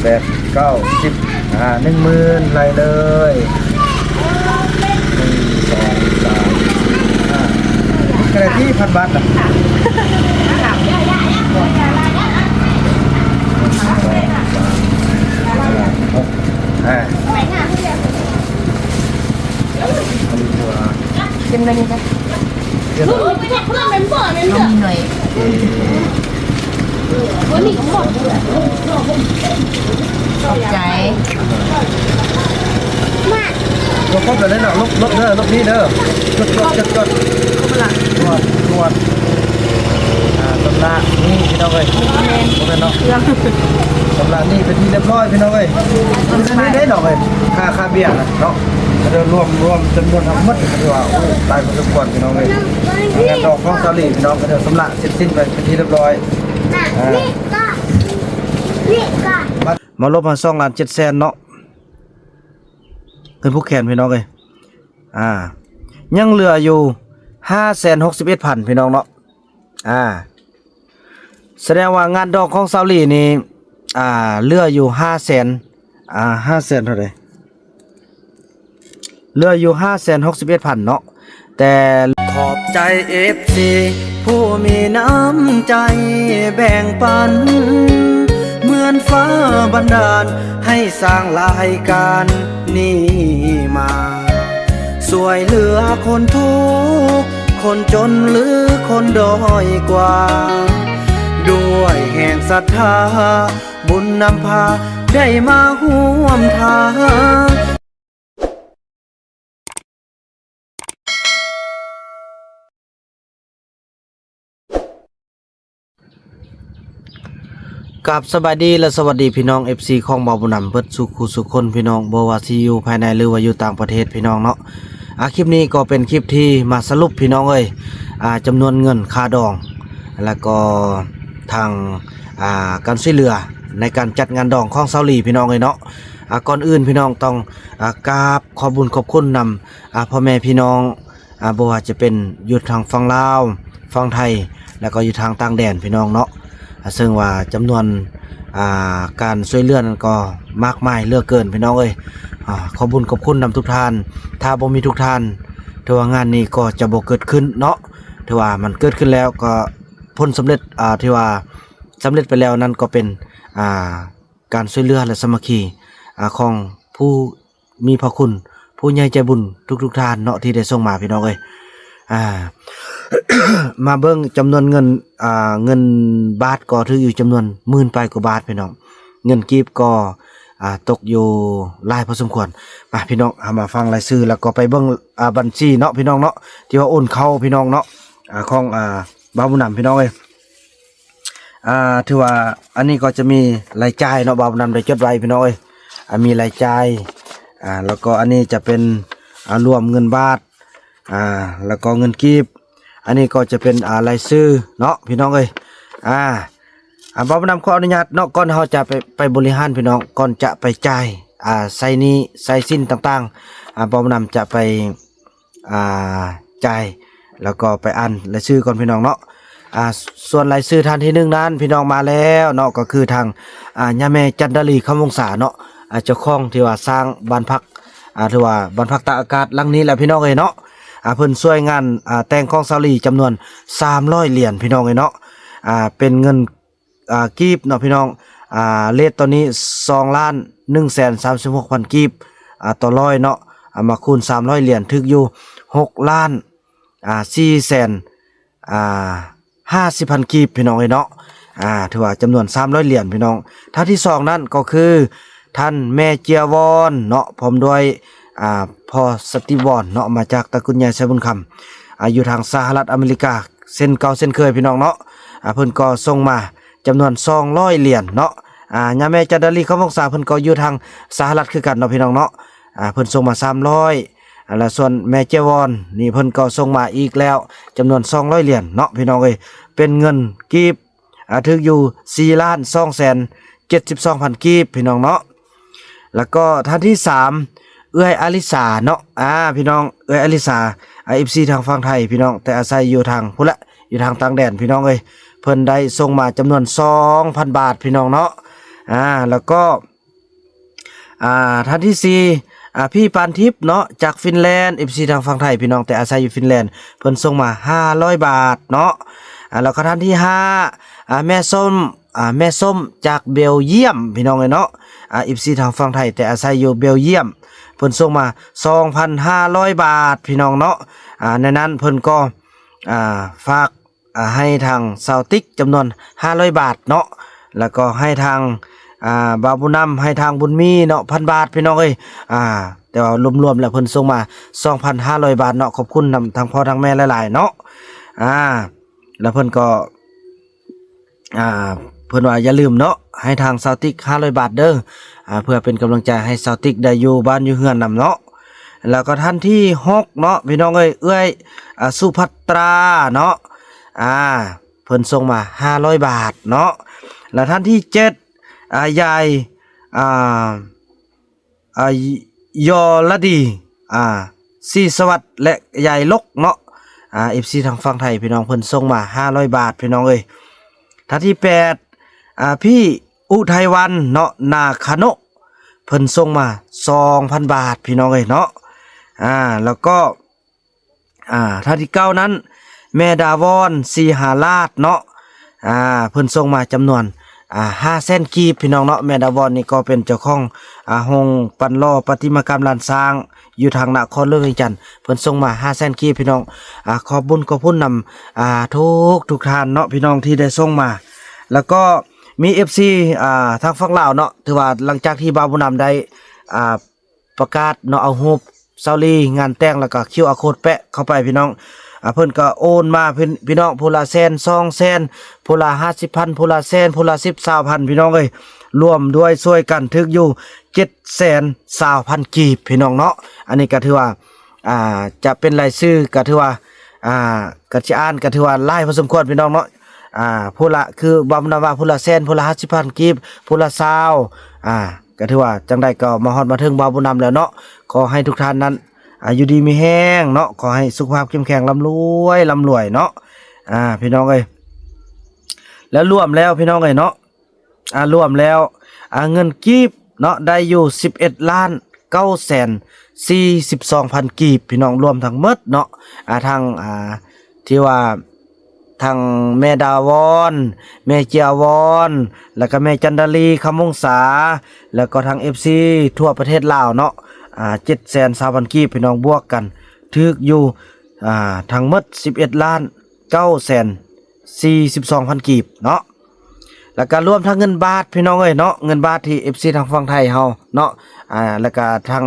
ແປດ ເກົ້າ ສິບ ອ່າ ໜຶ່ງໝື່ນ ໄລ່ເລີຍ ໜຶ່ງ ສອງ ສາມ ສີ່ ຫ້າ ກະໄດ້ສີ່ພັນບາດນະ ໜຶ່ງ ສອງ ສາມ ສີ່ ຫ້າ ຫົກ ອ່າ ເປັນໄປນີ້ຈ້ະ ເອົາມີໜ້ອຍ ຂອບໃຈ ບໍ່ຄົບແລ້ວເດີເນາະ ລົບ ລົບເດີ ລົບນີ້ເດີ ຈົດ ຈົດ ຈົດ ຈົດ ຄອບແລ້ວ ກວດ ກວດ ອ່າ ຊຳລະນີ້ພີ່ນ້ອງເອີຍ ແມ່ນ ບໍ່ແມ່ນເນາະ ເຄື່ອງ ຊຳລະນີ້ເປັນທີ່ຮຽບຮ້ອຍພີ່ນ້ອງເອີຍ ເປັນອັນນີ້ໄດ້ດອກເອີຍ ຄ່າ ຄ່າເບຍນະເນາະ ລວມ ລວມຈຳນວນທັງໝົດ ກໍຖືວ່າ ໂອ້ ຫຼາຍພໍສົມຄວນພີ່ນ້ອງເອີຍ ງານດອງຂອງສາວຫຼີພີ່ນ້ອງ ກໍຖືວ່າຊຳລະເສັດສິ້ນໄປເປັນທີ່ຮຽບຮ້ອຍ ອ່າ ມາລົບໃຫ້ສອງລ້ານເຈັດແສນເນາະ ເງິນຜູກແຂນພີ່ນ້ອງເອີຍ ອ່າ ຍັງເຫຼືອຢູ່ຫ້າແສນຫົກສິບເອັດພັນພີ່ນ້ອງເນາະ ອ່າ ສະແດງວ່າງານດອງຂອງສາວຫຼີນີ້ ອ່າ ເຫຼືອຢູ່ຫ້າແສນ ອ່າ ຫ້າແສນເທົ່າໃດ ເຫຼືອຢູ່ຫ້າແສນຫົກສິບເອັດພັນເນາະ ແຕ່ ຂອບໃຈເອັຟຊີຜູ້ມີນ້ຳໃຈແບ່ງປັນ ເໝືອນຟ້າບັນດານໃຫ້ສ້າງລາຍການນີ້ມາ ຊ່ວຍເຫຼືອຄົນທຸກ ຄົນຈົນ ຫຼື ຄົນດ້ອຍກວ່າ ດ້ວຍແຮງສັດທາ ບຸນນຳພາໄດ້ມາຮ່ວມທາງ. ກາບສະບາຍດີ ແລະ ສະຫວັດດີພີ່ນ້ອງ ເອັຟຊີ ຂອງບ່າວບຸນນຳ ເບິດສູ່ຄູ່ສູ່ຄົນພີ່ນ້ອງ ບໍ່ວ່າຊິຢູ່ພາຍໃນ ຫຼືວ່າຢູ່ຕ່າງປະເທດພີ່ນ້ອງເນາະ ອາ ຄລິບນີ້ກໍເປັນຄລິບທີ່ມາສະຫຼຸບພີ່ນ້ອງເອີຍ ອາ ຈຳນວນເງິນຄ່າດອງ ແລະ ກໍທາງ ອາ ການຊ່ວຍເຫຼືອໃນການຈັດງານດອງຂອງສາວຫຼີພີ່ນ້ອງເອີຍເນາະ ອາ ກ່ອນອື່ນພີ່ນ້ອງຕ້ອງ ອາ ກາບຂອບບຸນຂອບຄຸນນຳ ອາ ພໍ່ແມ່ພີ່ນ້ອງ ອາ ບໍ່ວ່າຈະເປັນຢູ່ທາງຝັ່ງລາວ ຝັ່ງໄທ ແລ້ວກໍຢູ່ທາງຕ່າງແດນພີ່ນ້ອງເນາະ ອາ ເຊິ່ງວ່າຈຳນວນ ອາ ການຊ່ວຍເຫຼືອນັ້ນກໍມາກມາຍເຫຼືອເກີນພີ່ນ້ອງເອີຍ ອາ ຂອບບຸນຂອບຄຸນນຳທຸກທ່ານ ຖ້າບໍ່ມີທຸກທ່ານ ຖືວ່າງານນີ້ກໍຈະບໍ່ເກີດຂຶ້ນເນາະ ຖືວ່າມັນເກີດຂຶ້ນແລ້ວ ກໍຜົນສຳເລັດ ອາ ທີ່ວ່າສຳເລັດໄປແລ້ວນັ້ນກໍເປັນ ອາ ການຊ່ວຍເຫຼືອ ແລະ ສາມັກຄີ ອາ ຂອງຜູ້ມີພະຄຸນ ຜູ້ໃຫຍ່ໃຈບຸນທຸກໆທ່ານເນາະ ທີ່ໄດ້ສົ່ງມາພີ່ນ້ອງເອີຍ ອາ ມາເບິ່ງຈຳນວນເງິນ ອາ ເງິນບາດກໍຖືກຢູ່ຈຳນວນໝື່ນປາຍກວ່າບາດພີ່ນ້ອງ ເງິນກີບກໍ ອາ ຕົກຢູ່ຫຼາຍພໍສົມຄວນ ມາພີ່ນ້ອງ ເຮົາມາຟັງລາຍຊື່ ແລ້ວກໍໄປເບິ່ງ ອາ ບັນຊີເນາະພີ່ນ້ອງເນາະ ທີ່ວ່າໂອນເຂົ້າພີ່ນ້ອງເນາະ ອາ ຂອງ ອາ ບ່າວບຸນນຳພີ່ນ້ອງເອີຍ ອ່າ ຖືວ່າອັນນີ້ກໍຈະມີລາຍຈ່າຍເນາະ ບ່າວບຸນນຳໄດ້ຈົດໄວ້ພີ່ນ້ອງເອີຍ ອ່າ ມີລາຍຈ່າຍ ອ່າ ແລ້ວກໍອັນນີ້ຈະເປັນ ອ່າ ລວມເງິນບາດ ອ່າ ແລ້ວກໍເງິນກີບ ອັນນີ້ກໍຈະເປັນ ອ່າ ລາຍຊື່ເນາະພີ່ນ້ອງເອີຍ ອ່າ ອ່າ ບ່າວບຸນນຳຂໍອະນຸຍາດເນາະ ກ່ອນເຮົາຈະໄປ ໄປບໍລິຫານພີ່ນ້ອງ ກ່ອນຈະໄປຈ່າຍ ອ່າ ໃຊ້ໜີ້ໃຊ້ສິນຕ່າງໆ ອ່າ ບ່າວບຸນນຳຈະໄປ ອ່າ ຈ່າຍ ແລ້ວກໍໄປອ່ານລາຍຊື່ກ່ອນພີ່ນ້ອງເນາະ ອ່າ ສ- ສ່ວນລາຍຊື່ທ່ານທີໜຶ່ງນັ້ນ ພີ່ນ້ອງມາແລ້ວເນາະ ກໍຄືທາງ ອ່າ ຍາແມ່ຈັນດາລີ ຄຳວົງສາເນາະ ອ່າ ເຈົ້າຂອງທີ່ວ່າສ້າງບ້ານພັກ ອ່າ ຖືວ່າບ້ານພັກຕາກອາກາດຫຼັງນີ້ແຫຼະພີ່ນ້ອງເອີຍເນາະ ອ່າ ເພິ່ນຊ່ວຍງານ ອ່າ ແຕ່ງຂອງສາວຫຼີຈຳນວນສາມຮ້ອຍຫຼຽນພີ່ນ້ອງເອີຍເນາະ ອ່າ ເປັນເງິນ ອ່າ ກີບເນາະພີ່ນ້ອງ ອ່າ ເຣດຕອນນີ້ສອງລ້ານໜຶ່ງແສນສາມສິບຫົກພັນກີບ ອ່າ ຕໍ່ຮ້ອຍເນາະ ເອົາມາຄູນສາມຮ້ອຍຫຼຽນ ຖືກຢູ່ຫົກລ້ານ ອ່າ ສີ່ແສນ ອ່າ ຫ້າສິບພັນກີບ ພີ່ນ້ອງເອີຍເນາະ ອ່າ ຖືວ່າຈຳນວນສາມຮ້ອຍຫຼຽນພີ່ນ້ອງ ທ່ານທີສອງນັ້ນກໍຄື ທ່ານແມ່ເຈຍວອນເນາະ ພ້ອມດ້ວຍ ອ່າ ພໍ່ສະຕິວອນເນາະ ມາຈາກຕະກຸນໃຫຍ່ໄຊບຸນຄຳ ອ່າ ຢູ່ທາງສະຫະລັດອາເມລິກາ ເຊັ່ນເກົ່າເຊັ່ນເຄີຍພີ່ນ້ອງເນາະ ອ່າ ເພິ່ນກໍສົ່ງມາຈຳນວນສອງຮ້ອຍຫຼຽນເນາະ ອ່າ ຍາແມ່ຈັນດາລີ ຄຳວົງສາ ເພິ່ນກໍຢູ່ທາງສະຫະລັດຄືກັນເນາະ ພີ່ນ້ອງເນາະ ອ່າ ເພິ່ນສົ່ງມາສາມຮ້ອຍ ອ່າ ແລະ ສ່ວນແມ່ເຈຍວອນນີ້ ເພິ່ນກໍສົ່ງມາອີກແລ້ວຈຳນວນສອງຮ້ອຍຫຼຽນເນາະ ພີ່ນ້ອງເອີຍ ເປັນເງິນກີບ ອ່າ ຖືກຢູ່ສີ່ລ້ານສອງແສນເຈັດສິບສອງພັນກີບ ພີ່ນ້ອງເນາະ ແລ້ວກໍທ່ານທີສາມ ເອື້ອຍອາລິສາເນາະ ອ່າ ພີ່ນ້ອງ ເອື້ອຍອາລິສາ ອ່າ ເອັຟຊີທາງຝັ່ງໄທ ພີ່ນ້ອງ ແຕ່ອາໄສຢູ່ທາງພຸ້ນແຫຼະ ຢູ່ທາງຕ່າງແດນ ພີ່ນ້ອງເອີຍ ເພິ່ນໄດ້ສົ່ງມາຈຳນວນສອງພັນບາດ ພີ່ນ້ອງເນາະ ອ່າ ແລ້ວກໍ ອ່າ ທ່ານທີສີ່ ອ່າ ພີ່ປານທິບເນາະ ຈາກຟິນແລນ ເອັຟຊີທາງຝັ່ງໄທ ພີ່ນ້ອງ ແຕ່ອາໄສຢູ່ຟິນແລນ ເພິ່ນສົ່ງມາຫ້າຮ້ອຍບາດເນາະ. ອ່າ ແລ້ວກໍທ່ານທີຫ້າ ອ່າ ແມ່ສົ້ມ ອ່າ ແມ່ສົ້ມຈາກເບວຢ້ຽມ ພີ່ນ້ອງເອີຍເນາະ. ອ່າ ເອັຟຊີທາງຝັ່ງໄທ ແຕ່ອາໄສຢູ່ເບວຢ້ຽມ ເພິ່ນສົ່ງມາສອງພັນຫ້າຮ້ອຍບາດ ພີ່ນ້ອງເນາະ. ອ່າ ໃນນັ້ນເພິ່ນກໍ ອ່າ ຝາກ ອ່າ ໃຫ້ທາງສາວຕິກຈຳນວນຫ້າຮ້ອຍບາດເນາະ, ແລ້ວກໍໃຫ້ທາງ ອ່າ ບ່າວບຸນນຳ ໃຫ້ທາງບຸນມີເນາະ ພັນບາດ ພີ່ນ້ອງເອີຍ. ອ່າ ແຕ່ວ່າລວມໆແລ້ວເພິ່ນສົ່ງມາສອງພັນຫ້າຮ້ອຍບາດເນາະ. ຂອບຄຸນນຳທາງພໍ່ທາງແມ່ຫຼາຍໆເນາະ. ອ່າ ແລ້ວເພິ່ນກໍ ອ່າ ເພິ່ນວ່າຢ່າລືມເນາະ ໃຫ້ທາງສາວຕິກຫ້າຮ້ອຍບາດເດີ ອ່າ ເພື່ອເປັນກຳລັງໃຈໃຫ້ສາວຕິກໄດ້ຢູ່ບ້ານຢູ່ເຮືອນນຳເນາະ. ແລ້ວກໍທ່ານທີຫົກເນາະ ພີ່ນ້ອງເອີຍ ເອື້ອຍ ອ່າ ສຸພັດຕາເນາະ ອ່າ ເພິ່ນສົ່ງມາຫ້າຮ້ອຍບາດເນາະ. ແລ້ວທ່ານທີເຈັດ ອ່າ ຍາຍ ອ່າ ອ່າ ຍ- ຍໍລະດີ ອ່າ ສີສະຫວັດ ແລະ ຍາຍລົກເນາະ. ອ່າ ເອັຟຊີທາງຝັ່ງໄທ ພີ່ນ້ອງ ເພິ່ນສົ່ງມາຫ້າຮ້ອຍບາດ ພີ່ນ້ອງເອີຍ. ທ່ານທີແປດ ອ່າ ພີ່ອຸໄທວັນເນາະ ນາຄາໂນະ ເພິ່ນສົ່ງມາສອງພັນບາດ ພີ່ນ້ອງເອີຍເນາະ. ອ່າ ແລ້ວກໍ ອ່າ ທ່ານທີເກົ້ານັ້ນ ແມ່ດາວອນ ສີຫາລາດເນາະ ອ່າ ເພິ່ນສົ່ງມາຈຳນວນ ອ່າ ຫ້າແສນກີບ ພີ່ນ້ອງເນາະ. ແມ່ດາວອນນີ້ກໍເປັນເຈົ້າຂອງ ອ່າ ໂຮງປັ້ນຫຼໍ່ປະຕິມາກຳລ້ານຊ້າງ ຢູ່ທາງນະຄອນຫຼວງວຽງຈັນ ເພິ່ນສົ່ງມາຫ້າແສນກີບ ພີ່ນ້ອງ. ອ່າ ຂອບບຸນຂອບຄຸນນຳ ອ່າ ທຸກໆທ່ານເນາະ ພີ່ນ້ອງທີ່ໄດ້ສົ່ງມາ. ແລ້ວກໍມີເອັຟຊີ ອ່າ ທາງຝັ່ງລາວເນາະ ຖືວ່າຫຼັງຈາກທີ່ບ່າວບຸນນຳໄດ້ ອ່າ ປະກາດເນາະ ເອົາຮູບສາວລີງານແຕ່ງ ແລ້ວກໍຄິວອາໂຄດແປະເຂົ້າໄປ ພີ່ນ້ອງ. ອ່າ ເພິ່ນກໍໂອນມາ ພີ່- ພີ່ນ້ອງ ຜູ້ລະແສນ ສອງແສນ ຜູ້ລະຫ້າສິບພັນ ຜູ້ລະແສນ ຜູ້ລະສິບ ຊາວພັນ ພີ່ນ້ອງເອີຍ. ລວມດ້ວຍຊ່ວຍກັນຖືກຢູ່ເຈັດແສນຊາວພັນກີບ ພີ່ນ້ອງເນາະ. ອັນນີ້ກໍຖືວ່າ ອ່າ ຈະເປັນລາຍຊື່ ກໍຖືວ່າ ອ່າ ກໍຊິອ່ານ ກໍຖືວ່າຫຼາຍພໍສົມຄວນ ພີ່ນ້ອງເນາະ. ອ່າ ຜູ້ລະ ຄືບ່າວບຸນນຳວ່າ ຜູ້ລະແສນ ຜູ້ລະຫ້າສິບພັນກີບ ຜູ້ລະຊາວ ອ່າ ກໍຖືວ່າຈັ່ງໃດກໍມາຮອດມາເຖິງບ່າວບຸນນຳແລ້ວເນາະ. ຂໍໃຫ້ທຸກທ່ານນັ້ນ ອ່າ ຢູ່ດີມີແຮງເນາະ, ຂໍໃຫ້ສຸຂະພາບເຂັ້ມແຂງ ລ່ຳລວຍ ລ່ຳລວຍເນາະ ອ່າ ພີ່ນ້ອງເອີຍ. ແລ້ວລວມແລ້ວ ພີ່ນ້ອງເອີຍເນາະ ອ່າ ລວມແລ້ວ ອ່າ ເງິນກີບເນາະ ໄດ້ຢູ່ສິບເອັດລ້ານເກົ້າແສນສີ່ສິບສອງພັນກີບ ພີ່ນ້ອງ. ລວມທັງໝົດເນາະ ອ່າ ທັງ ອ່າ ທີ່ວ່າ ທັງແມ່ດາວອນ ແມ່ເຈຍວອນ ແລ້ວກໍແມ່ຈັນດາລີ ຄຳວົງສາ ແລ້ວກໍທັງເອັຟຊີທົ່ວປະເທດລາວເນາະ ອ່າ ເຈັດແສນຊາວພັນກີບ ພີ່ນ້ອງ. ບວກກັນຖືກຢູ່ ອ່າ ທັງໝົດສິບເອັດລ້ານເກົ້າແສນສີ່ສິບສອງພັນກີບເນາະ. ແລ້ວກໍລວມທັງເງິນບາດ ພີ່ນ້ອງເອີຍເນາະ, ເງິນບາດທີ່ເອັຟຊີທາງຝັ່ງໄທເຮົາເນາະ ອ່າ ແລ້ວກໍທາງ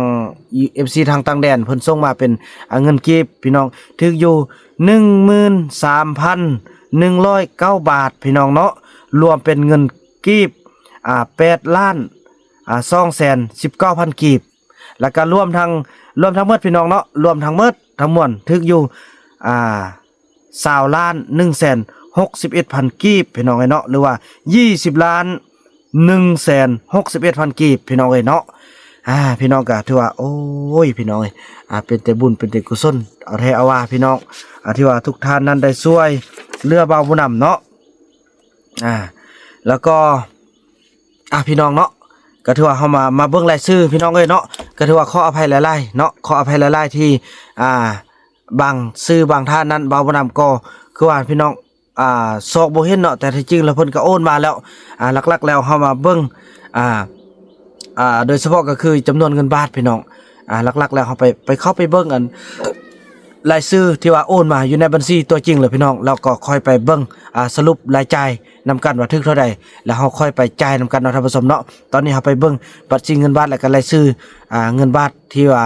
ເອັຟຊີທາງຕ່າງແດນເພິ່ນສົ່ງມາເປັນ ອ່າ ເງິນກີບ ພີ່ນ້ອງ ຖືກຢູ່ໜຶ່ງໝື່ນສາມພັນໜຶ່ງຮ້ອຍເກົ້າບາດ ພີ່ນ້ອງເນາະ, ລວມເປັນເງິນກີບ ອ່າ ແປດລ້ານ ອ່າ ສອງແສນສິບເກົ້າພັນກີບ. ແລ້ວກໍລວມທັງ ລວມທັງໝົດ ພີ່ນ້ອງເນາະ, ລວມທັງໝົດທັງມວນຖືກຢູ່ ອ່າ ຊາວລ້ານໜຶ່ງແສນຫົກສິບເອັດພັນກີບ ພີ່ນ້ອງເອີຍເນາະ, ຫຼືວ່າ ຊາວລ້ານໜຶ່ງແສນຫົກສິບເອັດພັນກີບ ພີ່ນ້ອງເອີຍເນາະ. ອ່າ ພີ່ນ້ອງກໍຖືວ່າ ໂອ້ຍ ພີ່ນ້ອງເອີຍ ອ່າ ເປັນແຕ່ບຸນເປັນແຕ່ກຸສົນ ເອົາແທ້ເອົາວ່າ ພີ່ນ້ອງ ອ່າ ທີ່ວ່າທຸກທ່ານນັ້ນໄດ້ຊ່ວຍເຫຼືອບ່າວບຸນນຳເນາະ. ອ່າ ແລ້ວກໍ ອ່າ ພີ່ນ້ອງເນາະ ກໍຖືວ່າເຮົາມາ ມາເບິ່ງລາຍຊື່ ພີ່ນ້ອງເອີຍເນາະ, ກໍຖືວ່າຂໍອະໄພຫຼາຍໆເນາະ, ຂໍອະໄພຫຼາຍໆທີ່ ອ່າ ບາງຊື່ບາງທ່ານນັ້ນ ບ່າວບຸນນຳກໍຄືວ່າ ພີ່ນ້ອງ ອ່າ ຊອກບໍ່ເຫັນເນາະ, ແຕ່ທີ່ຈິງແລ້ວເພິ່ນກໍໂອນມາແລ້ວ. ອ່າ ຫຼັກໆແລ້ວເຮົາມາເບິ່ງ ອ່າ ອ່າ ໂດຍສະເພາະກໍຄືຈຳນວນເງິນບາດ ພີ່ນ້ອງ. ອ່າ ຫຼັກໆແລ້ວເຮົາໄປ ໄປເຂົ້າໄປເບິ່ງອັນ ລາຍຊື່ທີ່ວ່າໂອນມາຢູ່ໃນບັນຊີຕົວຈິງເລີຍ ພີ່ນ້ອງ, ແລ້ວກໍຄ່ອຍໄປເບິ່ງ ອ່າ ສະຫຼຸບລາຍຈ່າຍນຳກັນວ່າຖືກເທົ່າໃດ ແລ້ວເຮົາຄ່ອຍໄປຈ່າຍນຳກັນເນາະ ທ່ານຜູ້ຊົມເນາະ. ຕອນນີ້ເຮົາໄປເບິ່ງບັນຊີເງິນບາດ ແລ້ວກໍລາຍຊື່ ອ່າ ເງິນບາດທີ່ວ່າ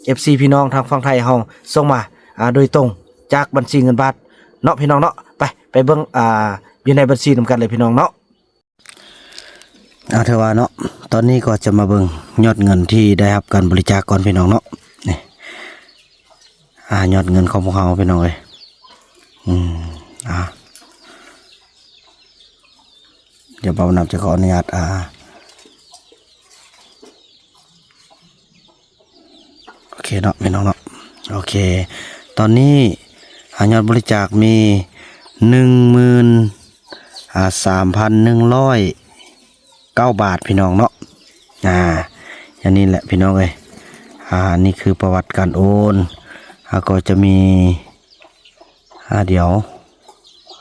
ເອັຟຊີ ພີ່ນ້ອງທາງຝັ່ງໄທເຮົາສົ່ງມາ ອ່າ ໂດຍຕົງຈາກບັນຊີເງິນບາດເນາະ ພີ່ນ້ອງເນາະ. ໄປ ໄປເບິ່ງ ອ່າ ຢູ່ໃນບັນຊີນຳກັນເລີຍ ພີ່ນ້ອງເນາະ. ເອົາ ຖືວ່າເນາະ ຕອນນີ້ກໍຈະມາເບິ່ງຍອດເງິນທີ່ໄດ້ຮັບການບໍລິຈາກກ່ອນ ພີ່ນ້ອງເນາະ. ນີ້ ອ່າ ຍອດເງິນຂອງພວກເຮົາ ພີ່ນ້ອງເອີຍ. ອືມ ອ່າ ດຽວບ່າວນຳຈະຂໍອະນຸຍາດ ອ່າ ໂອເຄເນາະ ພີ່ນ້ອງເນາະ. ໂອເຄ ຕອນນີ້ ອ່າ ຍອດບໍລິຈາກມີໜຶ່ງໝື່ນ ອ່າ ສາມພັນໜຶ່ງຮ້ອຍເກົ້າບາດ ພີ່ນ້ອງເນາະ. ອ່າ ອັນນີ້ແຫຼະພີ່ນ້ອງເອີຍ ອາ ນີ້ຄືປະຫວັດການໂອນ ອາ ກໍຈະມີ ອາ ດຽວ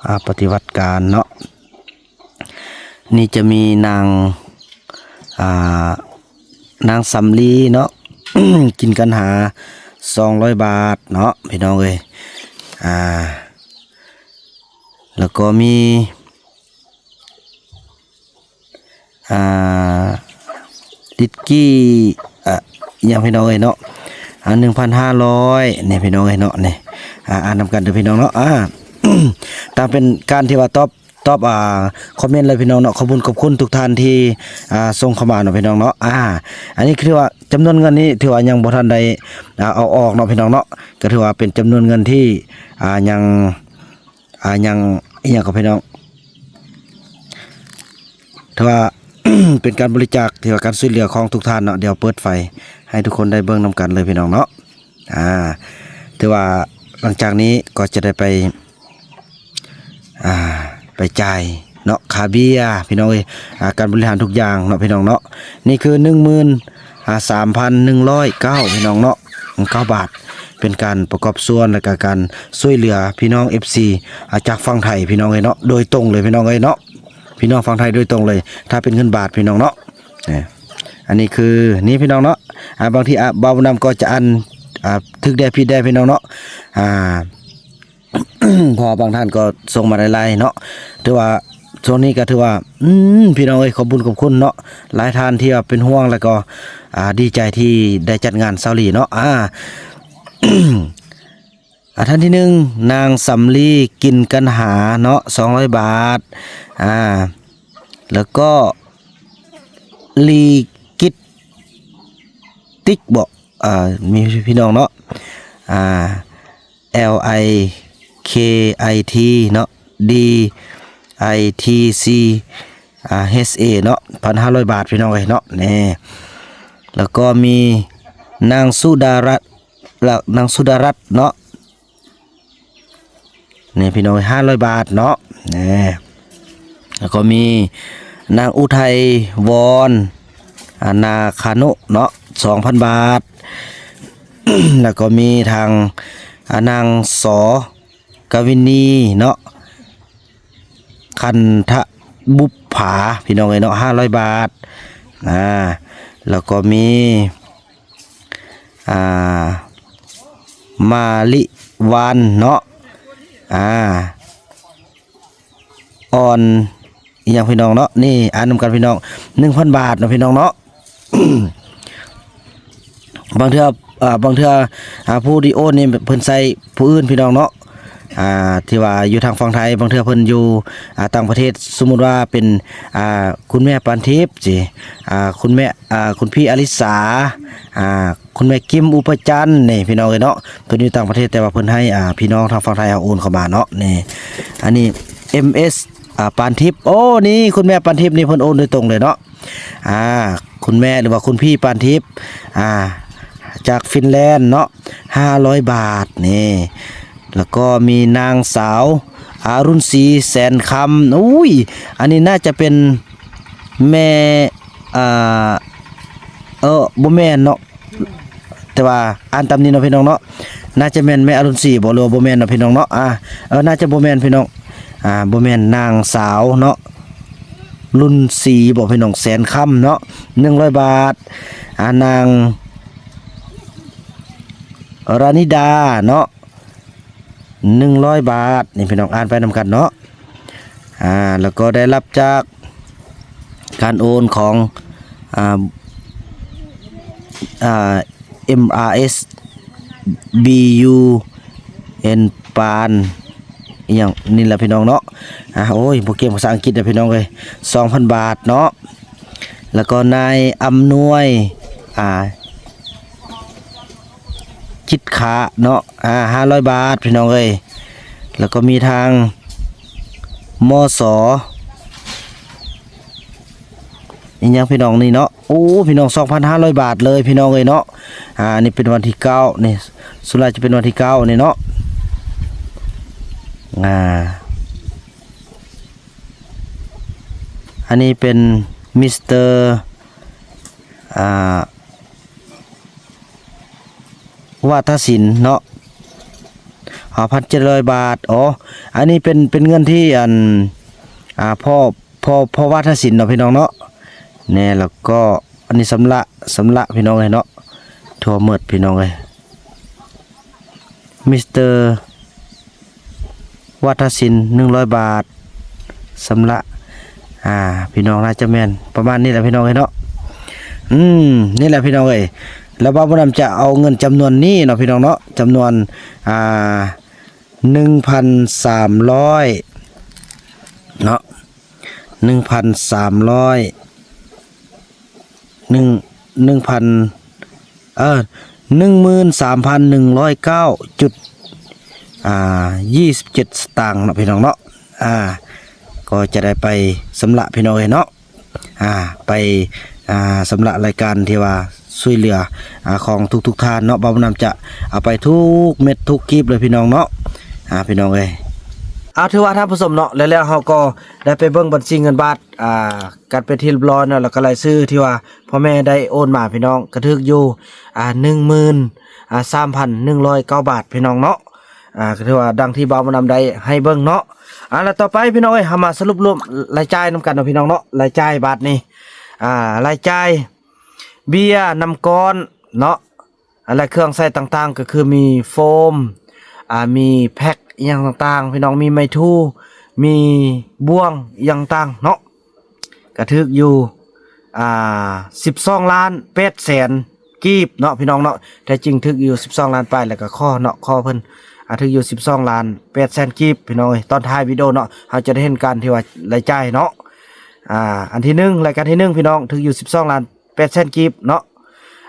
ອາ ປະຕິບັດການເນາະ ນີ້ຈະມີນາງ ອາ ນາງສຳລີເນາະ ກິນກັນຫາ ສອງຮ້ອຍບາດເນາະ ພີ່ນ້ອງເອີຍ ອາ ແລ້ວກໍມີ ອ່າ ລິດກີ້ ອະ ອີຫຍັງພີ່ນ້ອງເອີຍເນາະ ອ່າ ໜຶ່ງພັນຫ້າຮ້ອຍ ນີ້ພີ່ນ້ອງເອີຍເນາະ ນີ້ ອ່າ ອ່ານນຳກັນເດີພີ່ນ້ອງເນາະ ອ່າ ຕາມເປັນການທີ່ວ່າຕອບ ຕອບ ອ່າ ຄອມເມັນເລີຍພີ່ນ້ອງເນາະ ຂອບຄຸນ ຂອບຄຸນທຸກທ່ານທີ່ ອ່າ ສົ່ງເຂົ້າມາເນາະພີ່ນ້ອງເນາະ ອ່າ ອັນນີ້ຄືວ່າຈຳນວນເງິນນີ້ຖືວ່າຍັງບໍ່ທັນໄດ້ ອ່າ ເອົາອອກເນາະພີ່ນ້ອງເນາະ ກໍຖືວ່າເປັນຈຳນວນເງິນທີ່ ອ່າ ຍັງ ອ່າ ຍັງ ອີຫຍັງກໍພີ່ນ້ອງ ຖືວ່າ ເປັນການບໍລິຈາກ ຖືວ່າການຊ່ວຍເຫຼືອຂອງທຸກທ່ານເນາະ ດຽວເປີດໄຟໃຫ້ທຸກຄົນໄດ້ເບິ່ງນຳກັນເລີຍພີ່ນ້ອງເນາະ ອ່າ ຖືວ່າຫຼັງຈາກນີ້ກໍຈະໄດ້ໄປ ອ່າ ໄປຈ່າຍເນາະ ຄ່າເບ້ຍພີ່ນ້ອງເອີຍ ອ່າ ການບໍລິຫານທຸກຢ່າງເນາະພີ່ນ້ອງເນາະ ນີ້ຄືໜຶ່ງໝື່ນ ອ່າ ສາມພັນໜຶ່ງຮ້ອຍເກົ້າ ພີ່ນ້ອງເນາະ ເກົ້າບາດ ເປັນການປະກອບສ່ວນ ແລະກະການຊ່ວຍເຫຼືອພີ່ນ້ອງເອັຟຊີ ອ່າ ຈາກຝັ່ງໄທພີ່ນ້ອງເອີຍເນາະ ໂດຍຕົງເລີຍພີ່ນ້ອງເອີຍເນາະ ພີ່ນ້ອງຝັ່ງໄທໂດຍຕົງເລີຍ ຖ້າເປັນເງິນບາດພີ່ນ້ອງເນາະ ນີ້ ອັນນີ້ຄື ນີ້ພີ່ນ້ອງເນາະ ອ່າ ບາງທີ ອ່າ ບ່າວບຸນນຳກໍຈະອ່ານ ອ່າ ຖືກແດ່ຜິດແດ່ພີ່ນ້ອງເນາະ ອ່າ ເພາະວ່າບາງທ່ານກໍສົ່ງມາຫຼາຍໆເນາະ ຖືວ່າຊ່ວງນີ້ກໍຖືວ່າ ອືມ ພີ່ນ້ອງເອີຍ ຂອບບຸນຂອບຄຸນເນາະ ຫຼາຍທ່ານທີ່ວ່າເປັນຫ່ວງ ແລ້ວກໍ ອ່າ ດີໃຈທີ່ໄດ້ຈັດງານເຊົາຫຼີເນາະ ອ່າ ອ່າ ທ່ານທີໜຶ່ງ ນາງສຳລີ ກິນກັນຫາເນາະ ສອງຮ້ອຍບາດ ອ່າ ແລ້ວກໍ ລີກິດຕິກເບາະ ອ່າ ມີພີ່ນ້ອງເນາະ ອ່າ ແອລໄອເຄໄອທີເນາະ ດີໄອທີຊີ ອ່າ ເອັດເອເນາະ ພັນຫ້າຮ້ອຍບາດ ພີ່ນ້ອງເອີຍເນາະ ນີ້ ແລ້ວກໍມີນາງສຸດາລັດ ແລ້ວນາງສຸດາລັດເນາະ ນີ້ພີ່ນ້ອງເອີຍ ຫ້າຮ້ອຍບາດເນາະ ນີ້ ແລ້ວກໍມີນາງອຸໄທວອນ ອ່າ ນາຄາໂນະເນາະ ສອງພັນບາດ ແລ້ວກໍມີທາງ ອ່າ ນາງ ສ ກະວິນີເນາະ ຄັນທະບຸບຜາ ພີ່ນ້ອງເອີຍເນາະ ຫ້າຮ້ອຍບາດ ອ່າ ແລ້ວກໍມີ ອ່າ ມາລິວານເນາະ ອ່າ ອ່ອນ ອີຫຍັງພີ່ນ້ອງເນາະ ນີ້ ອ່ານນຳກັນພີ່ນ້ອງ ໜຶ່ງພັນບາດເນາະ ພີ່ນ້ອງເນາະ ບາງເທື່ອ ອ່າ ບາງເທື່ອ ອ່າ ຜູ້ທີ່ໂອນນີ້ເພິ່ນໃຊ້ຜູ້ອື່ນພີ່ນ້ອງເນາະ ອ່າ ທີ່ວ່າຢູ່ທາງຝັ່ງໄທ ບາງເທື່ອເພິ່ນຢູ່ ອ່າ ຕ່າງປະເທດ ສົມມຸດວ່າເປັນ ອ່າ ຄຸນແມ່ປານທິບຊີ້ ອ່າ ຄຸນແມ່ ອ່າ ຄຸນພີ່ອາລິສາ ອ່າ ຄຸນແມ່ກິມ ອຸປະຈັນ ນີ້ພີ່ນ້ອງເອີຍເນາະ ເພິ່ນຢູ່ຕ່າງປະເທດ ແຕ່ວ່າເພິ່ນໃຫ້ ອ່າ ພີ່ນ້ອງທາງຝັ່ງໄທເຮົາໂອນເຂົ້າມາເນາະ ນີ້ ອັນນີ້ ເອັມເອສ ອ່າ ປານທິບ ໂອ້ ນີ້ ຄຸນແມ່ປານທິບນີ້ເພິ່ນໂອນໂດຍຕົງເລີຍເນາະ ອ່າ ຄຸນແມ່ ຫຼືວ່າຄຸນພີ່ປານທິບ ອ່າ ຈາກຟິນແລນເນາະ ຫ້າຮ້ອຍບາດ ນີ້ ແລ້ວກໍມີນາງສາວ ອາລຸນສີ ແສນຄຳ ອຸ້ຍ ອັນນີ້ໜ້າຈະເປັນແມ່ ອ່າ ເອີ ບໍ່ແມ່ນເນາະ ແຕ່ວ່າອ່ານຕາມນີ້ເນາະ ພີ່ນ້ອງເນາະ ໜ້າຈະແມ່ນແມ່ອາລຸນສີບໍ ຫຼືວ່າບໍ່ແມ່ນເນາະ ພີ່ນ້ອງເນາະ ອ່າ ເອີ ໜ້າຈະບໍ່ແມ່ນ ພີ່ນ້ອງ ອ່າ ບໍ່ແມ່ນ ນາງສາວເນາະ ລຸນສີບໍ ພີ່ນ້ອງ ແສນຄຳເນາະ ໜຶ່ງຮ້ອຍບາດ ອ່າ ນາງ ຣານິດາເນາະ ໜຶ່ງຮ້ອຍບາດ ນີ້ພີ່ນ້ອງອ່ານໄປນຳກັນເນາະ ອ່າ ແລ້ວກໍໄດ້ຮັບຈາກການໂອນຂອງ ອ່າ ອ່າ ເອັມອາເອັສ ບີຢູເອັນ ປານ ອີຫຍັງນີ້ລະພີ່ນ້ອງເນາະ ອ່າ ໂອ້ຍ ບໍ່ເກັ່ງພາສາອັງກິດເດີພີ່ນ້ອງເອີຍ ສອງພັນບາດເນາະ ແລ້ວກໍນາຍອຳນວຍ ອ່າ ຈິດຂາເນາະ ອ່າ ຫ້າຮ້ອຍບາດ ພີ່ນ້ອງເອີຍ ແລ້ວກໍມີທາງ ມສ ອີຫຍັງພີ່ນ້ອງນີ້ເນາະ ໂອ້ ພີ່ນ້ອງ ສອງພັນຫ້າຮ້ອຍບາດເລີຍ ພີ່ນ້ອງເອີຍເນາະ ອ່າ ນີ້ເປັນວັນທີເກົ້າ ນີ້ ສ່ວນຫຼາຍຈະເປັນວັນທີເກົ້ານີ້ເນາະ ອ່າ ອັນນີ້ເປັນມິສເຕີ ອ່າ ວາທະສິນເນາະ ຫ້າພັນເຈັດຮ້ອຍບາດ. ອໍ ອັນນີ້ເປັນ ເປັນເງິນທີ່ອັນ ອ່າ ພໍ່ ພໍ່ ພໍ່ວາທະສິນເນາະພີ່ນ້ອງເນາະ. ແນ່ ແລ້ວກໍອັນນີ້ຊຳລະ ຊຳລະພີ່ນ້ອງເອີຍເນາະ ທົ່ວໝົດພີ່ນ້ອງເອີຍ. ມິສເຕີ ວາທະສິນ ໜຶ່ງຮ້ອຍບາດ ຊຳລະ ອ່າ ພີ່ນ້ອງ ໜ້າຈະແມ່ນປະມານນີ້ແຫຼະພີ່ນ້ອງເອີຍເນາະ. ອືມ ນີ້ແຫຼະພີ່ນ້ອງເອີຍ ແລ້ວບ່າວບຸນນຳຈະເອົາເງິນຈຳນວນນີ້ເນາະພີ່ນ້ອງເນາະ ຈຳນວນ ອ່າ ໜຶ່ງພັນສາມຮ້ອຍເນາະ ໜຶ່ງພັນສາມຮ້ອຍ ໜຶ່ງ ໜຶ່ງພັນ ເອີ ໜຶ່ງໝື່ນສາມພັນໜຶ່ງຮ້ອຍເກົ້າຈຸດ ອ່າ ຊາວເຈັດສະຕາງເນາະພີ່ນ້ອງເນາະ. ອ່າ ກໍຈະໄດ້ໄປຊຳລະພີ່ນ້ອງເອີຍເນາະ ອ່າ ໄປ ອ່າ ຊຳລະລາຍການທີ່ວ່າຊ່ວຍເຫຼືອ ອ່າ ຂອງທຸກໆທ່ານເນາະ. ບ່າວບຸນນຳຈະເອົາໄປທຸກເມັດທຸກກີບເລີຍພີ່ນ້ອງເນາະ ອ່າ ພີ່ນ້ອງເອີຍ. ເອົາ ຖືວ່າທ່ານຜູ້ຊົມເນາະ ແລ້ວ ແລ້ວເຮົາກໍໄດ້ໄປເບິ່ງບັນຊີເງິນບາດ ອ່າ ກັນເປັນທີ່ຮຽບຮ້ອຍເນາະ ແລ້ວກໍລາຍຊື່ທີ່ວ່າພໍ່ແມ່ໄດ້ໂອນມາພີ່ນ້ອງ ກໍຖືກຢູ່ ອ່າ ໜຶ່ງໝື່ນ ອ່າ ສາມພັນໜຶ່ງຮ້ອຍເກົ້າບາດພີ່ນ້ອງເນາະ. ອ່າ ກໍຖືວ່າດັ່ງທີ່ບ່າວບຸນນຳໄດ້ໃຫ້ເບິ່ງເນາະ. ອ່າ ແລ້ວຕໍ່ໄປພີ່ນ້ອງເອີຍ ເຮົາມາສະຫຼຸບລວມລາຍຈ່າຍນຳກັນເນາະພີ່ນ້ອງເນາະ. ລາຍຈ່າຍບາດນີ້ ອ່າ ລາຍຈ່າຍເບ້ຍ ນ້ຳກ້ອນເນາະ ແລະ ເຄື່ອງໃຊ້ຕ່າງໆ ກໍຄືມີໂຟມ ອ່າ ມີແພັກອີ່ຫຍັງຕ່າງໆ ພີ່ນ້ອງ ມີໄມ້ຖູ ມີບ່ວງອີ່ຫຍັງຕ່າງເນາະ ກະຖືກຢູ່ ອ່າ ສິບສອງລ້ານແປດແສນກີບເນາະພີ່ນ້ອງເນາະ. ແທ້ຈິງຖືກຢູ່ສິບສອງລ້ານປາຍ ແລ້ວກະຂໍເນາະ ຂໍເພິ່ນ ອ່າ ຖືກຢູ່ສິບສອງລ້ານແປດແສນກີບພີ່ນ້ອງເອີຍ. ຕອນທ້າຍວິດີໂອເນາະ ເຮົາຈະໄດ້ເຫັນການທີ່ວ່າລາຍຈ່າຍເນາະ. ອ່າ ອັນທີໜຶ່ງ ລາຍການທີໜຶ່ງພີ່ນ້ອງ ຖືກຢູ່ສິບສອງລ້ານ ແປດແສນກີບເນາະ.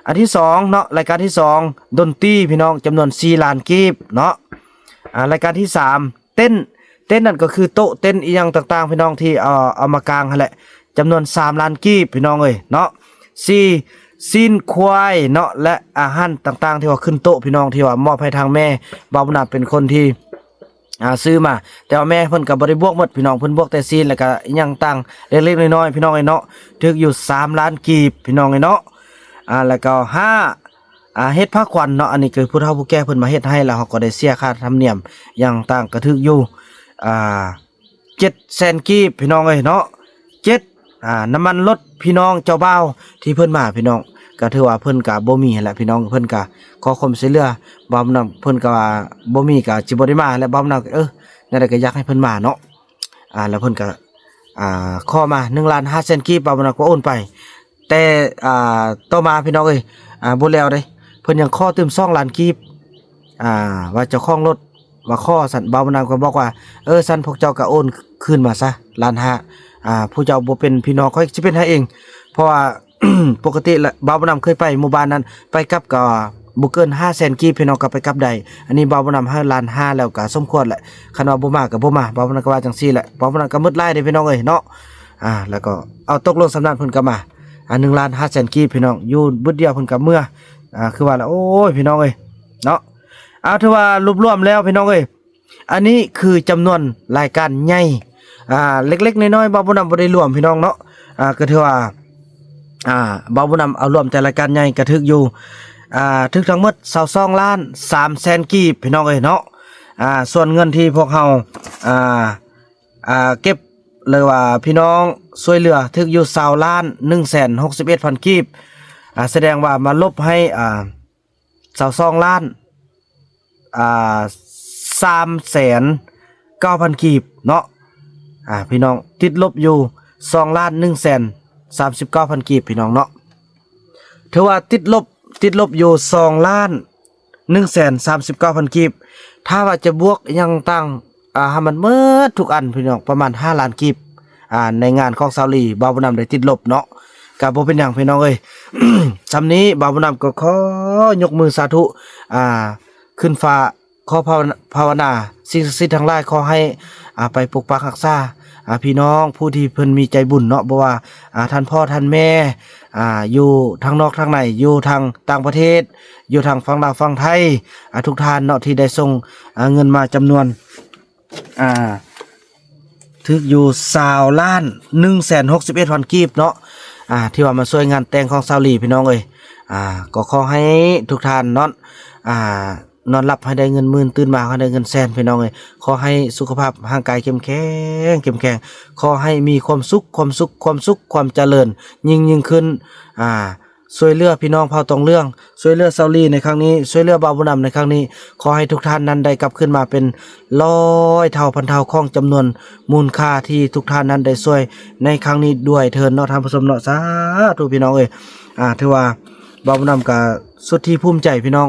ອັນທີສອງເນາະ ລາຍການທີສອງ ດົນຕີພີ່ນ້ອງ ຈຳນວນສີ່ລ້ານກີບເນາະ. ອ່າ ລາຍການທີສາມ ເຕັນ ເຕັນນັ້ນກໍຄືໂຕະເຕັນອີ່ຫຍັງຕ່າງໆ ພີ່ນ້ອງ ທີ່ເອົາ ເອົາມາກາງຫັ້ນແຫຼະ ຈຳນວນສາມລ້ານກີບພີ່ນ້ອງເອີຍເນາະ. ສີ່ ຊີ້ນຄວາຍເນາະ ແລະ ອາຫານຕ່າງໆ ທີ່ວ່າຂຶ້ນໂຕະພີ່ນ້ອງ ທີ່ວ່າມອບໃຫ້ທາງແມ່ ບ່າວບຸນນຳເປັນຄົນທີ່ ອ່າ ຊື້ມາ ແຕ່ວ່າແມ່ເພິ່ນກໍບໍ່ໄດ້ບວກໝົດພີ່ນ້ອງ ເພິ່ນບວກແຕ່ຊີ້ນ ແລ້ວກໍອີ່ຫຍັງຕ່າງເລັກໆນ້ອຍໆ ພີ່ນ້ອງເອີຍເນາະ. ຖືກຢູ່ສາມລ້ານກີບພີ່ນ້ອງເອີຍເນາະ. ອ່າ ແລ້ວກໍຫ້າ ອ່າ ເຮັດພາຂວັນເນາະ ອັນນີ້ຄືຜູ້ເຖົ້າຜູ້ແກ່ເພິ່ນມາເຮັດໃຫ້ ແລ້ວເຮົາກໍໄດ້ເສຍຄ່າທຳນຽມຫຍັງຕ່າງ ກໍຖືກຢູ່ ອ່າ ເຈັດແສນກີບພີ່ນ້ອງເອີຍເນາະ. ເຈັດ ອ່າ ນ້ຳມັນລົດພີ່ນ້ອງເຈົ້າບ່າວທີ່ເພິ່ນມາພີ່ນ້ອງ ກໍຖືວ່າເພິ່ນກໍບໍ່ມີຫັ້ນແຫຼະພີ່ນ້ອງ ເພິ່ນກໍຂໍຄວາມຊ່ວຍເຫຼືອ ບ່າວບຸນນຳ ເພິ່ນກໍວ່າບໍ່ມີກໍຊິບໍ່ໄດ້ມາແຫຼະ ບ່າວບຸນນຳ ເອີ ແນວໃດກໍຢາກໃຫ້ເພິ່ນມາເນາະ. ອ່າ ແລ້ວເພິ່ນກໍ ອ່າ ຂໍມາໜຶ່ງລ້ານຫ້າແສນກີບ ບ່າວບຸນນຳກໍໂອນໄປ ແຕ່ ອ່າ ຕໍ່ມາພີ່ນ້ອງເອີຍ ອ່າ ບໍ່ແລ້ວເດ້ ເພິ່ນຍັງຂໍຕື່ມສອງລ້ານກີບ ອ່າ ວ່າເຈົ້າຂອງລົດ ວ່າຂໍຊັ້ນ ບ່າວບຸນນຳກໍບອກວ່າ ເອີ ຊັ້ນພວກເຈົ້າກໍໂອນຄືນມາຊະລ້ານຫ້າ ອ່າ ຜູ້ເຈົ້າບໍ່ເປັນພີ່ນ້ອງ ຂ້ອຍຊິເປັນໃຫ້ເອງ ເພາະວ່າ ປົກກະຕິລະ ບ່າວບຸນນຳເຄີຍໄປໝູ່ບ້ານນັ້ນ ໄປກັບກໍບໍ່ເກີນຫ້າແສນກີບ ພີ່ນ້ອງກໍໄປກັບໄດ້. ອັນນີ້ບ່າວບຸນນຳໃຫ້ລ້ານຫ້າແລ້ວກໍສົມຄວນແຫຼະ ຄັນວ່າບໍ່ມາກໍບໍ່ມາ ບ່າວບຸນນຳກໍວ່າຈັ່ງຊີ້ແຫຼະ. ບ່າວບຸນນຳກໍໝົດຫຼາຍເດ້ພີ່ນ້ອງເອີຍເນາະ ອ່າ ແລ້ວກໍເອົາຕົກລົງສ່ຳນັ້ນ ເພິ່ນກໍມາ ອ່າ ໜຶ່ງລ້ານຫ້າແສນກີບ ພີ່ນ້ອງ ຢູ່ບຶດດຽວເພິ່ນກໍເມືອ ອ່າ ຄືວ່າລະ ໂອ້ຍ ພີ່ນ້ອງເອີຍເນາະ. ເອົາ ຖືວ່າລວບລວມແລ້ວພີ່ນ້ອງເອີຍ ອັນນີ້ຄືຈຳນວນລາຍການໃຫຍ່ ອ່າ ເລັກໆນ້ອຍໆ ບ່າວບຸນນຳບໍ່ໄດ້ລວມພີ່ນ້ອງເນາະ ອ່າ ກໍຖືວ່າ ອ່າ ບ່າວບຸນນຳເອົາລວມແຕ່ລາຍການໃຫຍ່ກໍຖືກຢູ່ ອ່າ ຖືກທັງໝົດຊາວສອງລ້ານສາມແສນກີບ ພີ່ນ້ອງເອີຍເນາະ. ອ່າ ສ່ວນເງິນທີ່ພວກເຮົາ ອ່າ ອ່າ ເກັບ ຫຼືວ່າພີ່ນ້ອງຊ່ວຍເຫຼືອ ຖືກຢູ່ຊາວລ້ານໜຶ່ງແສນຫົກສິບເອັດພັນກີບ ອ່າ ສະແດງວ່າມາລົບໃຫ້ ອ່າ ຊາວສອງລ້ານ ອ່າ ສາມແສນເກົ້າພັນກີບເນາະ. ອ່າ ພີ່ນ້ອງ ຕິດລົບຢູ່ສອງລ້ານໜຶ່ງແສນສາມສິບເກົ້າພັນກີບ ພີ່ນ້ອງເນາະ. ຖືວ່າຕິດລົບ ຕິດລົບຢູ່ສອງລ້ານໜຶ່ງແສນສາມສິບເກົ້າພັນກີບ. ຖ້າວ່າຈະບວກອີ່ຫຍັງຕ່າງ ອ່າ ໃຫ້ມັນໝົດທຸກອັນ ພີ່ນ້ອງ ປະມານຫ້າລ້ານກີບ ອ່າ ໃນງານຂອງສາວລີ ບ່າວບຸນນຳໄດ້ຕິດລົບເນາະ. ກໍບໍ່ເປັນຫຍັງ ພີ່ນ້ອງເອີຍ ສ່ຳນີ້ບ່າວບຸນນຳກໍຂໍຍົກມືສາທຸ ອ່າ ຂຶ້ນຟ້າ ຂໍພາວະນາ ພາວະນາສິ່ງສັກສິດທັງຫຼາຍ ຂໍໃຫ້ ອ່າ ໄປປົກປັກຮັກສາ ອ່າ ພີ່ນ້ອງຜູ້ທີ່ເພິ່ນມີໃຈບຸນເນາະ ບໍ່ວ່າ ອ່າ ທ່ານພໍ່ທ່ານແມ່ ອ່າ ຢູ່ທາງນອກທາງໃນ ຢູ່ທາງຕ່າງປະເທດ ຢູ່ທາງຝັ່ງລາວຝັ່ງໄທ ອ່າ ທຸກທ່ານເນາະ ທີ່ໄດ້ສົ່ງ ອ່າ ເງິນມາຈຳນວນ ອ່າ ຖືກຢູ່ຊາວລ້ານໜຶ່ງແສນຫົກສິບເອັດພັນກີບເນາະ ອ່າ ທີ່ວ່າມາຊ່ວຍງານແຕ່ງຂອງສາວລີ ພີ່ນ້ອງເອີຍ. ອ່າ ກໍຂໍໃຫ້ທຸກທ່ານນອນ ອ່າ ນອນຫຼັບໃຫ້ໄດ້ເງິນໝື່ນ ຕື່ນມາໃຫ້ໄດ້ເງິນແສນ ພີ່ນ້ອງເອີຍ. ຂໍໃຫ້ສຸຂະພາບຮ່າງກາຍເຂັ້ມແຂງ ເຂັ້ມແຂງ ຂໍໃຫ້ມີຄວາມສຸກ ຄວາມສຸກ ຄວາມສຸກ ຄວາມຈະເລີນຍິ່ງໆຂຶ້ນ. ອ່າ ຊ່ວຍເຫຼືອພີ່ນ້ອງເຜົ່າຕອງເຫຼືອງ ຊ່ວຍເຫຼືອຊາວລີໃນຄັ້ງນີ້ ຊ່ວຍເຫຼືອບ່າວບຸນນຳໃນຄັ້ງນີ້ ຂໍໃຫ້ທຸກທ່ານນັ້ນໄດ້ກັບຄືນມາເປັນຮ້ອຍເທົ່າພັນເທົ່າຂອງຈຳນວນມູນຄ່າທີ່ທຸກທ່ານນັ້ນໄດ້ຊ່ວຍໃນຄັ້ງນີ້ດ້ວຍເທີ້ນເນາະ ທ່ານຜູ້ຊົມເນາະ. ສາທຸ ພີ່ນ້ອງເອີຍ. ອ່າ ຖືວ່າບ່າວບຸນນຳກະສຸດທີ່ພູມໃຈ ພີ່ນ້ອງ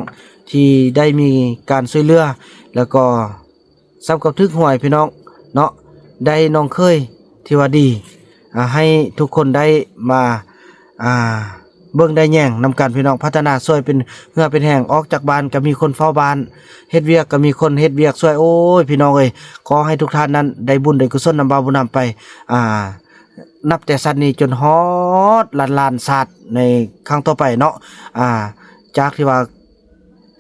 ທີ່ໄດ້ມີການຊ່ວຍເຫຼືອ ແລ້ວກໍ ສ່ຳກັບຖືກຫວຍພີ່ນ້ອງເນາະ ໄດ້ນ້ອງເຂີຍທີ່ວ່າດີ ອ່າ ໃຫ້ທຸກຄົນໄດ້ມາ ອ່າ ເບິ່ງໄດ້ແຍງນຳກັນພີ່ນ້ອງ. ພັດທະນາຊ່ວຍເປັນເຫື່ອເປັນແຮງ ອອກຈາກບ້ານກໍມີຄົນເຝົ້າບ້ານ ເຮັດວຽກກໍມີຄົນເຮັດວຽກຊ່ວຍ. ໂອ້ຍ ພີ່ນ້ອງເອີຍ ຂໍໃຫ້ທຸກທ່ານນັ້ນໄດ້ບຸນໄດ້ກຸສົນນຳບ່າວບຸນນຳໄປ ອ່າ ນັບແຕ່ຊາດນີ້ຈົນຮອດລ້ານໆຊາດໃນຄັ້ງຕໍ່ໄປເນາະ. ອ່າ ຈາກທີ່ວ່າ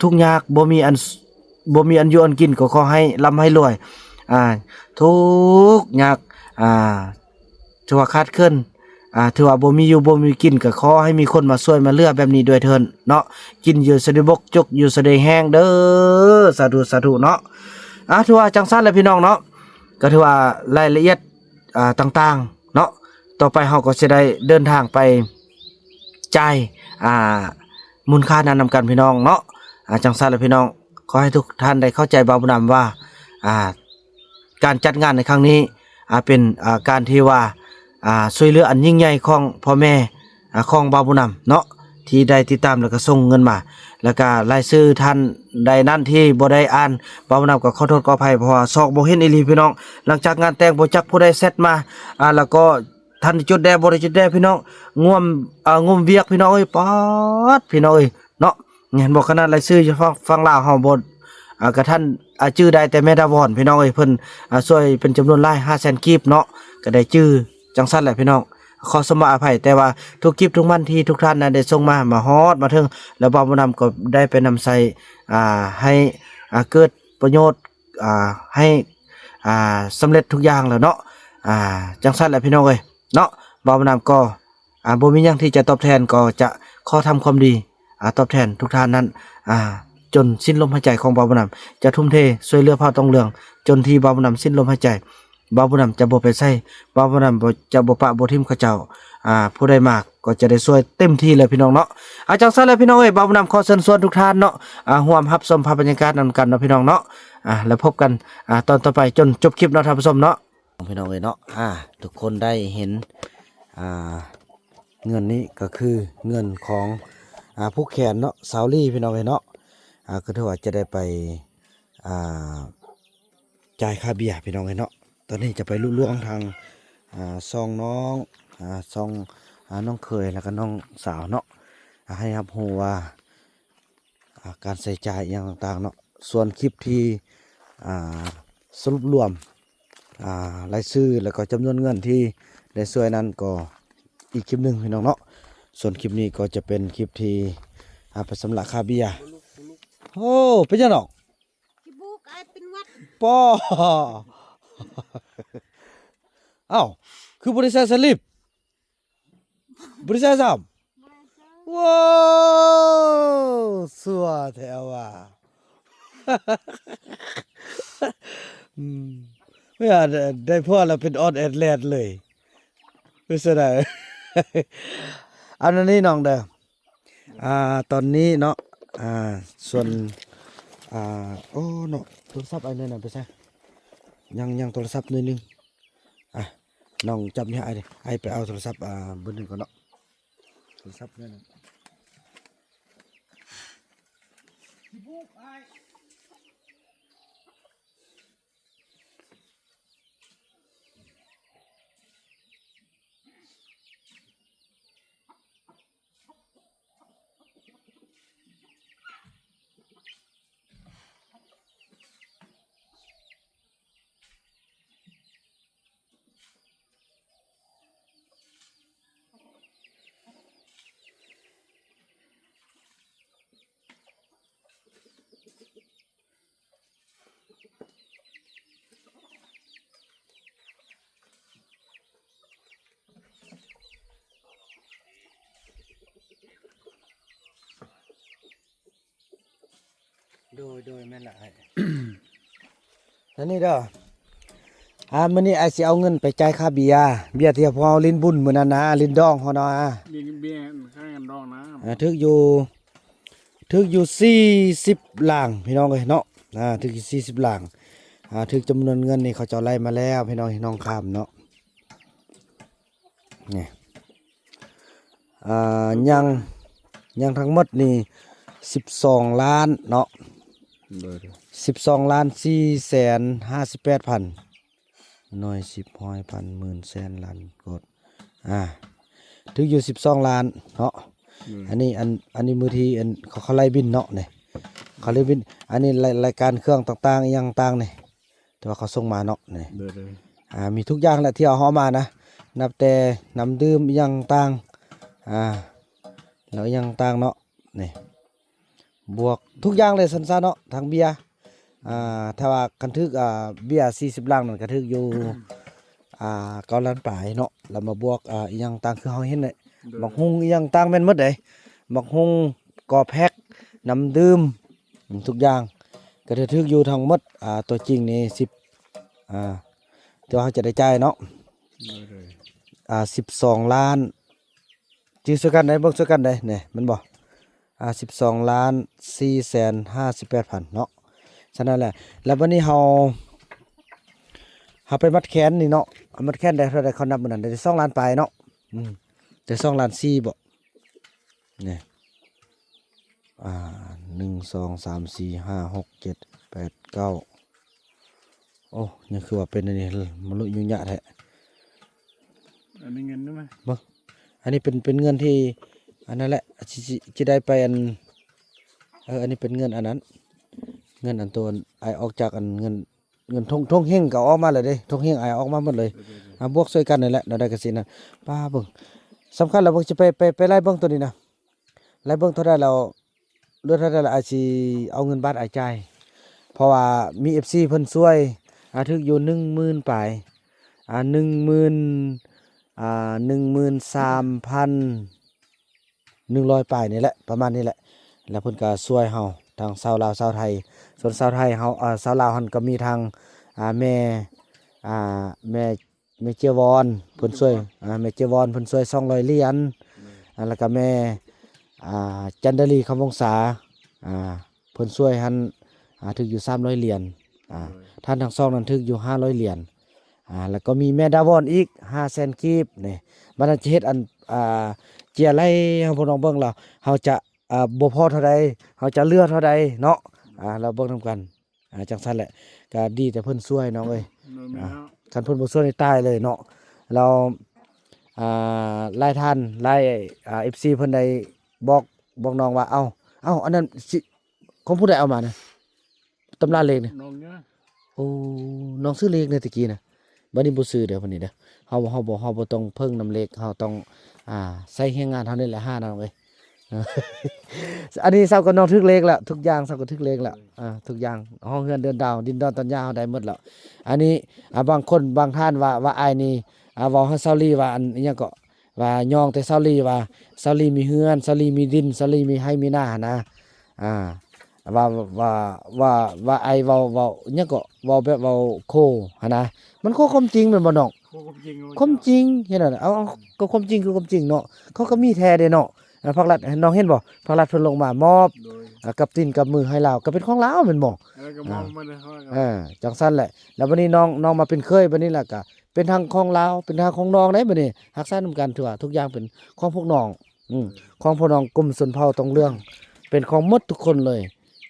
ທຸກຍາກ ບໍ່ມີອັນ ບໍ່ມີອັນຢູ່ອັນກິນ ກໍຂໍໃຫ້ລ່ຳໃຫ້ລວຍ. ອ່າ ທຸກຍາກ ອ່າ ຖືວ່າຂາດເຂີນ ອ່າ ຖືວ່າບໍ່ມີຢູ່ບໍ່ມີກິນ ກໍຂໍໃຫ້ມີຄົນມາຊ່ວຍມາເຫຼືອແບບນີ້ດ້ວຍເທີ້ນເນາະ. ກິນຢູ່ສະເດບົກ ຈົກຢູ່ສະເດແຫ້ງເດີ. ສາທຸ ສາທຸເນາະ. ອ່າ ຖືວ່າຈັ່ງຊັ້ນແຫຼະພີ່ນ້ອງເນາະ ກໍຖືວ່າລາຍລະອຽດ ອ່າ ຕ່າງໆເນາະ ຕໍ່ໄປເຮົາກໍຊິໄດ້ເດີນທາງໄປຈ່າຍ ອ່າ ມູນຄ່ານັ້ນນຳກັນພີ່ນ້ອງເນາະ. ອ່າ ຈັ່ງຊັ້ນລະພີ່ນ້ອງ ຂໍໃຫ້ທຸກທ່ານໄດ້ເຂົ້າໃຈບ່າວບຸນນຳວ່າ ອ່າ ການຈັດງານໃນຄັ້ງນີ້ ອ່າ ເປັນ ອ່າ ການທີ່ວ່າ ອ່າ ຊ່ວຍເຫຼືອອັນຍິ່ງໃຫຍ່ຂອງພໍ່ແມ່ ອ່າ ຂອງບ່າວບຸນນຳເນາະ ທີ່ໄດ້ຕິດຕາມ ແລ້ວກໍສົ່ງເງິນມາ ແລ້ວກໍລາຍຊື່ທ່ານໃດນັ້ນທີ່ບໍ່ໄດ້ອ່ານ ບ່າວບຸນນຳກໍຂໍໂທດຂໍອະໄພ ເພາະວ່າຊອກບໍ່ເຫັນອີ່ຫຼີພີ່ນ້ອງ. ຫຼັງຈາກງານແຕ່ງບໍ່ຈັກຜູ້ໃດແຊັດມາ ອ່າ ແລ້ວກໍ ທັນໄດ້ຈຸດແດ່ ບໍ່ໄດ້ຈຸດແດ່ພີ່ນ້ອງ ງວມ ອ່າ ງົມວຽກພີ່ນ້ອງເອີຍ. ປາດ ພີ່ນ້ອງເອີຍເນາະ ເຫັນບໍ່ ຂະໜາດລາຍຊື່ຢູ່ຝັ່ງ ຝັ່ງລາວເຮົາບໍ່ ອ່າ ກະທັນ ອ່າ ຈື່ໄດ້ ແຕ່ແມ່ດາວອນພີ່ນ້ອງເອີຍ ເພິ່ນ ອ່າ ຊ່ວຍເປັນຈຳນວນຫຼາຍ ຫ້າແສນກີບເນາະ ກະໄດ້ຈື່ຈັ່ງຊັ້ນແຫຼະພີ່ນ້ອງ. ຂໍສະມາອະໄພ ແຕ່ວ່າທຸກກິບທຸກມັນທີ່ທຸກທ່ານນັ້ນໄດ້ສົ່ງມາ ມາຮອດມາເຖິງ ແລ້ວບ່າວບຸນນຳກໍໄດ້ໄປນຳໃຊ້ ອ່າ ໃຫ້ ອ່າ ເກີດປະໂຫຍດ ອ່າ ໃຫ້ ອ່າ ສຳເລັດທຸກຢ່າງແລ້ວເນາະ. ອ່າ ຈັ່ງຊັ້ນແຫຼະພີ່ນ້ອງເອີຍເນາະ ບ່າວບຸນນຳກໍ ອ່າ ບໍ່ມີຫຍັງທີ່ຈະຕອບແທນ ກໍຈະຂໍທຳຄວາມດີ ອ່າ ຕອບແທນທຸກທ່ານນັ້ນ ອ່າ ຈົນສິ້ນລົມຫາຍໃຈຂອງບ່າວບຸນນຳ ຈະທຸ່ມເທຊ່ວຍເຫຼືອເຜົ່າຕອງເຫຼືອງ ຈົນທີ່ບ່າວບຸນນຳສິ້ນລົມຫາຍໃຈ. ບ່າວບຸນນຳຈະບໍ່ໄປໃສ ບ່າວບຸນນຳບໍ່ ຈະບໍ່ປະບໍ່ຖິ້ມເຂົາເຈົ້າ ອ່າ ຜູ້ໃດມາກໍຈະໄດ້ຊ່ວຍເຕັມທີ່ແຫຼະພີ່ນ້ອງເນາະ. ອ່າ ຈັ່ງຊັ້ນແຫຼະພີ່ນ້ອງເອີຍ ບ່າວບຸນນຳຂໍເຊີນຊວນທຸກທ່ານເນາະ ອ່າ ຮ່ວມຮັບຊົມພາບບັນຍາກາດນຳກັນເນາະພີ່ນ້ອງເນາະ. ອ່າ ແລ້ວພົບກັນ ອ່າ ຕອນຕໍ່ໄປຈົນຈົບຄລິບເນາະທ່ານຜູ້ຊົມເນາະ. ພີ່ນ້ອງເອີຍເນາະ ອ່າ ທຸກຄົນໄດ້ເຫັນ ອ່າ ເງິນນີ້ກໍຄືເງິນຂອງ ອ່າ ຜູກແຂນເນາະ ສາວລີ ພີ່ນ້ອງເອີຍເນາະ. ອ່າ ກໍຖືວ່າຈະໄດ້ໄປ ອ່າ ຈ່າຍຄ່າເບຍ ພີ່ນ້ອງເອີຍເນາະ. ຕອນນີ້ຈະໄປລຸລວງທາງ ອ່າ ຊ່ອງນ້ອງ ອ່າ ຊ່ອງ ອ່າ ນ້ອງເຂີຍ ແລ້ວກໍນ້ອງສາວເນາະ ອ່າ ໃຫ້ຮັບຮູ້ວ່າ ອ່າ ການໃຊ້ຈ່າຍອີ່ຫຍັງຕ່າງໆເນາະ. ສ່ວນຄລິບທີ່ ອ່າ ສະຫຼຸບລວມ ອ່າ ລາຍຊື່ ແລ້ວກໍຈຳນວນເງິນທີ່ໄດ້ຊ່ວຍນັ້ນ ກໍອີກຄລິບໜຶ່ງພີ່ນ້ອງເນາະ. ສ່ວນຄລິບນີ້ກໍຈະເປັນຄລິບທີ່ ອ່າ ໄປຊຳລະຄ່າເບຍ. ໂອ້ ເປັນຫຍັງນ້ອງ? ຂີ້ບູກ ອ້າຍເປັນຫວັດ. ປ້ອ ອ້າວ ຄືບໍ່ໄດ້ໃສ່ສະລິບ? ບໍ່ໄດ້ໃສ່ຊ້ຳ. ວ້າວ ຊົ່ວແທ້ວ່າ. ອືມ ເວລາໄດ້ຜົວແລ້ວເປັນອອດແອດແລດເລີຍ ເປັນຈັ່ງໃດ? ອັນນີ້ນ້ອງເດີ ອ່າ ຕອນນີ້ເນາະ ອ່າ ສ່ວນ ອ່າ ໂອ້ເນາະ ໂທລະສັບອ້າຍໜ້ອຍນັ້ນໄປໃສ? ຍັງ ຍັງໂທລະສັບໜ້ອຍໜຶ່ງ. ອ່ະ ນ້ອງຈັບນີ້ໃຫ້ອ້າຍເດີ ອ້າຍໄປເອົາໂທລະສັບ ອ່າ ເບີໜຶ່ງກ່ອນເນາະ ໂທລະສັບນັ້ນນະ. ໂດຍ ໂດຍ ແມ່ນລະອ້າຍ. ອັນນີ້ເດີ ອ່າ ມື້ນີ້ອ້າຍຊິເອົາເງິນໄປຈ່າຍຄ່າເບຍ ເບຍທີ່ພວກເຮົາຫຼິ້ນບຸນມື້ນັ້ນນະ ຫຼິ້ນດອງເຮົານະ ເບຍ ເບຍ ຄ່າງານດອງນະ ອ່າ ຖືກຢູ່ ຖືກຢູ່ສີ່ສິບລ້ານພີ່ນ້ອງເອີຍເນາະ ອ່າ ຖືກຢູ່ສີ່ສິບລ້ານ ອ່າ ຖືກຈຳນວນເງິນນີ້ເຂົາເຈົ້າໄລ່ມາແລ້ວພີ່ນ້ອງ ທີ່ໜອງຄາມເນາະ ນີ້ ອ່າ ຍັງ ຍັງທັງໝົດນີ້ສິບສອງລ້ານເນາະ ໂດຍ ໂດຍ ສິບສອງລ້ານສີ່ແສນຫ້າສິບແປດພັນ ໜ່ວຍ ສິບ ຮ້ອຍ ພັນ ໝື່ນ ແສນ ລ້ານ ໂກດ ອ່າ ຖືກຢູ່ສິບສອງລ້ານເນາະ ໂດຍ ອັນນີ້ ອັນ ອັນນີ້ມື້ທີ່ ອັນ ເຂົາ ເຂົາໄລ່ບິນເນາະນີ້ ເຂົາໄລ່ບິນ ອັນນີ້ລາຍ ລາຍການເຄື່ອງຕ່າງໆ ອີ່ຫຍັງຕ່າງນີ້ ທີ່ວ່າເຂົາສົ່ງມາເນາະນີ້ ໂດຍ ໂດຍ ອ່າ ມີທຸກຢ່າງແຫຼະທີ່ເອົາເຮົາມານະ ນັບແຕ່ນ້ຳດື່ມອີ່ຫຍັງຕ່າງ ອ່າ ແລ້ວອີ່ຫຍັງຕ່າງເນາະນີ້ ບວກທຸກຢ່າງເລີຍຊັ້ນຊະເນາະ ທັງເບຍ ອ່າ ຖ້າວ່າຄັນຖືກ ອ່າ ເບຍສີ່ສິບລັງນັ້ນກະຖືກຢູ່ ອ່າ ເກົ້າລ້ານປາຍເນາະ ແລ້ວມາບວກ ອ່າ ອີ່ຫຍັງຕ່າງຄືເຮົາເຫັນແຫຼະ ໂດຍ ໝາກຫຸ່ງອີ່ຫຍັງຕ່າງແມ່ນໝົດເດ້ ໝາກຫຸ່ງ ກໍແພັກ ນ້ຳດື່ມ ທຸກຢ່າງ ກະຖືກຢູ່ທັງໝົດ ອ່າ ຕົວຈິງນີ້ສິບ ອ່າ ທີ່ວ່າເຮົາຈະໄດ້ຈ່າຍເນາະ ໂດຍ ໂດຍ ອ່າ ສິບສອງລ້ານ ຈື່ຊ່ວຍກັນໄດ໋ ເບິ່ງຊ່ວຍກັນໄດ໋ ນີ້ແມ່ນບໍ່ ອ່າ ສິບສອງລ້ານສີ່ແສນຫ້າສິບແປດພັນເນາະ ສະນັ້ນແຫຼະ ແລ້ວບັດນີ້ເຮົາ ເຮົາໄປມັດແຂນນີ້ເນາະ ມັດແຂນໄດ້ເທົ່າໃດ ເຂົານັບມື້ນັ້ນໄດ້ສອງລ້ານປາຍເນາະ ອືມ ໄດ້ສອງລ້ານສີ່ບໍ ນີ້ ອ່າ ໜຶ່ງ ສອງ ສາມ ສີ່ ຫ້າ ຫົກ ເຈັດ ແປດ ເກົ້າ ໂອ້ ຍັງຄືວ່າເປັນອັນນີ້ ມະລຸຍຸຍະແທ້ ອັນນີ້ເງິນນະ ເບິ່ງ ອັນນີ້ເປັນ ເປັນເງິນທີ່ ອັນນັ້ນແຫຼະ ຊິ ຊິ ຊິໄດ້ໄປອັນ ເອີ ອັນນີ້ເປັນເງິນອັນນັ້ນ ເງິນອັນໂຕ ອາຍອອກຈາກອັນເງິນ ເງິນຖົງ ຖົງເຮັງກໍອອກມາແລ້ວເດ້ ຖົງເຮັງອາຍອອກມາໝົດເລີຍ ໂດຍ ໂດຍ ໂດຍ ອ່າ ບວກຊ່ວຍກັນນີ້ແຫຼະ ແນວໃດກໍຊິນັ້ນ ປ້າເບິ່ງ ສຳຄັນແລ້ວເບິ່ງ ຊິໄປ ໄປ ໄປໄລ່ເບິ່ງໂຕນີ້ນະ ໄລ່ເບິ່ງເທົ່າໃດແລ້ວ ເຫຼືອເທົ່າໃດແລ້ວ ອາຍຊິເອົາເງິນບາດອາຍຈ່າຍ ເພາະວ່າມີເອັຟຊີເພິ່ນຊ່ວຍ ອາ ຖືກຢູ່ໜຶ່ງໝື່ນປາຍ ອາ ໜຶ່ງໝື່ນ ອາ ໜຶ່ງໝື່ນສາມພັນ ໜຶ່ງຮ້ອຍປາຍນີ້ແຫຼະ ປະມານນີ້ແຫຼະ ແລ້ວເພິ່ນກໍຊ່ວຍເຮົາ ທັງຊາວລາວຊາວໄທ ສ່ວນຊາວໄທເຮົາ ເອີ ຊາວລາວຫັ້ນກໍມີທັງ ອ່າ ແມ່ ອ່າ ແມ່ ແມ່ເຈຍວອນ ເພິ່ນຊ່ວຍ ແມ່ເຈຍວອນ ອ່າ ແມ່ເຈຍວອນເພິ່ນຊ່ວຍສອງຮ້ອຍຫຼຽນ ແມ່ນ ອ່າ ແລ້ວກໍແມ່ ອ່າ ຈັນດາລີ ຄຳວົງສາ ອ່າ ເພິ່ນຊ່ວຍຫັ້ນ ອ່າ ຖືກຢູ່ສາມຮ້ອຍຫຼຽນ ອ່າ ໂດຍ ທ່ານທັງສອງນັ້ນຖືກຢູ່ຫ້າຮ້ອຍຫຼຽນ ອ່າ ແລ້ວກໍມີແມ່ດາວອນອີກຫ້າແສນກີບນີ້ ບັດນັ້ນຈະເຮັດອັນ ອ່າ ເຈຍໄລ່ໃຫ້ພວກນ້ອງເບິ່ງລະ ເຮົາຈະ ອ່າ ບໍ່ພໍເທົ່າໃດ ເຮົາຈະເຫຼືອເທົ່າໃດເນາະ ອ່າ ລະເບິ່ງນຳກັນ ອ່າ ຈັ່ງຊັ້ນແຫຼະ ກໍດີແຕ່ເພິ່ນຊ່ວຍນ້ອງເອີຍ ໂດຍ ແມ່ນ ອ່າ ແລ້ວ ຄັນເພິ່ນບໍ່ຊ່ວຍນີ້ຕາຍເລີຍເນາະ ແລ້ວ ອ່າ ຫຼາຍທ່ານ ຫຼາຍ ອ່າ ເອັຟຊີເພິ່ນໄດ້ບອກ ບອກນ້ອງວ່າ ເອົ້າ ເອົ້າ ອັນນັ້ນຊິ ຂອງຜູ້ໃດເອົາມານະ ຕຳລາເລກນີ້ ນ້ອງເນາະ ໂອ້ ນ້ອງຊື້ເລກໃນຕະກີ້ນະ ບັດນີ້ບໍ່ຊື້ເດີ ບັດນີ້ເດີ ເຮົາ ເຮົາບໍ່ ເຮົາບໍ່ຕ້ອງເພິ່ງນຳເລກ ເຮົາຕ້ອງ ອ່າ ໃຊ້ແຮງງານເຮົານີ້ແຫຼະຫາ ນ້ອງເອີຍ ອັນນີ້ເຊົາກໍນ້ອງຖືກເລກແລ້ວ ທຸກຢ່າງເຊົາກໍຖືກເລກແລ້ວ ອ່າ ທຸກຢ່າງ ຫ້ອງເຮືອນເດີ່ນດາວ ດິນດອນຕອນຫຍ້າເຮົາໄດ້ໝົດແລ້ວ ອັນນີ້ ອ່າ ບາງຄົນບາງທ່ານວ່າ ວ່າອ້າຍນີ້ ອ່າ ເວົ້າໃຫ້ສາວລີວ່າ ອັນ ອີ່ຫຍັງເກາະ ວ່າຍ້ອງແຕ່ສາວລີວ່າ ສາວລີມີເຮືອນ ສາວລີມີດິນ ສາວລີມີໄຮ່ມີນາຫັ້ນນະ ອ່າ ວ່າ ວ່າ ວ່າ ວ່າອ້າຍເວົ້າ ເວົ້າຫຍັງເກາະ ເວົ້າແບບເວົ້າໂຄຫັ້ນນະ ມັນໂຄຄວາມຈິງແມ່ນບໍ່ນ້ອງ? ໂຄຄວາມຈິງ ຄວາມຈິງ ເຫັນແລ້ວ ເອົາ ເອົາ ກໍຄວາມຈິງຄືຄວາມຈິງເນາະ ເຂົາກໍມີແທ້ເດ້ເນາະ ອ່າ ພາກລັດ ນ້ອງເຫັນບໍ່ ພາກລັດເພິ່ນລົງມາມອບ ໂດຍ ອ່າ ກັບຕີນກັບມືໃຫ້ລາວ ກໍເປັນຂອງລາວແມ່ນບໍ່? ເອີ ກໍມອບ ອ່າ ມາເລີຍ ເອີ ຈັ່ງຊັ້ນແຫຼະ ແລ້ວບັດນີ້ນ້ອງ ນ້ອງມາເປັນເຂີຍ ບັດນີ້ລະກະເປັນທັງຂອງລາວ ເປັນທັງຂອງນ້ອງເດ້ ບັດນີ້ຮັກສານຳກັນ ຖືວ່າທຸກຢ່າງເປັນຂອງພວກນ້ອງ ອືມ ຂອງພວກນ້ອງກຸ່ມຊົນເຜົ່າຕົງເຫຼືອງ ເປັນຂອງໝົດທຸກຄົນເລີຍ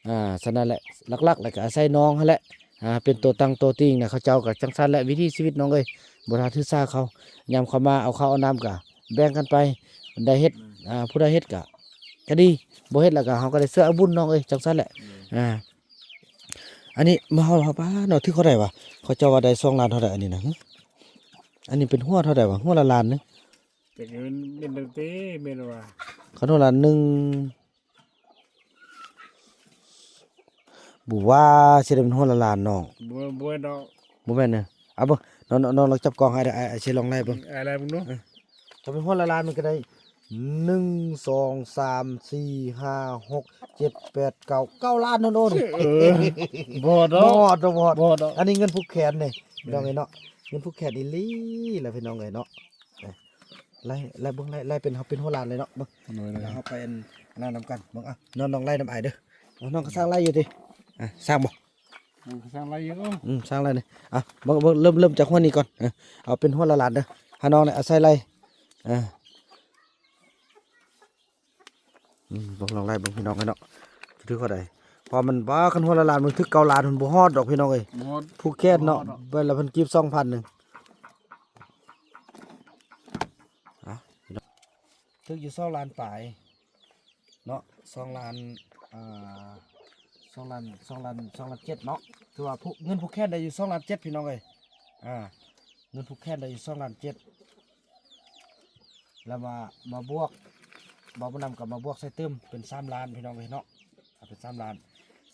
ອ່າ ສະນັ້ນແຫຼະ ຫຼັກໆ ແລ້ວກໍອາໄສນ້ອງຫັ້ນແຫຼະ ອ່າ ເປັນຕົວຕັ້ງຕົວຕີງນະ ເຂົາເຈົ້າກໍຈັ່ງຊັ້ນແຫຼະ ວິຖີຊີວິດນ້ອງເອີຍ ບໍ່ຖືກສາເຂົາ ຍາມເຂົາມາເອົາເຂົ້າເອົານ້ຳກໍແບ່ງກັນໄປ ໄດ້ເຮັດ ອ່າ ຜູ້ໃດເຮັດກໍ ກໍດີ ບໍ່ເຮັດແລ້ວກໍເຮົາກໍໄດ້ຊ່ວຍເອົາບຸນນ້ອງເອີຍ ຈັ່ງຊັ້ນແຫຼະ ອ່າ ອັນນີ້ມາເຮົາ ເຮົາ ປາດເນາະ ຖືກເທົ່າໃດວະ ເຂົາເຈົ້າວ່າໄດ້ສອງລ້ານເທົ່າໃດອັນນີ້ນະ ຫຶ ອັນນີ້ເປັນຫົວເທົ່າໃດວະ ຫົວລະລ້ານໜຶ່ງ ຈັກເງິນເປັນຕັ້ງແຕ່ແມ່ນວ່າ ຄັນຫົວລະໜຶ່ງ ບໍ່ວ່າຊິໄດ້ເປັນຫົວລະລ້ານນ້ອງ ບໍ່ ບໍ່ແມ່ນດອກ ບໍ່ແມ່ນເນາະ ເອົາເບິ່ງ ນ້ອງ ນ້ອງ ນ້ອງລອງຈັບກ້ອງໃຫ້ເດີ ອ້າຍ ອ້າຍຊິລອງໄລ່ເບິ່ງ ອ້າຍໄລ່ເບິ່ງດູ ເອີ ຖ້າເປັນຫົວລະລ້ານມັນກໍໄດ້ ໜຶ່ງ ສອງ ສາມ ສີ່ ຫ້າ ຫົກ ເຈັດ ແປດ ເກົ້າ ເກົ້າລ້ານໂດນ. ເອີ ບໍ່ຮອດດອກ ບໍ່ຮອດດອກ ບໍ່ຮອດດອກ. ອັນນີ້ເງິນຜູກແຂນນີ້ ເອີ ພີ່ນ້ອງເອີຍເນາະ, ເງິນຜູກແຂນອີ່ຫຼີລະພີ່ນ້ອງເອີຍເນາະ. ໄລ່ ໄລ່ເບິ່ງ ໄລ່ ໄລ່ເປັນ ເຮົາເປັນຫົວລ້ານເລີຍເນາະ. ເບິ່ງ ໂດຍ ແລ້ວເຮົາໄປອັນນັ້ນນຳກັນ. ເບິ່ງ ເອົາ ນ້ອງ ນ້ອງໄລ່ນຳອ້າຍເດີ. ເອົາ ນ້ອງກໍຊ່າງໄລ່ຢູ່ຕິ. ອ່າ ຊ່າງບໍ່? ເອີ ກໍຊ່າງໄລ່ຢູ່. ອືມ ຊ່າງໄລ່ນີ້. ອ່າ ເບິ່ງ ເບິ່ງ ເລີ່ມ ເລີ່ມຈາກຫົວນີ້ກ່ອນ. ເອີ ເອົາເປັນຫົວລ້ານໆເດີ. ຫານ້ອງນີ້ອາໄສໄລ່. ອ່າ ອືມ ເບິ່ງ ລອງໄລ່ເບິ່ງພີ່ນ້ອງເອີຍເນາະ ຖືກເທົ່າໃດ. ເພາະມັນ ບໍ່ ຄັນຫົວລະລ້ານມັນຖືກເກົ້າລ້ານ ມັນບໍ່ຮອດດອກພີ່ນ້ອງເອີຍ. ບໍ່ຮອດ ຜູກແຂນເນາະ ບໍ່ຮອດດອກ. ໃບລະພັນກີບ ສອງພັນໜຶ່ງ. ອ່ະ ຖືກຢູ່ສອງລ້ານປາຍເນາະ ສອງລ້ານ ອ່າ ສອງລ້ານ ສອງລ້ານ ສອງລ້ານເຈັດເນາະ. ຖືວ່າຜູກ ເງິນຜູກແຂນໄດ້ຢູ່ສອງລ້ານເຈັດພີ່ນ້ອງເອີຍ. ອ່າ ເງິນຜູກແຂນໄດ້ຢູ່ສອງລ້ານເຈັດ. ແລ້ວມາ ມາບວກ ບ່າວບຸນນຳກໍມາບວກໃສ່ຕື່ມເປັນສາມລ້ານພີ່ນ້ອງເອີຍເນາະ. ເອົາເປັນສາມລ້ານ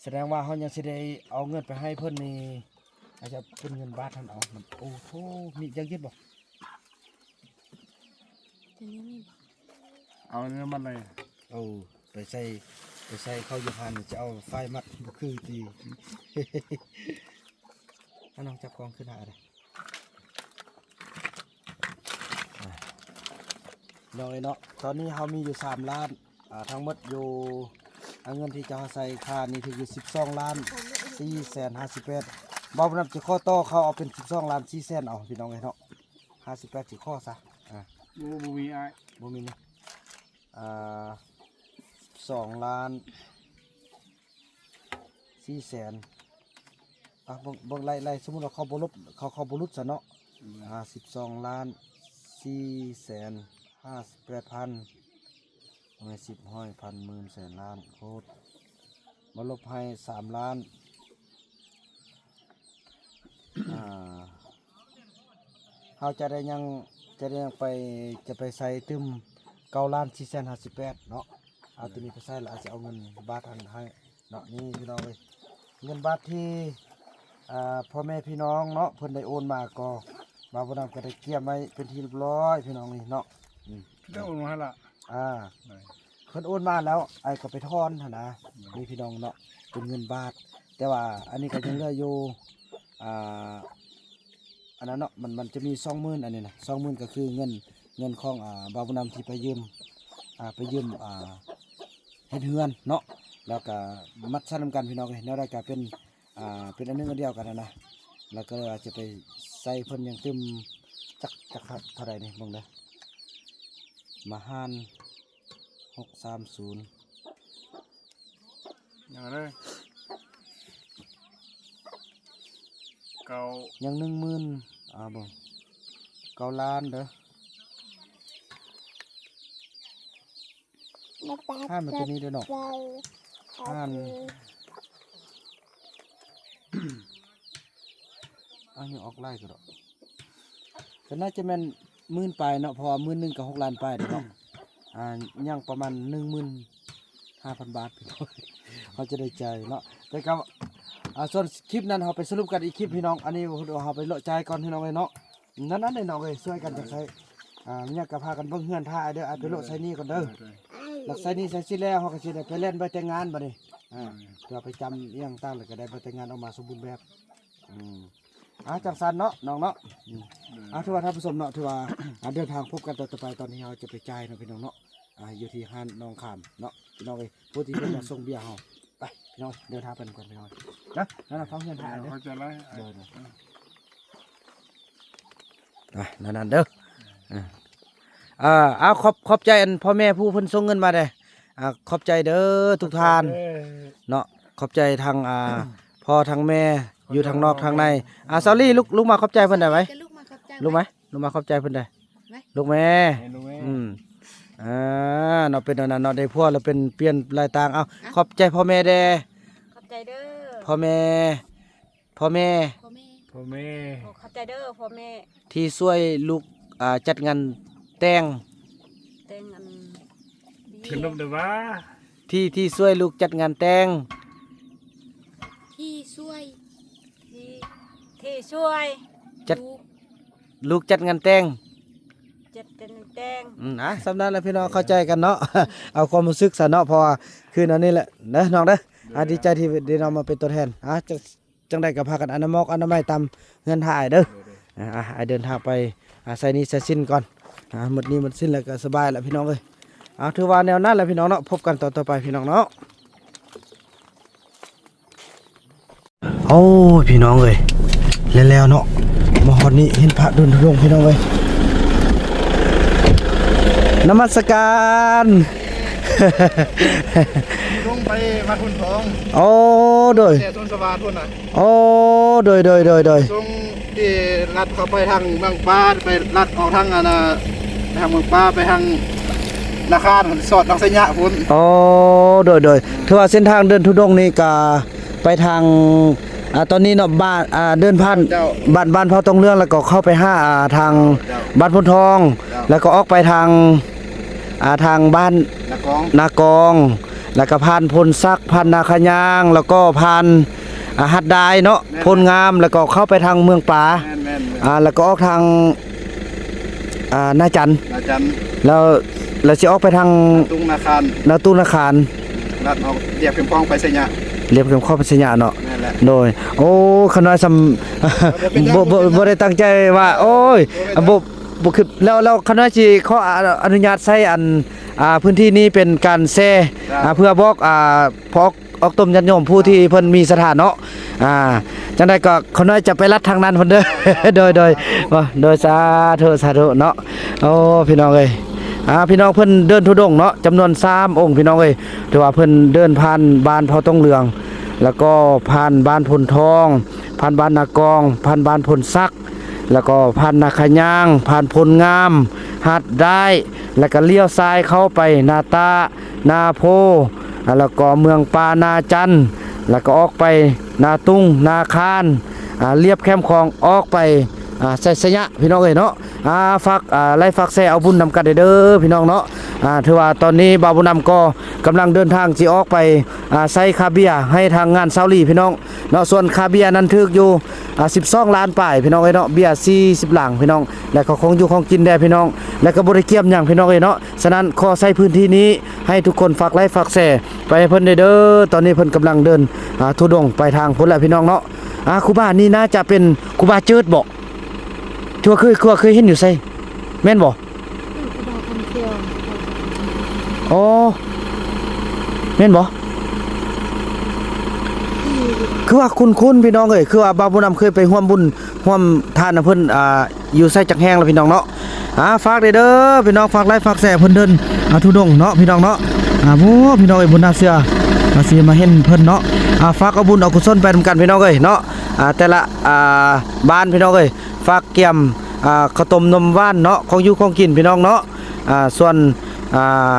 ສະແດງວ່າເຮົາຍັງຊິໄດ້ເອົາເງິນໄປໃຫ້ເພິ່ນນີ້ ອາດຈະເປັນເງິນບາດຫັ້ນເອົາ. ມັນ ໂອ້ໂທ ມີຢາກຍຶດບໍ່? ຕົວນີ້ມີບໍ່? ເອົາເງິນມັດເລີຍ. ເອົາໄປໃສ່ ໄປໃສ່ເຂົ້າຢູ່ຫັ້ນ ຈະເອົາຝ້າຍມັດ ບໍ່ຄືຕິ. ອາ ນ້ອງຈັບກ້ອງຂຶ້ນຫາເດີ້. ອ່າ ນ້ອງເອີຍເນາະ ຕອນນີ້ເຮົາມີຢູ່ສາມລ້ານ ອ່າ ທັງໝົດຢູ່ ອ່າ ເງິນທີ່ຈະເອົາໃສ່ຄ່ານີ້ຖືກຢູ່ສິບສອງລ້ານສີ່ແສນຫ້າສິບແປດ. ບ່າວບຸນນຳຈະຂໍຕໍ່ເຂົາເອົາເປັນສິບສອງລ້ານສີ່ແສນເອົາ ພີ່ນ້ອງເອີຍເນາະ. ຫ້າສິບແປດຊິຂໍຊະ. ອ່າ ບໍ່ ບໍ່ມີອ້າຍ ບໍ່ມີນີ້. ອ່າ ສອງລ້ານ ສີ່ແສນ. ອ່ະ ເບິ່ງ ເບິ່ງໄລ່ ໄລ່ ສົມມຸດວ່າເຂົາບໍ່ລົບ ເຂົາ ເຂົາບໍ່ຫຼຸດຊະເນາະ. ອືມ ອ່າ ສິບສອງລ້ານສີ່ແສນຫ້າສິບແປດພັນ ຮ້ອຍ ສິບ ຮ້ອຍ ພັນ ໝື່ນ ແສນ ລ້ານ ໂຄດ ມາລົບໃຫ້ສາມລ້ານ. ອ່າ ເຮົາຈະໄດ້ຍັງ ຈະໄດ້ຍັງໄປ ຈະໄປໃສ່ຕື່ມເກົ້າລ້ານສີ່ແສນຫ້າສິບແປດເນາະ. ເອົາ ເອີ ຕົວນີ້ໄປໃສ່ ແລ້ວອາດຈະເອົາເງິນບາດຫັ້ນໃຫ້ເນາະ. ນີ້ພີ່ນ້ອງເອີຍ ເງິນບາດທີ່ ອ່າ ພໍ່ແມ່ພີ່ນ້ອງເນາະ ເພິ່ນໄດ້ໂອນມາ ກໍບ່າວບຸນນຳກໍໄດ້ກຽມໄວ້ເປັນທີ່ຮຽບຮ້ອຍ ພີ່ນ້ອງນີ້ເນາະ. ອືມ ໄດ້ໂອນມາໃຫ້ລະ. ອ່າ ເພິ່ນໂອນມາແລ້ວ ອ້າຍກໍໄປຖອນຫັ້ນນະ. ນີ້ພີ່ນ້ອງເນາະ ເປັນເງິນບາດ ແຕ່ວ່າອັນນີ້ກໍຍັງເຫຼືອຢູ່ ອ່າ ອັນນັ້ນເນາະ ມັນ ມັນຈະມີສອງໝື່ນ ອັນນີ້ນະ ສອງໝື່ນ ກໍຄືເງິນ ເງິນຂອງ ອ່າ ບ່າວບຸນນຳທີ່ໄປຢືມ ອ່າ ໄປຢືມ ອ່າ ເຮັດເຮືອນເນາະ ແລ້ວກໍມັດໃສ່ນຳກັນ ພີ່ນ້ອງເອີຍ. ແນວໃດກໍເປັນ ອ່າ ເປັນອັນໜຶ່ງອັນດຽວກັນຫັ້ນນະ ແລ້ວກໍເລີຍວ່າຈະໄປໃສ່ເພິ່ນຍັງຕື່ມ ຈັກ ຈັກເທົ່າໃດນີ້ ເບິ່ງເດີ ມາຫານ ຫົກສາມສູນ ຍັງເລີຍ ເກົ້າ ຍັງໜຶ່ງໝື່ນ ອ່າ ເບິ່ງ ເກົ້າລ້ານເດີ. ຫານມັນຕົວນີ້ເດີເນາະ ຫານ ອັນນີ້ອອກຫຼາຍກວ່າດອກ ກໍໜ້າຈະແມ່ນໝື່ນປາຍເນາະ ເພາະວ່າໝື່ນໜຶ່ງກໍຫົກລ້ານປາຍເດ້ເນາະ. ອ່າ ຍັງປະມານໜຶ່ງໝື່ນຫ້າພັນບາດ ເຮົາຈະໄດ້ຈ່າຍເນາະ. ແຕ່ກໍ ອ່າ ສ່ວນຄລິບນັ້ນເຮົາໄປສະຫຼຸບກັນອີກຄລິບ ພີ່ນ້ອງ. ອັນນີ້ເຮົາໄປເລາະຈ່າຍກ່ອນ ພີ່ນ້ອງເອີຍເນາະ. ນັ້ນໆ ນ້ອງເອີຍ ຊ່ວຍກັນຈັກໃຊ້ ອ່າ ມັນຍັງກໍພາກັນເບິ່ງເຮືອນຖ້າເດີ. ອ້າຍໄປເລາະໃຊ້ໜີ້ກ່ອນເດີ ຫຼັກໃຊ້ໜີ້ໃຊ້ສິນແລ້ວ ເຮົາກໍຊິໄດ້ໄປແລ່ນໃບແຕ່ງງານບັດນີ້. ອ່າ ເພື່ອໄປຈຳອີ່ຫຍັງຕ່າງ ແລ້ວກໍໄດ້ໃບແຕ່ງງານອອກມາສົມບູນແບບ. ອືມ ອ່າ ຈັ່ງຊັ້ນເນາະ ນ້ອງເນາະ. ອືມ ອ່າ ຖືວ່າທ່ານຜູ້ຊົມເນາະ ຖືວ່າ ອ່າ ເດີນທາງພົບກັນຕອນຕໍ່ໄປ. ຕອນນີ້ເຮົາຈະໄປຈ່າຍເນາະ ພີ່ນ້ອງເນາະ. ອ່າ ຢູ່ທີ່ຮ້ານນ້ອງຂາມເນາະ ພີ່ນ້ອງເອີຍ ຜູ້ທີ່ເພິ່ນມາສົ່ງເບຍເຮົາ. ໄປ ພີ່ນ້ອງ ເດີນທາງໄປນຳກັນ ພີ່ນ້ອງເນາະ. ນະ ນະ ຟັງເຮືອນທ່ານເດີ ເຂົ້າໃຈແລ້ວ. ເດີ ເດີ ອ່າ ນັ້ນໆ ເດີ. ອ່າ ເອົາ ຂອບ ຂອບໃຈອັນພໍ່ແມ່ຜູ້ເພິ່ນສົ່ງເງິນມາເດ້. ອ່າ ຂອບໃຈເດີທຸກທ່ານ ເອີ ເນາະ. ຂອບໃຈທັງ ອ່າ ພໍ່ທັງແມ່ ຢູ່ທາງນອກທາງໃນ. ອ່າ ສາວລີ ລຸກ ລຸກມາຂອບໃຈເພິ່ນໄດ້ໄວ ລຸກມາຂອບໃຈ ລຸກມາ ລຸກມາຂອບໃຈເພິ່ນໄດ້ ໄວ ລຸກແມ່ ເອີ ລຸກແມ່. ອືມ ອ່າ ເນາະ ເປັນອັນນັ້ນເນາະ ໄດ້ຜົວແລ້ວເປັນ ປ່ຽນລາຍຕ່າງ. ເອົາ ອ່ະ ຂອບໃຈພໍ່ແມ່ແດ່ ຂອບໃຈເດີ ພໍ່ແມ່ ພໍ່ແມ່ ພໍ່ແມ່ ພໍ່ແມ່ ໂອ້ ຂອບໃຈເດີພໍ່ແມ່ ທີ່ຊ່ວຍລູກ ອ່າ ຈັດງານແຕ່ງ ແຕ່ງອັນ ຂະໜົມເດີວ່າ ທີ່ ທີ່ຊ່ວຍລູກຈັດງານແຕ່ງ ທີ່ຊ່ວຍ ທີ່ ທີ່ຊ່ວຍ ຈັດ ລູກ ລູກຈັດງານແຕ່ງ ເຈັບແຕ່ແຕ່ງ. ອືມ ອ່ະ ສ່ຳນັ້ນແຫຼະພີ່ນ້ອງ ເຂົ້າໃຈກັນເນາະ ເອົາຄວາມຮູ້ສຶກຊະເນາະ ເພາະວ່າຄືນອັນນີ້ແຫຼະເດີນ້ອງເດີ. ອ່ະ ດີໃຈທີ່ໄດ້ນ້ອງມາເປັນຕົວແທນ. ອ່ະ ຈັ່ງ ຈັ່ງໃດກໍພາກັນອະນາມອກອະນາໄມຕາມເຮືອນທ່າອ້າຍເດີ. ໂດຍ ໂດຍ. ອ່າ ອ້າຍເດີນທາງໄປ ອ່າ ໃສ່ໜີ້ໃສ່ສິນກ່ອນ. ອ່າ ໝົດໜີ້ໝົດສິນແລ້ວກໍສະບາຍແລ້ວພີ່ນ້ອງເອີຍ. ເອົາ ຖືວ່າແນວນັ້ນແຫຼະພີ່ນ້ອງເນາະ. ພົບກັນຕອນຕໍ່ໄປພີ່ນ້ອງເນາະ. ໂອ້ຍ ພີ່ນ້ອງເອີຍ ແລ້ວໆເນາະ ມາຮອດນີ້ເຫັນພະເດີນທຸດົງພີ່ນ້ອງເອີຍ. ນະມັດສະການ. ລົງໄປວັດໂພນທອງ. ໂອ້ ໂດຍ ແຕ່ສວນສະຫວາດພຸ້ນນະ. ໂອ້ ໂດຍ ໂດຍ ໂດຍ ໂດຍ. ຊ່ວງທີ່ລັດເຂົ້າໄປທາງເມືອງປາ ໄປລັດອອກທາງອັນນ່າ ໄປທາງເມືອງປາ ໄປທາງນາຄານ ສອດໜອງໄຊຍະພຸ້ນ. ໂອ້ ໂດຍ ໂດຍ. ຖືວ່າເສັ້ນທາງເດີນທຸດົງນີ້ກະໄປທາງ ອ່າ ຕອນນີ້ເນາະ ບ້ານ ອ່າ ເດີນຜ່ານ ເຈົ້າ ບ້ານ ບ້ານເຜົ່າຕອງເຫຼືອງ ແລ້ວກໍເຂົ້າໄປຫາ ອ່າ ທາງ ເຈົ້າ ບ້ານໂພນທອງ ເຈົ້າ ແລ້ວກໍອອກໄປທາງ ອ່າ ທາງບ້ານນາກອງ ນາກອງ ແລ້ວກໍຜ່ານໂພນສັກ ຜ່ານນາຂະຍາງ ແລ້ວກໍຜ່ານ ອ່າ ຫາດດາຍເນາະ. ແມ່ນ ໂພນງາມ ແລ້ວກໍເຂົ້າໄປທາງເມືອງປາ. ແມ່ນໆໆ. ອ່າ ແລ້ວກໍອອກທາງ ອ່າ ນາຈັນ ນາຈັນ ແລ້ວ ແລ້ວຊິອອກໄປທາງ ນາຕຸງນາຄານ ນາຕຸງນາຄານ ລັດອອກລຽບເຂັມຂອງໄປໄຊຍະ ລຽບເຂັມຂອງໄປໄຊຍະເນາະ. ແມ່ນແຫຼະ. ໂດຍ. ໂອ້ ຂ້ານ້ອຍຊ່ຳ ບໍ່ ບໍ່ ບໍ່ໄດ້ຕັ້ງໃຈວ່າ ໂອ້ຍ ບໍ່ ບໍ່ຄິດ ແລ້ວ ແລ້ວຂ້ານ້ອຍຊິຂໍອະ ອະນຸຍາດໃຊ້ອັນ ອ່າ ພື້ນທີ່ນີ້ເປັນການແຊ ອ່າ ເພື່ອບອກ ອ່າ ພວກອອກຕົມຍາດໂຍມຜູ້ທີ່ເພິ່ນມີສັດທາເນາະ. ອ່າ ຈັ່ງໃດກໍຂ້ານ້ອຍຈະໄປລັດທາງນັ້ນພຸ້ນເດີ. ໂດຍ ໂດຍ. ໂດຍ ສາທຸ ສາທຸເນາະ. ໂອ້ ພີ່ນ້ອງເອີຍ ອ່າ ພີ່ນ້ອງເພິ່ນເດີນທຸດົງເນາະ ຈຳນວນສາມອົງ ພີ່ນ້ອງເອີຍ. ຖືວ່າເພິ່ນເດີນຜ່ານບ້ານເຜົ່າຕົງເຫຼືອງ ແລ້ວກໍຜ່ານບ້ານໂພນທອງ ຜ່ານບ້ານນາກອງ ຜ່ານບ້ານໂພນສັກ ແລ້ວກໍຜ່ານນາຂະຍາງ ຜ່ານໂພນງາມ ຫາດດາຍ ແລ້ວກໍລ້ຽວຊ້າຍເຂົ້າໄປນາຕາ ນາໂພ ແລ້ວກໍເມືອງປ່ານາຈັນ ແລ້ວກໍອອກໄປນາຕຸງ ນາຄານ ອ່າ ລຽບແຄມຂອງອອກໄປ ອ່າ ໄຊ ໄຊຍະ ພີ່ນ້ອງເອີຍເນາະ. ອ່າ ຝາກ ອ່າ ໄລຝາກແຊເອົາບຸນນຳກັນເດີ ພີ່ນ້ອງເນາະ. ອ່າ ຖືວ່າຕອນນີ້ບ່າວບຸນນຳກໍກຳລັງເດີນທາງຊິອອກໄປ ອ່າ ໃສ່ຄ່າເບຍໃຫ້ທາງງານຊາວລີ ພີ່ນ້ອງເນາະ. ສ່ວນຄ່າເບຍນັ້ນຖືກຢູ່ ອ່າ ສິບສອງລ້ານປາຍ ພີ່ນ້ອງເອີຍເນາະ ເບຍສີ່ສິບຫຼັງ ພີ່ນ້ອງ ແລ້ວກໍຂອງຢູ່ຂອງກິນແດ່ ພີ່ນ້ອງ ແລ້ວກໍບໍ່ໄດ້ກຽມຫຍັງ ພີ່ນ້ອງເອີຍເນາະ. ສະນັ້ນ ຂໍໃຊ້ພື້ນທີ່ນີ້ໃຫ້ທຸກຄົນຝາກໄລຝາກແຊໄປໃຫ້ເພິ່ນແດ່ເດີ. ຕອນນີ້ເພິ່ນກຳລັງເດີນ ອ່າ ທຸດົງໄປທາງພຸ້ນແຫຼະ ພີ່ນ້ອງເນາະ. ອ່າ ຄູບານີ້ໜ້າຈະເປັນຄູບາເຈີດບໍ? ທີ່ວ່າເຄີຍ ຄືວ່າເຄີຍເຫັນຢູ່ໃສ ແມ່ນບໍ່? ອໍ ແມ່ນບໍ່? ຄືວ່າຄຸ້ນໆ ພີ່ນ້ອງເອີຍ ຄືວ່າບ່າວບຸນນຳເຄີຍໄປຮ່ວມບຸນຮ່ວມທານນຳເພິ່ນ ອ່າ ຢູ່ໃສຈັກແຫ່ງລະ ພີ່ນ້ອງເນາະ. ອ່າ ຝາກເດີ ພີ່ນ້ອງ ຝາກໄລຝາກແຊເພິ່ນເດີນ ອ່າ ທຸດົງເນາະ ພີ່ນ້ອງເນາະ. ອ່າ ໂອ້ ພີ່ນ້ອງເອີຍ ບໍ່ໜ້າເຊື່ອວ່າຊິມາເຫັນເພິ່ນເນາະ. ອ່າ ຝາກເອົາບຸນເອົາກຸສົນໄປນຳກັນ ພີ່ນ້ອງເອີຍເນາະ. ອ່າ ແຕ່ລະ ອ່າ ບ້ານ ພີ່ນ້ອງເອີຍ ຝາກກຽມ ອ່າ ເຂົ້າຕົ້ມນົມຫວານເນາະ ຂອງຢູ່ຂອງກິນ ພີ່ນ້ອງເນາະ. ອ່າ ສ່ວນ ອ່າ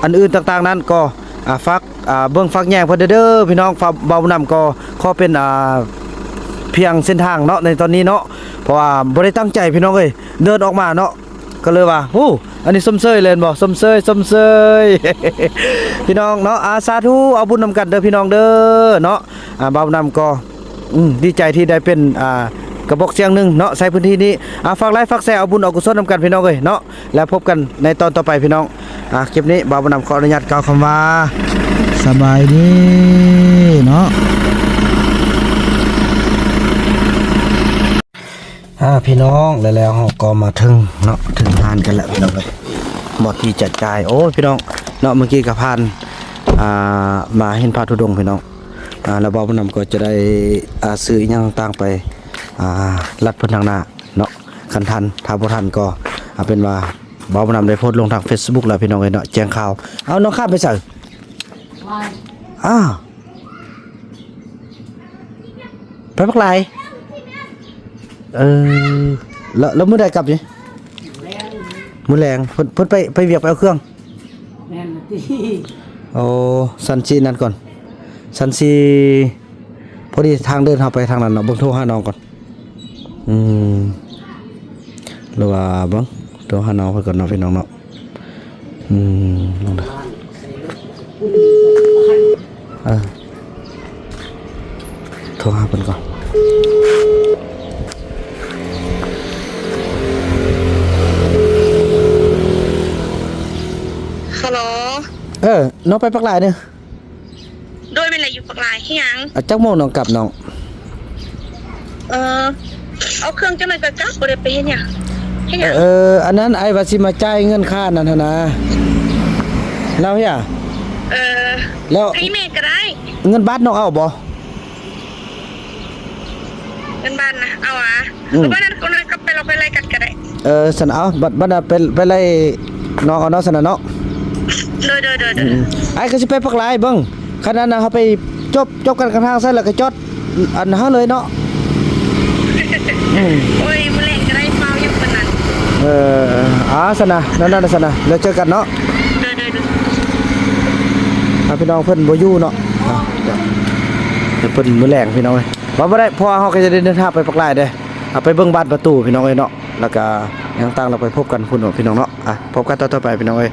ອັນອື່ນຕ່າງໆນັ້ນກໍ ອ່າ ຝາກ ອ່າ ເບິ່ງຝາກແຍງເພິ່ນເດີ ພີ່ນ້ອງ. ບ່າວບຸນນຳກໍຂໍເປັນ ອ່າ ພຽງເສັ້ນທາງເນາະ ໃນຕອນນີ້ເນາະ ເພາະວ່າບໍ່ໄດ້ຕັ້ງໃຈ ພີ່ນ້ອງເອີຍ ເດີນອອກມາເນາະ ກໍເລີຍວ່າ ໂອ້ ອັນນີ້ຊົມເຊີຍເລີຍແມ່ນບໍ່? ຊົມເຊີຍ ຊົມເຊີຍ ພີ່ນ້ອງເນາະ. ອ່າ ສາທຸ ເອົາບຸນນຳກັນເດີ ພີ່ນ້ອງເດີເນາະ. ອ່າ ບ່າວບຸນນຳກໍ ອືມ ດີໃຈທີ່ໄດ້ເປັນ ອ່າ ກະບອກສຽງໜຶ່ງເນາະ ໃຊ້ພື້ນທີ່ນີ້. ອ່າ ຝາກໄລຝາກແຊເອົາບຸນເອົາກຸສົນນຳກັນ ພີ່ນ້ອງເອີຍເນາະ. ແລ້ວພົບກັນໃນຕອນຕໍ່ໄປ ພີ່ນ້ອງ. ອ່າ ຄລິບນີ້ບ່າວບຸນນຳຂໍອະນຸຍາດກ່າວຄຳວ່າ ສະບາຍດີເນາະ. ອ່າ ພີ່ນ້ອງ ແລ້ວ ແລ້ວເຮົາກໍມາເຖິງເນາະ ເຖິງຮ້ານກັນແລ້ວ ພີ່ນ້ອງເອີຍ ບ່ອນທີ່ຈະຈ່າຍ. ໂອ້ຍ ພີ່ນ້ອງເນາະ ເມື່ອກີ້ກໍຜ່ານ ອ່າ ມາເຫັນພະທຸດົງ ພີ່ນ້ອງ. ອ່າ ແລ້ວບ່າວບຸນນຳກໍຈະໄດ້ ອ່າ ຊື້ອີ່ຫຍັງຕ່າງໆໄປ ອ່າ ລັດເພິ່ນທາງໜ້າເນາະ. ຄັນທັນ ຖ້າບໍ່ທັນກໍເອົາເປັນວ່າ ບ່າວບຸນນຳໄດ້ໂພສລົງທາງເຟສບຸກແລ້ວ ພີ່ນ້ອງເອີຍເນາະ ແຈ້ງຂ່າວ. ເອົາ ນ້ອງຂ້າມໄປໃສ? ອ້າວ ໄປບັກຫຼາຍ. ເອີ ແລ້ວ ແລ້ວມື້ໃດກັບນີ້? ມື້ແລງ ເພິ່ນ ເພິ່ນໄປ ໄປວຽກ ໄປເອົາເຄື່ອງ. ແມ່ນລະຕິ. ໂອ້ ຊັ້ນຊິນັ້ນກ່ອນ ຊັ້ນຊິ ພໍດີທາງເດີນເຮົາໄປທາງນັ້ນເນາະ. ເບິ່ງໂທຫານ້ອງກ່ອນ. ອືມ ຫຼືວ່າເບິ່ງ ໂທຫານ້ອງເພິ່ນກ່ອນເນາະ ພີ່ນ້ອງເນາະ. ອືມ ລອງເດີ ເອີ ໂທຫາເພິ່ນກ່ອນ. ເອີ ນ້ອງໄປປາກລາຍເດີ. ໂດຍ ແມ່ນແຫຼະ ຢູ່ປາກລາຍ. ເຮັດຫຍັງ? ອາ ຈັກໂມງນ້ອງກັບນ້ອງ? ເອີ ເອົາເຄື່ອງຈັກໜ້ອຍກໍກັບ ບໍ່ໄດ້ໄປເຮັດຫຍັງ. ເຮັດຫຍັງ? ເອີ ອັນນັ້ນ ອ້າຍວ່າຊິມາຈ່າຍເງິນຄ່ານັ້ນຫັ້ນນະ. ແລ້ວເຮຍ ເອີ ແລ້ວໃຫ້ແມ່ກໍໄດ້. ເງິນບາດນ້ອງເອົາບໍ່? ເງິນບາດນະ ເອົາຫວາ? ອືມ ບາດນັ້ນຄົນນັ້ນກໍໄປ ເຮົາໄປໄລ່ກັນກໍໄດ້. ເອີ ຊັ້ນເອົາ ບາດ ບາດນັ້ນໄປ ໄປໄລ່ນ້ອງເອົາເນາະ ຊັ້ນນະເນາະ. ໂດຍ ໂດຍ ໂດຍ ໂດຍ. ອືມ ອ້າຍກໍຊິໄປປາກລາຍເບິ່ງ ຄັນນັ້ນນະ ເຮົາໄປຈົບ ຈົບກັນກາງທາງຊັ້ນ ແລ້ວກໍຈອດອັນຫັ້ນເລີຍເນາະ. ອືມ ໂອ້ຍ ມື້ແລງກໍໄດ້ ເວົ້າຢູ່ຄົນນັ້ນ. ເອີ ອາ ຊັ້ນນະ ນັ້ນໆ ຊັ້ນນະ ແລ້ວເຈີກັນເນາະ. ໂດຍ ໂດຍ ໂດຍ. ອາ ພີ່ນ້ອງເພິ່ນບໍ່ຢູ່ເນາະ. ອາ ດຽວເພິ່ນມື້ແລງ ພີ່ນ້ອງເອີຍ ວ່າບໍ່ໄດ້ ເພາະວ່າເຮົາກໍຈະໄດ້ເດີນທາງໄປປາກລາຍເດ້. ອາ ໄປເບິ່ງບ້ານປະຕູ ພີ່ນ້ອງເອີຍເນາະ ແລ້ວກໍຍ່າງຕາງ ແລ້ວໄປພົບກັນພຸ້ນເນາະ ພີ່ນ້ອງເນາະ. ອາ ພົບກັນຕອນຕໍ່ໄປ ພີ່ນ້ອງເອີຍ.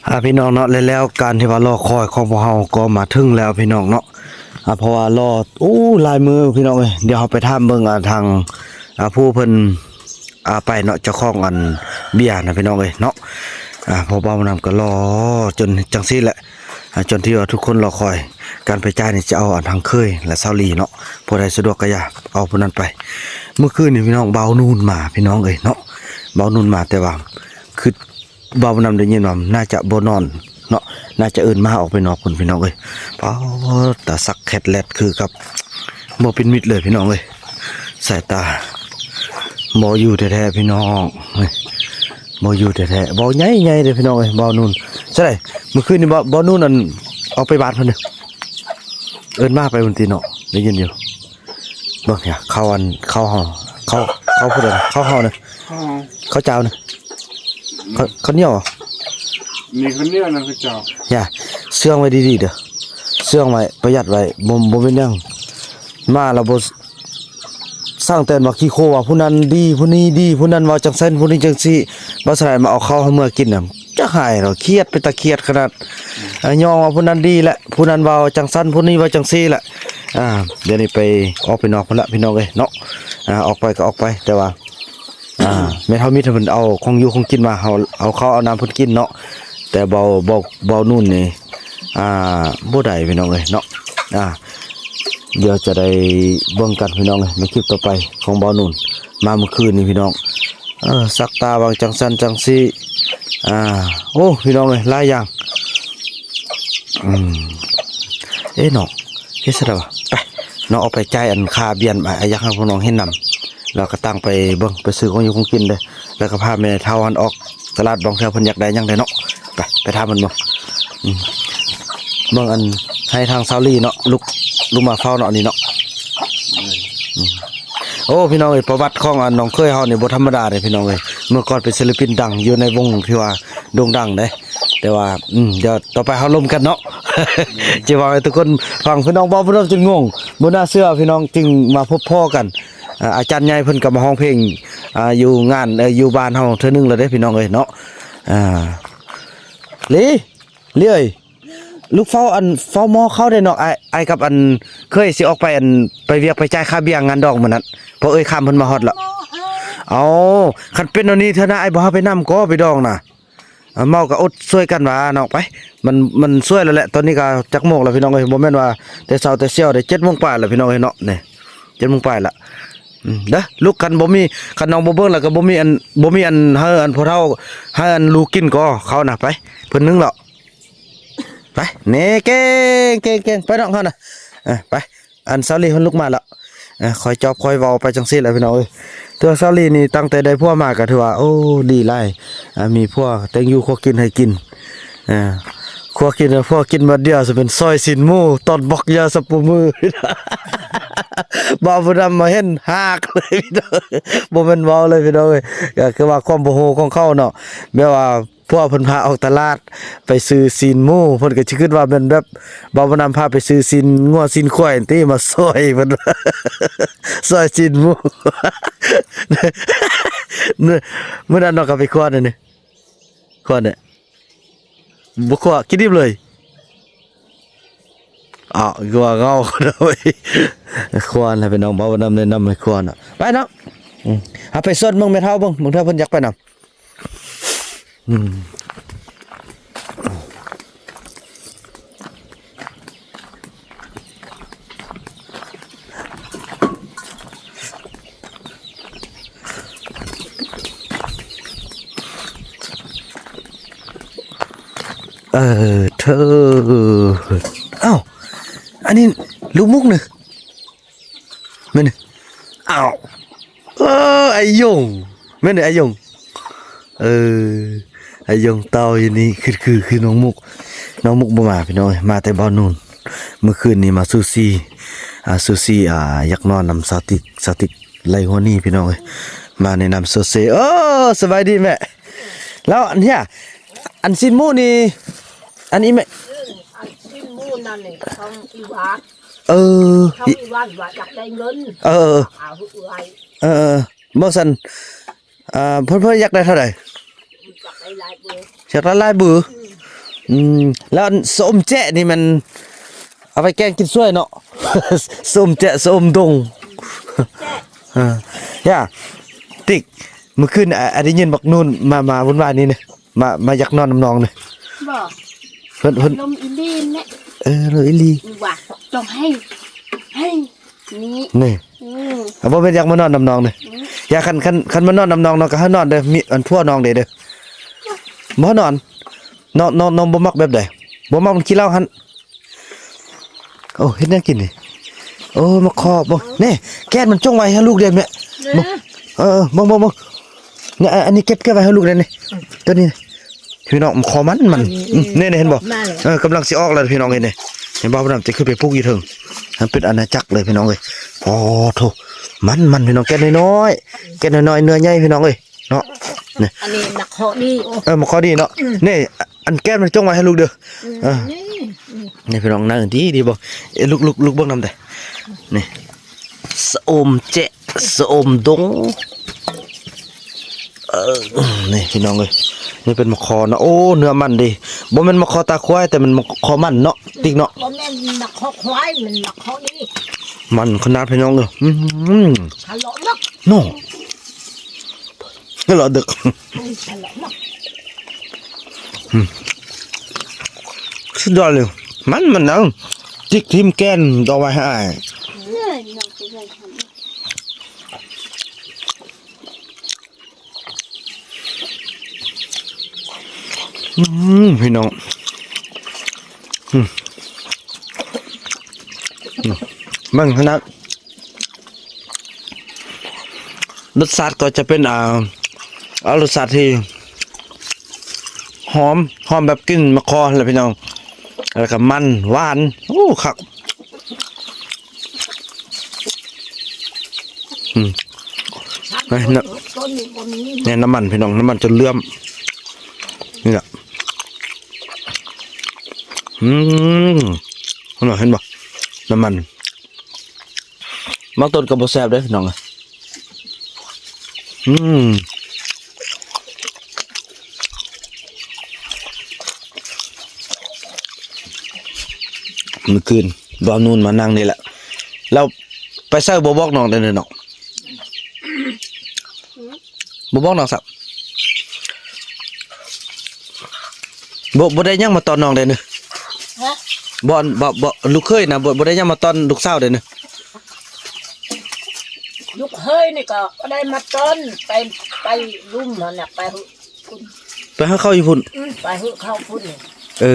ອາ ພີ່ນ້ອງເນາະ ແລ້ວ ແລ້ວການທີ່ວ່າລໍຄອຍຂອງພວກເຮົາກໍມາເຖິງແລ້ວ ພີ່ນ້ອງເນາະ. ອາ ເພາະວ່າລໍ ໂອ້ ຫຼາຍມື້ ພີ່ນ້ອງເອີຍ. ດຽວເຮົາໄປຖາມເບິ່ງ ອາ ທາງ ອາ ຜູ້ເພິ່ນ ອາ ໄປເນາະ ເຈົ້າຂອງອັນເບຍນະ ພີ່ນ້ອງເອີຍເນາະ. ອາ ເພາະວ່າມັນນຳກໍລໍຈົນຈັ່ງຊີ້ແຫຼະ ອາ ຈົນທີ່ວ່າທຸກຄົນລໍຄອຍ. ການໄປຈ່າຍນີ້ຈະເອົາອັນທາງເຄີຍ ແລະ ສາວລີເນາະ ຜູ້ໃດສະດວກກໍຢ່າ ເອົາຜູ້ນັ້ນໄປ. ມື້ຄືນນີ້ ພີ່ນ້ອງ ບ່າວນູນມາ ພີ່ນ້ອງເອີຍເນາະ ບ່າວນູນມາ ແຕ່ວ່າຄື ບ່າວບຸນນຳໄດ້ຍິນວ່າໜ້າຈະບໍ່ນອນເນາະ ໜ້າຈະເອີ້ນໝາອອກໄປນອກພຸ້ນ ພີ່ນ້ອງເອີຍ. ປາດ ຕາສັກແຄດແລດຄືກັບບໍ່ເປັນມິດເລີຍ ພີ່ນ້ອງເອີຍ. ສາຍຕາບໍ່ຢູ່ແທ້ໆ ພີ່ນ້ອງ ບໍ່ຢູ່ແທ້ໆ. ເວົ້າໃຫຍ່ໆເດ້ ພີ່ນ້ອງເອີຍ ບ່າວນູນ. ຈັ່ງໃດ ມື້ຄືນນີ້ ບ່າວ ບ່າວນູນ ອັນ ອອກໄປບ້ານເພິ່ນເດີ ເອີ້ນໝາໄປພຸ້ນຕິເນາະ ໄດ້ຍິນຢູ່. ເບິ່ງເນຍ ເຂົ້າອັນ ເຂົ້າເຮົາ ເຂົ້າ ເຂົ້າຜູ້ໃດ ເຂົ້າເຮົານະ ເຂົ້າເຈົ້ານະ ເຂົ້າ ເຂົ້າໜຽວ ນີ້ເຂົ້າໜຽວນະ ເຂົ້າເຈົ້າ. ຢ່າ ເຊື່ອງໄວ້ດີໆເດີ ເຊື່ອງໄວ້ ປະຢັດໄວ້ ບໍ່ ບໍ່ແມ່ນຫຍັງ. ມາແລ້ວບໍ່ ສ້າງແຕ່ວ່າຂີ້ໂຄວ່າຜູ້ນັ້ນດີ ຜູ້ນີ້ດີ ຜູ້ນັ້ນເວົ້າຈັ່ງຊັ້ນ ຜູ້ນີ້ຈັ່ງຊີ້. ບໍ່ສະຫຼາຍມາເອົາເຂົ້າເຮົາເມືອກິນນະ ຈັກຫາຍເນາະ ຄຽດ ເປັນຕາຄຽດຂະໜາດ. ອາ ຍ້ອງວ່າຜູ້ນັ້ນດີແຫຼະ ຜູ້ນັ້ນເວົ້າຈັ່ງຊັ້ນ ຜູ້ນີ້ເວົ້າຈັ່ງຊີ້ແຫຼະ. ອາ ດຽວນີ້ໄປ ອອກໄປນອກພຸ້ນລະ ພີ່ນ້ອງເອີຍເນາະ. ອາ ອອກໄປກໍອອກໄປ ແຕ່ວ່າ ອາ ແມ່ເຖົ້າມິດເພິ່ນເອົາຂອງຢູ່ຂອງກິນມາ ເຮົາເອົາເຂົ້າເອົານ້ຳເພິ່ນກິນເນາະ. ແຕ່ເບົາ ເບົາ ເບົານຸ່ນນີ້ ອາ ບໍ່ໄດ້ ພີ່ນ້ອງເອີຍເນາະ. ອາ ດຽວຈະໄດ້ເບິ່ງກັນ ພີ່ນ້ອງເອີຍ ໃນຄລິບຕໍ່ໄປຂອງເບົານຸ່ນ ມາມື້ຄືນນີ້ ພີ່ນ້ອງ. ເອີ ສັກຕາຫວ່າງຈັ່ງຊັ້ນຈັ່ງຊີ້ ອາ ໂອ້ ພີ່ນ້ອງເອີຍ ຫຼາຍຢ່າງ. ອືມ ເອະ ນ້ອງ ເຮັດຊັ້ນດາວະ ໄປ ນ້ອງອອກໄປຈ່າຍອັນຄ່າເບຍ ອາ ຢາກໃຫ້ພວກນ້ອງເຫັນນຳ ແລ້ວກໍຕ່າງໄປເບິ່ງ ໄປຊື້ຂອງຢູ່ຂອງກິນເດີ້ ແລ້ວກໍພາແມ່ເຖົ້າຫັ້ນອອກຕະຫຼາດ ບາງເທື່ອເພິ່ນຢາກໄດ້ຫຍັງເດ້ເນາະ. ໄປ ໄປຖາມເພິ່ນເບິ່ງ ອືມ ເບິ່ງອັນ ໃຫ້ທາງສາວລີເນາະ ລຸກ ລຸກມາເຝົ້າເນາະ ອັນນີ້ເນາະ. ອືມ ໂອ້ ພີ່ນ້ອງເອີຍ ປະຫວັດຂອງອັນນ້ອງເຂີຍເຮົານີ້ບໍ່ທຳມະດາເດ້ ພີ່ນ້ອງເອີຍ. ເມື່ອກ່ອນເປັນສິນລະປິນດັງຢູ່ໃນວົງທີ່ວ່າໂດ່ງດັງເດ້ ແຕ່ວ່າ ອືມ ດຽວຕໍ່ໄປເຮົາລົມກັນເນາະ ຈະເວົ້າໃຫ້ທຸກຄົນຟັງ. ພີ່ນ້ອງ ເວົ້າເພິ່ນຈົນງົງ ບໍ່ໜ້າເຊື່ອ ພີ່ນ້ອງ ຈຶ່ງມາພົບພໍ້ກັນ. ອາ ອາຈານໃຫຍ່ເພິ່ນກໍມາຮ້ອງເພງ ອາ ຢູ່ງານ ເອີ ຢູ່ບ້ານເຮົາເທື່ອໜຶ່ງແລ້ວເດ້ ພີ່ນ້ອງເອີຍເນາະ. ອາ ລີ ລີເອີຍ ລູກເຝົ້າອັນ ເຝົ້າໝໍ້ເຂົ້າເດ້ນ້ອງ. ອ້າຍ ອ້າຍກັບອັນເຂີຍຊິອອກໄປອັນ ໄປວຽກໄປຈ່າຍຄ່າເບຍງານດອງມື້ນັ້ນ ເພາະເອີຍຄຳເພິ່ນມາຮອດແລ້ວ. ເອົ້າ ຄັນເປັນແນວນີ້ເທື່ອໜ້າອ້າຍບໍ່ຫາໄປນຳກໍໄປດອງນະ. ອາ ເມົາກໍອົດຊ່ວຍກັນວ່ານ້ອງ ໄປ ມັນ ມັນຊ່ວຍແລ້ວແຫຼະ. ຕອນນີ້ກໍຈັກໂມງແລ້ວ ພີ່ນ້ອງເອີຍ ບໍ່ແມ່ນວ່າແຕ່ເຊົ້າແຕ່ຊຽວເດ້ ເຈັດໂມງປາຍແລ້ວ ພີ່ນ້ອງເອີຍເນາະ. ນີ້ ເຈັດໂມງປາຍລະ ອືມ ເດີ້ ລຸກ ຄັນບໍ່ມີ ຄັນນ້ອງບໍ່ເບິ່ງແລ້ວກໍບໍ່ມີອັນ ບໍ່ມີອັນໃຫ້ອັນພໍ່ເຖົ້າ ໃຫ້ອັນລູກກິນກໍເຂົ້ານະ. ໄປ ເພິ່ນໜຶ່ງແລ້ວ ໄປ ນີ້ ເກັ່ງ ເກັ່ງ ເກັ່ງ ໄປນ້ອງເຮົານະ. ເອີ ໄປ ອັນສາວລີເພິ່ນລຸກມາແລ້ວ. ເອີ ຄ່ອຍຈອບຄ່ອຍເວົ້າໄປຈັ່ງຊີ້ແຫຼະ ພີ່ນ້ອງເອີຍ. ຖືວ່າສາວລີນີ້ຕັ້ງແຕ່ໄດ້ຜົວມາກໍຖືວ່າ ໂອ້ ດີຫຼາຍ ອາ ມີຜົວແຕ່ງຢູ່ຄົວກິນໃຫ້ກິນ. ເອີ ຄົວກິນ ຄົວກິນບາດດຽວ ຊິເປັນຊອຍຊີ້ນໝູ ຕອນບັກໃຫຍ່ ສັບປະມື ບ່າວບຸນນຳມາເຫັນຮາກເລີຍ ພີ່ນ້ອງ ບໍ່ແມ່ນເວົ້າເລີຍ ພີ່ນ້ອງເອີຍ. ກໍຄືວ່າຄວາມໂມໂຫຂອງເຂົາເນາະ ແບບວ່າ ພວກເພິ່ນພາອອກຕະຫຼາດໄປຊື້ຊີ້ນໝູ ເພິ່ນກໍຊິຄິດວ່າແມ່ນແບບ ບ່າວບຸນນຳພາໄປຊື້ຊີ້ນງົວຊີ້ນຄວາຍຫັ້ນຕິ ມາຊອຍເພິ່ນ ຊອຍຊີ້ນໝູ. ມື້ນັ້ນນ້ອງກໍໄປຄວ້ານນີ້ ຄວ້ານນີ້ ບໍ່ຄວ້າ ກິນດິບເລີຍ. ອ້າວ ຄືວ່າເງົາ ຄວ້ານແລ້ວ ພີ່ນ້ອງ ບ່າວບຸນນຳແນະນຳໃຫ້ຄວ້ານ. ໄປເນາະ ອືມ ເຮົາໄປຊວນເບິ່ງແມ່ເຖົ້າເບິ່ງ ບາງເທື່ອເພິ່ນຢາກໄປນຳ. ອືມ ເອີ ເທີ ອ້າວ ອັນນີ້ລູກມຸກນີ້ ແມ່ນນີ້ ອ້າວ ເອີ ອາຍົງ ແມ່ນນີ້ ອາຍົງ ເອີ ອາຍົງເຕົ່າຢູ່ນີ້ ຄື ຄື ຄືນ້ອງມຸກ ນ້ອງມຸກບໍ່ມາພີ່ນ້ອງເອີຍ ມາແຕ່ບ່າວນູນ ມື້ຄືນນີ້ມາຊູຊີ ອ່າ ຊູຊີ ອ່າ ຢາກນອນນຳສາວຕິກ ສາວຕິກ ໄລ່ຫົວໜີພີ່ນ້ອງເອີຍ ມາແນະນຳໂຊເຊ. ໂອ້ ສະບາຍດີແມ່. ແລ້ວອັນເຮຍ ອັນຊີ້ນໝູນີ້ ອັນອີ່ແມ່ ອັນຊີ້ນໝູນັ້ນນີ້ຂອງອີ່ຫວານ. ເອີ ຂອງອີ່ຫວານວ່າຢາກໄດ້ເງິນ. ເອີ ເອີ ເອີ ບໍ່ຊັ້ນ ອ່າ ເພິ່ນ ເພິ່ນຢາກໄດ້ເທົ່າໃດ? ຢາກໄດ້ຫຼາຍເບີ ຢາກໄດ້ຫຼາຍເບີ. ອືມ ອືມ ແລ້ວອັນສະອົມແຈະນີ້ມັນເອົາໄປແກງກິນຊ່ວຍເນາະ ສະອົມແຈະ ສະອົມດົງ. ເອີ ຢ່າ ຕິກ ມື້ຄືນ ອາ ອາ ໄດ້ຍິນບັກນູນມາ ມາວຸ່ນວາຍນີ້ນະ ມາ ມາຢາກນອນນຳນ້ອງນີ້. ບໍ່ ເພິ່ນ ເພິ່ນ ລົມອີ່ຫຼີແຫຼະ. ເອີ ລົມອີ່ຫຼີ ວ່າຕ້ອງໃຫ້ ໃຫ້ ນີ້ ນີ້ ອືມ ບໍ່ແມ່ນຢາກມານອນນຳນ້ອງນີ້. ອືມ ຢ່າ ຄັນ ຄັນ ຄັນມານອນນຳນ້ອງ ນ້ອງກໍໃຫ້ນອນເດີ ມີອັນຜົວນ້ອງເດ້ເດີ. ບໍ່ໃຫ້ນອນ ນ້ອງ ນ້ອງ ນ້ອງບໍ່ມັກແບບໃດ? ບໍ່ມັກມັນຂີ້ເຫຼົ້າຫັ້ນ. ໂອ້ ເຮັດຫຍັງກິນນີ້? ໂອ້ ມາຂໍເບິ່ງ ນີ້ ແກ້ນມັນຈົ່ງໄວ້ໃຫ້ລູກເດ້ແມ່. ເອີ ເບິ່ງ ເບິ່ງ ເບິ່ງ ນີ້ ອັນນີ້ເກັບ ເກັບໄວ້ໃຫ້ລູກເດ້ນີ້ ອືມ ຕົວນີ້ ພີ່ນ້ອງ ມາຂໍມັນ ມັນ ອືມ ນີ້ ນີ້ ເຫັນບໍ່? ເອີ ກຳລັງຊິອອກແລ້ວພີ່ນ້ອງເອີຍ ນີ້ ເຫັນບໍ່? ເພິ່ນຈະຂຶ້ນໄປປູກຢູ່ເທິງ ມັນເປັນອານາຈັກເລີຍພີ່ນ້ອງເອີຍ. ໂອ້ໂທ້ ມັນ ມັນ ພີ່ນ້ອງ ແກ່ນນ້ອຍໆ ແກ່ນນ້ອຍໆ ເນື້ອໃຫຍ່ພີ່ນ້ອງເອີຍເນາະ. ນີ້ ອັນນີ້ໝາກເຄາະດີ ເອີ ໝາກເຄາະດີເນາະ. ອືມ ນີ້ ອັນແກ້ນມັນຈົ່ງໄວ້ໃຫ້ລູກເດີ. ອືມ ເອີ ນີ້ ນີ້ພີ່ນ້ອງ ໜ້າອື່ນດີ ດີບໍ່? ເອີ ລູກ ລູກ ລູກເບິ່ງນຳເດ້ ນີ້ ສະອົມແຈະ ສະອົມດົງ. ເອີ ນີ້ພີ່ນ້ອງເອີຍ ນີ້ເປັນໝາກຄໍ່ນະ. ໂອ້ ເນື້ອມັນເດ້ ບໍ່ແມ່ນໝາກຄໍ່ຕາຄວາຍ ແຕ່ແມ່ນໝາກຄໍ່ມັນເນາະ ຕິກເນາະ. ບໍ່ແມ່ນໝາກຄໍ່ຄວາຍ ມັນໝາກຄໍ່ນີ້ ມັນຂະໜາດພີ່ນ້ອງເອີຍ. ອືມ ທະເລາະມັກເນາະ ທະເລາະເດິກ ອືມ ທະເລາະມັກ ອືມ ສຸດຍອດເລີຍ. ມັນ ມັນເອົາຈິກຖິ້ມແກ່ນດອກໄວ້ໃຫ້ອ້າຍ. ເອີ ນ້ອງຊິໄດ້ທຳ ອືມ ພີ່ນ້ອງ ອືມ ອືມ ເບິ່ງຂະໜາດ ລົດຊາດກໍຈະເປັນ ອ່າ ເອົາລົດຊາດທີ່ຫອມ ຫອມແບບກິ່ນໝາກຄໍ່ຫັ້ນແຫຼະພີ່ນ້ອງ ແລ້ວກໍມັນ ຫວານ ໂອ້ ຄັກ. ອືມ ນີ້ນະ ນີ້ນ້ຳມັນພີ່ນ້ອງ ນ້ຳມັນຈົນເຫຼື້ອມ ນີ້ລະ ອືມ ເຫັນບໍ່ ເຫັນບໍ່ ນ້ຳມັນ ບາງຕົ້ນກໍບໍ່ແຊບເດ້ພີ່ນ້ອງ. ອືມ ມື້ຄືນບ່າວນູນມານັ່ງນີ້ແຫຼະ ແລ້ວໄປໃສບໍ່ບອກນ້ອງເດ້ເນາະ ບໍ່ບອກນ້ອງຊ້ຳ ບໍ່ ບໍ່ໄດ້ຫຍັງມາຕ້ອນນ້ອງເດ້ນີ້ ຮະ ບໍ່ ບໍ່ ບໍ່ ລູກເຂີຍນະ ບໍ່ ບໍ່ໄດ້ຫຍັງມາຕ້ອນລູກສາວເດ້ນີ້. ລູກເຂີຍນີ້ກໍບໍ່ໄດ້ມາຕ້ອນ ໄປ ໄປລຸ່ມຫັ້ນນະ ໄປຫຶພຸ້ນ ໄປຫາເຂົ້າຢູ່ພຸ້ນ ອືມ ໄປຫຶເຂົ້າພຸ້ນ. ເອີ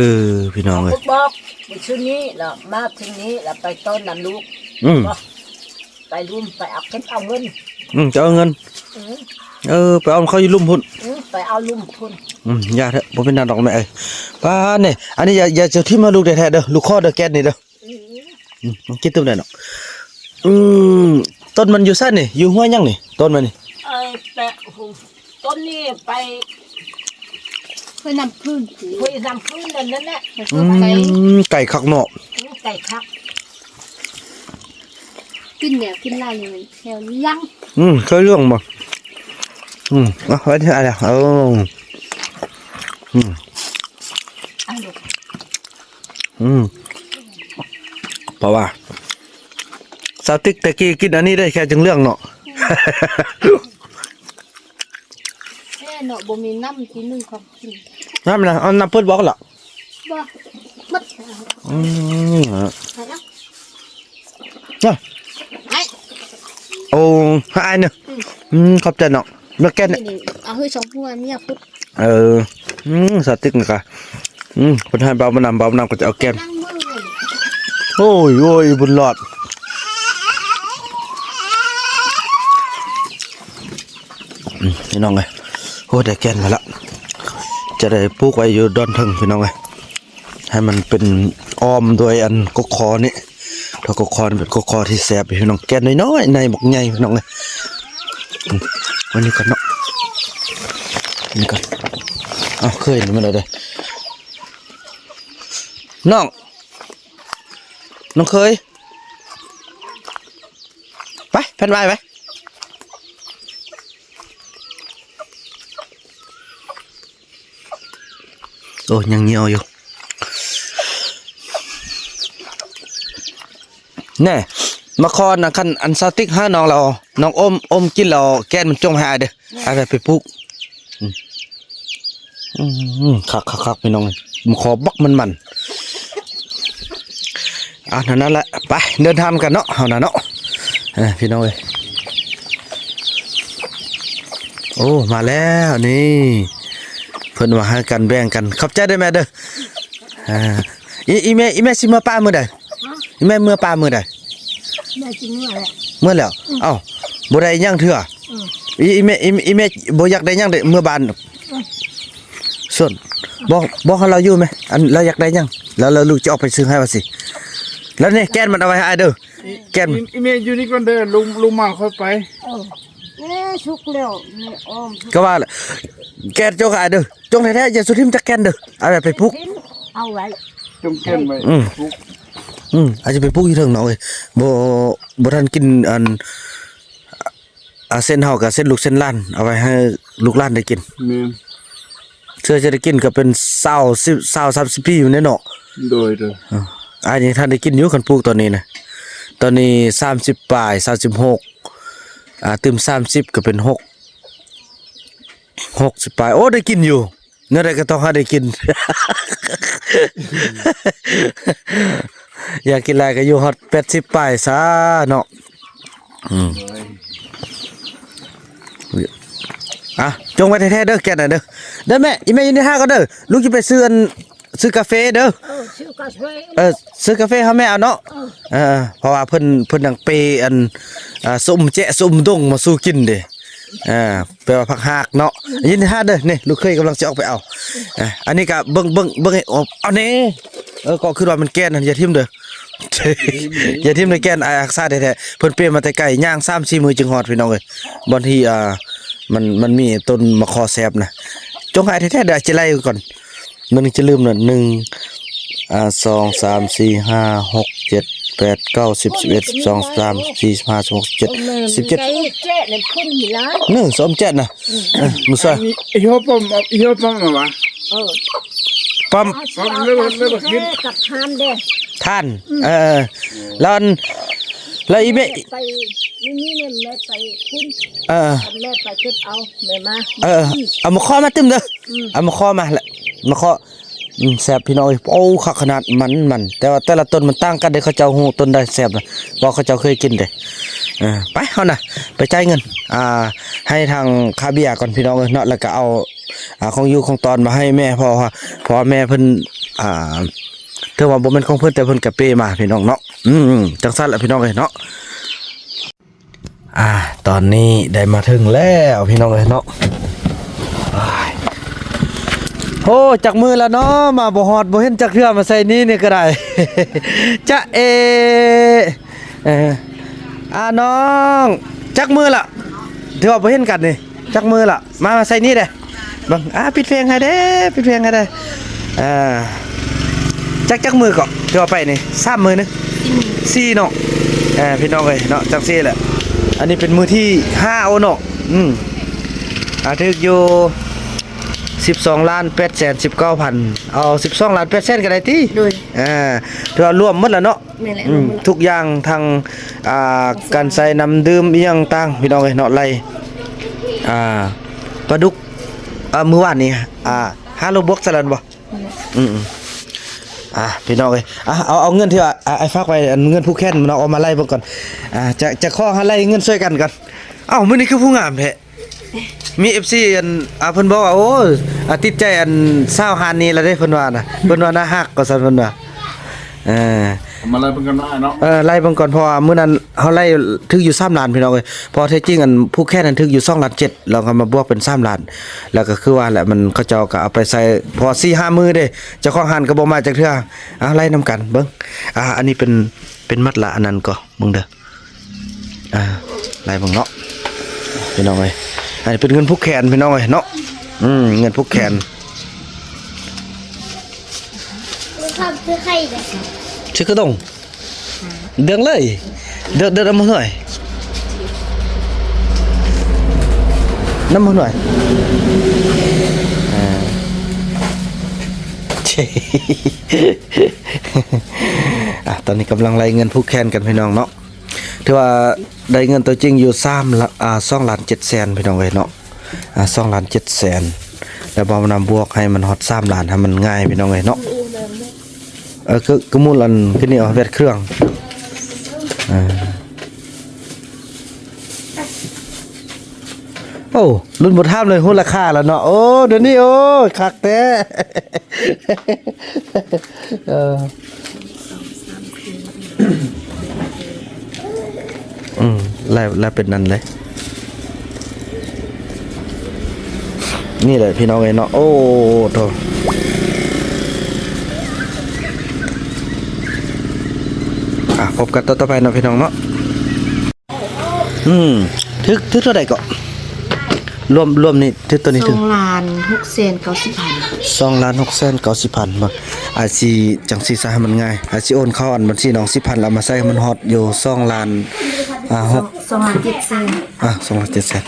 ພີ່ນ້ອງເອີຍ ບອກມື້ຄືນນີ້ລະ ມາຄືນນີ້ລະ ໄປຕ້ອນນຳລູກ ອືມ ໄປລຸ່ມ ໄປເອົາ ເກັບເອົາເງິນ ອືມ ຈະເອົາເງິນ ອືມ ເອີ ໄປເອົາເຂົ້າຢູ່ລຸ່ມພຸ້ນ ອືມ ໄປເອົາລຸ່ມພຸ້ນ ອືມ ຢ່າເຖາະ ບໍ່ເປັນຫຍັງດອກແມ່ເອີຍ. ປ້າ ນີ້ ອັນນີ້ຢ່າ ຢ່າຈະຖິ້ມໃຫ້ລູກແທ້ໆເດີ ລູກຂໍເດີ ແກ່ນນີ້ເດີ. ອືມ ອືມ ກິນຕື່ມໄດ້ເນາະ. ອືມ ຕົ້ນມັນຢູ່ໃສນີ້? ຢູ່ຫ້ວຍຫຍັງນີ້? ຕົ້ນມັນນີ້ ເອີ ແປະ ໂອ້ໂຫ ຕົ້ນນີ້ໄປຫ້ວຍນ້ຳພື້ນ ຫ້ວຍນ້ຳພື້ນນັ້ນແຫຼະ. ອືມ ໄກຄັກເນາະ. ອືມ ໄກຄັກ. ກິນແລ້ວກິນຫຼາຍນີ້ແຖວນີ້ຍັງ. ອືມ ເຄີຍເລື່ອງບໍ່? ອືມ ເອົາໄວ້ທີ່ອັນນີ້ ເອີ ອືມ ອັນນີ້ ອືມ ເພາະວ່າສາວຕິກແຕ່ກີ້ກິນອັນນີ້ໄດ້ແຄ່ຈຶ່ງເລື່ອງເນາະ. ແມ່ນເນາະ ບໍ່ມີນ້ຳທີ່ໜຶ່ງຂອງກິນ. ນ້ຳນະ ເອົານ້ຳເປີດບໍ່ລະ? ບໍ່ ໝົດ. ອືມ ໃສ່ເອົາ ເນາະ ໃຫ້ ໂອ້ ໃຫ້ອ້າຍເນາະ. ອືມ ອືມ ຂອບໃຈເນາະ. ແລ້ວແກ່ນນີ້ ນີ້ ເອົາໃຫ້ສອງຫົວເມຍພຸດ. ເອີ ອືມ ສາວຕິກນີ້ກະ ອືມ ເພິ່ນໃຫ້ເບົາມານຳ ເບົາມານຳກໍຈະເອົາແກ່ນ. ໂອ້ຍ ໂອ້ຍ ບຸນຫຼອດ ອືມ ພີ່ນ້ອງເອີຍ ໂອ້ ໄດ້ແກ່ນມາລະ ຈະໄດ້ປູກໄວ້ຢູ່ດອນເທິງ ພີ່ນ້ອງເອີຍ ໃຫ້ມັນເປັນອ້ອມດ້ວຍອັນກົກຄໍນີ້ ຖ້າກົກຄໍນີ້ເປັນກົກຄໍທີ່ແຊບ ພີ່ນ້ອງ ແກ່ນນ້ອຍໆ ໃນບັກໃຫຍ່ ພີ່ນ້ອງເອີຍ ອືມ ອັນນີ້ກ່ອນເນາະ ນີ້ກ່ອນ ເອົາ ເຄີຍນີ້ມາແລ້ວເດີ້ ນ້ອງ ນ້ອງເຄີຍ ໄປ ແຜ່ນວາຍໄປ. ໂອ້ ຍັງຍ່ຽວຢູ່ ແນ່ ມາຂໍນະ ຄັນອັນສາວຕິກຫານ້ອງແລ້ວ ນ້ອງອົມ ອົມກິນແລ້ວ ແກ່ນມັນຈົ່ງໃຫ້ອ້າຍເດີ້ ອ້າຍໄປປູກ ອືມ ອືມ ຄັກໆໆ ພີ່ນ້ອງເອີຍ ມາຂໍບັກມັນໆ ອ່າ ນັ້ນແຫຼະ ໄປ ເດີນທາງກັນເນາະ ເຮົານະເນາະ ເອີ ພີ່ນ້ອງເອີຍ ໂອ້ ມາແລ້ວນີ້ ເພິ່ນວ່າໃຫ້ກັນແບ່ງກັນ ຂອບໃຈເດີ້ແມ່ເດີ້ ອ່າ ອີ ອີແມ່ ອີແມ່ຊິເມືອປ່າມື້ໃດ? ຮະ? ອີແມ່ເມືອປ່າມື້ໃດ? ແມ່ຊິເມືອແລ້ວ ເມືອແລ້ວ ອືມ ເອົ້າ ບໍ່ໄດ້ຫຍັງເທື່ອ ອືມ ອີ ອີແມ່ ອີ ອີແມ່ບໍ່ຢາກໄດ້ຫຍັງເດ້ ເມືອບ້ານ ອືມ ສ່ວນ ບອກ ບອກໃຫ້ລາວຢູ່ແມ ອັນລາວຢາກໄດ້ຫຍັງ ແລ້ວ ແລ້ວລູກຈະອອກໄປຊື້ໃຫ້ວ່າຊີ້ ແລ້ວນີ້ແກ່ນມັນເອົາໄວ້ໃຫ້ອ້າຍເດີ້ ແກ່ນ ອີ ອີແມ່ຢູ່ນີ້ກ່ອນເດີ້ ລົງ ລົງມາຄ່ອຍໄປ ເອີ ເອີ ສຸກແລ້ວ ແມ່ອ້ອມ ກໍວ່າແຫຼະ ແກ່ນຈົ່ງໃຫ້ອ້າຍເດີ້ ຈົ່ງແທ້ໆ ຢ່າສຸຖິ້ມຈັກແກ່ນເດີ້ ເອົາໄປປູກ ເອົາໄວ້ ຈົ່ງແກ່ນໄວ້ ອືມ ປູກ ອືມ ອາດຈະໄປປູກຢູ່ເທິງເນາະເອີຍ ບໍ່ ບໍ່ທັນກິນອັນ ອ່າ ເຊັ່ນເຮົາກໍເຊັ່ນລູກເຊັ່ນຫຼານ ເອົາໄວ້ໃຫ້ລູກຫຼານໄດ້ກິນ ແມ່ນ ເທື່ອຈະໄດ້ກິນກໍເປັນຊາວ ສິບ ຊາວ ສາມສິບປີຢູ່ແນ່ເນາະ ໂດຍ ໂດຍ ອາ ອ້າຍຍັງທັນໄດ້ກິນຢູ່ ຄັນປູກຕອນນີ້ນະ ຕອນນີ້ສາມສິບປາຍ ສາມສິບຫົກ ອ່າ ຕື່ມສາມສິບກໍເປັນຫົກ ຫົກສິບປາຍ ໂອ້ ໄດ້ກິນຢູ່ ແນວໃດກໍຕ້ອງຫາໄດ້ກິນ ຢາກກິນຫຼາຍກໍຢູ່ຮອດແປດສິບປາຍຊະເນາະ ອືມ ອ່ະ ຈົ່ງໄວ້ແທ້ໆເດີ້ ແກ່ນນະເດີ້ ເດີ້ແມ່ ອີແມ່ຢູ່ໃນຫ້າງກ່ອນເດີ້ ລູກຈະໄປຊື້ອັນ ຊື້ກາເຟເດີ້ ເອີ ຊື້ກາເຟ ເອີ ຊື້ກາເຟໃຫ້ແມ່ເອົາເນາະ ເອີ ເອີ ເພາະວ່າເພິ່ນ ເພິ່ນຍັງເປອັນ ອ່າ ສົ້ມແຈະສົ້ມດົງມາສູ່ກິນເດ້ ອ່າ ແປວ່າຜັກຮາກເນາະ ອືມ ຍິນດີຮາເດີ້ ນີ້ລູກເຂີຍກຳລັງຊິອອກໄປເອົາ ອ່າ ອັນນີ້ກະເບິ່ງ ເບິ່ງ ເບິ່ງໃຫ້ອອກ ເອົາແນ່ ເອີ ກໍຄິດວ່າມັນແກ່ນຫັ້ນ ຢ່າຖິ້ມເດີ້ ຢ່າຖິ້ມເດີ້ ແກ່ນ ອ້າຍຮັກສາແທ້ໆ ເພິ່ນເປມາແຕ່ໄກ ຍ່າງສາມສີ່ມື້ຈຶ່ງຮອດ ພີ່ນ້ອງເອີຍ ບ່ອນທີ່ ອ່າ ມັນ ມັນມີຕົ້ນໝາກຄໍແຊບນະ ຈົ່ງໃຫ້ແທ້ໆເດີ້ ຊິໄລ່ກ່ອນ ມັນຈະລືມນະ ໜຶ່ງ ອ່າ ສອງ ສາມ ສີ່ ຫ້າ ຫົກ ເຈັດ ແປດ ເກົ້າ ສິບ ສິບເອັດ ສິບສອງ ສິບສາມ ສິບສີ່ ສິບຫ້າ ສິບຫົກ ສິບເຈັດ ສິບເຈັດ ໜຶ່ງ ສອງ ເຈັດນະ ອືມ ເອີ ມື້ຊາຍ ອີ່ຫົວປ້ອມ ອີ່ຫົວປ້ອມມາວະ ເອີ ປ້ອມ ປ້ອມເລີຍ ເລີຍ ເລີຍ ກັບທ່ານເດ້ ທ່ານ ອືມ ເອີ ແລ້ວອັນ ແລ້ວອີ່ແມ່ ໄປ ນີ້ ນີ້ ແມ່ໄປພຸ້ນ ເອີ ແມ່ໄປເກັບເອົາ ແມ່ມາ ເອີ ເອົາມາຂໍມາຕື່ມເດີ້ ອືມ ເອົາມາຂໍມາລະ ມາຂໍ ອືມ ແຊບພີ່ນ້ອງເອີຍ ໂອ້ ຄັກຂະໜາດ ມັນ ມັນ ແຕ່ວ່າແຕ່ລະຕົ້ນມັນຕ່າງກັນເດ້ ເຂົາເຈົ້າຮູ້ຕົ້ນໃດແຊບນະ ເພາະເຂົາເຈົ້າເຄີຍກິນເດ້ ເອີ ໄປ ເຮົານະ ໄປຈ່າຍເງິນ ອ່າ ໃຫ້ທາງຄ່າເບຍກ່ອນພີ່ນ້ອງເອີຍເນາະ ແລ້ວກໍເອົາ ອ່າ ຂອງຢູ່ຂອງຕອນມາໃຫ້ແມ່ ເພາະວ່າ ເພາະວ່າແມ່ເພິ່ນ ອ່າ ເຖິງວ່າບໍ່ແມ່ນຂອງເພິ່ນ ແຕ່ເພິ່ນກໍເປມາພີ່ນ້ອງເນາະ ອືມ ຈັ່ງຊັ້ນລະພີ່ນ້ອງເອີຍເນາະ. ອ່າ ຕອນນີ້ໄດ້ມາເຖິງແລ້ວພີ່ນ້ອງເອີຍເນາະ ໂອ້ຍ ໂອ້ ຈັກມື້ລະເນາະ ມາບໍ່ຮອດບໍ່ເຫັນຈັກເທື່ອ ມາໃສ່ນີ້ນີ້ກໍໄດ້ ຈະເອ ເອີ ອ່າ ນ້ອງ ຈັກມື້ລະ ຖືວ່າບໍ່ເຫັນກັນນີ້ ຈັກມື້ລະ ມາ ມາໃສ່ນີ້ເດ້ ເບິ່ງ ອ່າ ປິດເພງໃຫ້ເດ້ ປິດເພງໃຫ້ເດ້ ອ່າ ຈັກ ຈັກມື້ເກາະ ທີ່ວ່າໄປນີ້ ສາມມື້ນະ ສີ່ເນາະ ເອີ ພີ່ນ້ອງເອີຍເນາະ ຈັ່ງຊີ້ແຫຼະ ອັນນີ້ເປັນມື້ທີຫ້າໂອເນາະ ອືມ ອ່າ ຖືກຢູ່ສິບສອງລ້ານແປດແສນສິບເກົ້າພັນ ເອົາສິບສອງລ້ານແປດແສນກໍໄດ້ຕິ ໂດຍ ອ່າ ຖືວ່າລວມໝົດແລ້ວເນາະ ແມ່ນແຫຼະ ອືມ ລວມໝົດແລ້ວ ທຸກຢ່າງທັງ ອ່າ ການໃຊ້ນ້ຳດື່ມອີ່ຫຍັງຕ່າງ ພີ່ນ້ອງເອີຍເນາະ ໄລ່ ອ່າ ປາດຸກ ອ່າ ມື້ວານນີ້ ອ່າ ຫ້າໂລບວກສະນັ້ນບໍ່? ອືມ ອ່າ ພີ່ນ້ອງເອີຍ ອ່າ ເອົາ ເອົາເງິນທີ່ວ່າ ອ່າ ອ້າຍຝາກໄວ້ ອັນເງິນຜູກແຂນ ນ້ອງເອົາມາໄລ່ເບິ່ງກ່ອນ ອ່າ ຈະ ຈະຂໍຫາໄລ່ເງິນຊ່ວຍກັນກ່ອນ ເອົ້າ ມື້ນີ້ຄືຜູ້ງາມແທ້ ມີເອັຟຊີອັນ ອ່າ ເພິ່ນບອກວ່າ ໂອ້ ອ່າ ຕິດໃຈອັນຊາວຮ້ານນີ້ລະເດ້ ເພິ່ນວ່ານະ ເພິ່ນວ່າໜ້າຮັກວ່າຊັ້ນ ເພິ່ນວ່າ ເອີ ມາໄລ່ເບິ່ງກັນໜ້ອຍເນາະ ເອີ ໄລ່ເບິ່ງກ່ອນ ເພາະວ່າມື້ນັ້ນເຮົາໄລ່ຖືກຢູ່ສາມລ້ານ ພີ່ນ້ອງເອີຍ ເພາະແທ້ຈິງອັນຜູກແຂນນັ້ນຖືກຢູ່ສອງລ້ານເຈັດ ແລ້ວກໍມາບວກເປັນສາມລ້ານ ແລ້ວກໍຄືວ່າແຫຼະ ມັນ ເຂົາເຈົ້າກໍເອົາໄປໃສ່ ເພາະວ່າສີ່ຫ້າມື້ເດ້ ເຈົ້າຂອງຮ້ານກໍບໍ່ມາຈັກເທື່ອ ເອົາໄລ່ນຳກັນເບິ່ງ ອ່າ ອັນນີ້ເປັນ ເປັນມັດລະອັນນັ້ນກໍເບິ່ງເດີ ອ່າ ໄລ່ເບິ່ງເນາະ ພີ່ນ້ອງເອີຍ ອັນນີ້ເປັນເງິນຜູກແຂນ ພີ່ນ້ອງເອີຍເນາະ ອືມ ເງິນຜູກແຂນ ຊື້ຂະດົງ ເດືອງເລີຍ ເດືອງ ເດືອງນຳຫົວໜ່ວຍ ນຳຫົວໜ່ວຍ ອ່າ ອ່າ ຕອນນີ້ກຳລັງໄລ່ເງິນຜູກແຂນກັນ ພີ່ນ້ອງເນາະ. ຖືວ່າໄດ້ເງິນຕົວຈິງຢູ່ສາມລະ ອ່າ ສອງລ້ານເຈັດແສນ ພີ່ນ້ອງເອີຍເນາະ ອ່າ ສອງລ້ານເຈັດແສນ ແລ້ວບໍ່ນຳບວກໃຫ້ມັນຮອດສາມລ້ານ ໃຫ້ມັນງ່າຍ ພີ່ນ້ອງເອີຍເນາະ ເອີ ຄື ຄືມູນອັນ ຄືນີ້ເອົາແວດເຄື່ອງ ອ່າ ໂອ້ ລຸ້ນບໍ່ຖາມເລີຍ ຮູ້ລາຄາແລ້ວເນາະ ໂອ້ ດຽວນີ້ ໂອ້ ຄັກແທ້ ເອີ ອືມ ແລ້ວ ແລ້ວເປັນນັ້ນເລີຍ ນີ້ແຫຼະພີ່ນ້ອງເອີຍເນາະ ໂອ້ໂທ້ ອ່າ ພົບກັນຕອນຕໍ່ໄປເນາະ ພີ່ນ້ອງເນາະ. ອືມ ຖືກ ຖືກເທົ່າໃດເກາະ? ລວມ ລວມນີ້ຖືກ ໂຕນີ້ຖືກ ສອງລ້ານຫົກແສນເກົ້າສິບພັນ ສອງລ້ານຫົກແສນເກົ້າສິບພັນ ເບິ່ງ ອາຊິ ຈັ່ງຊີ້ຊະໃຫ້ມັນງ່າຍ ອາຊິໂອນເຂົ້າອັນບັນຊີນ້ອງສິບພັນ ແລ້ວເອົາມາໃສ່ໃຫ້ມັນຮອດຢູ່ສອງລ້ານ ອ່າ ຫົກ ສອງ ສອງລ້ານເຈັດແສນ ອ່າ ສອງລ້ານເຈັດແສນ.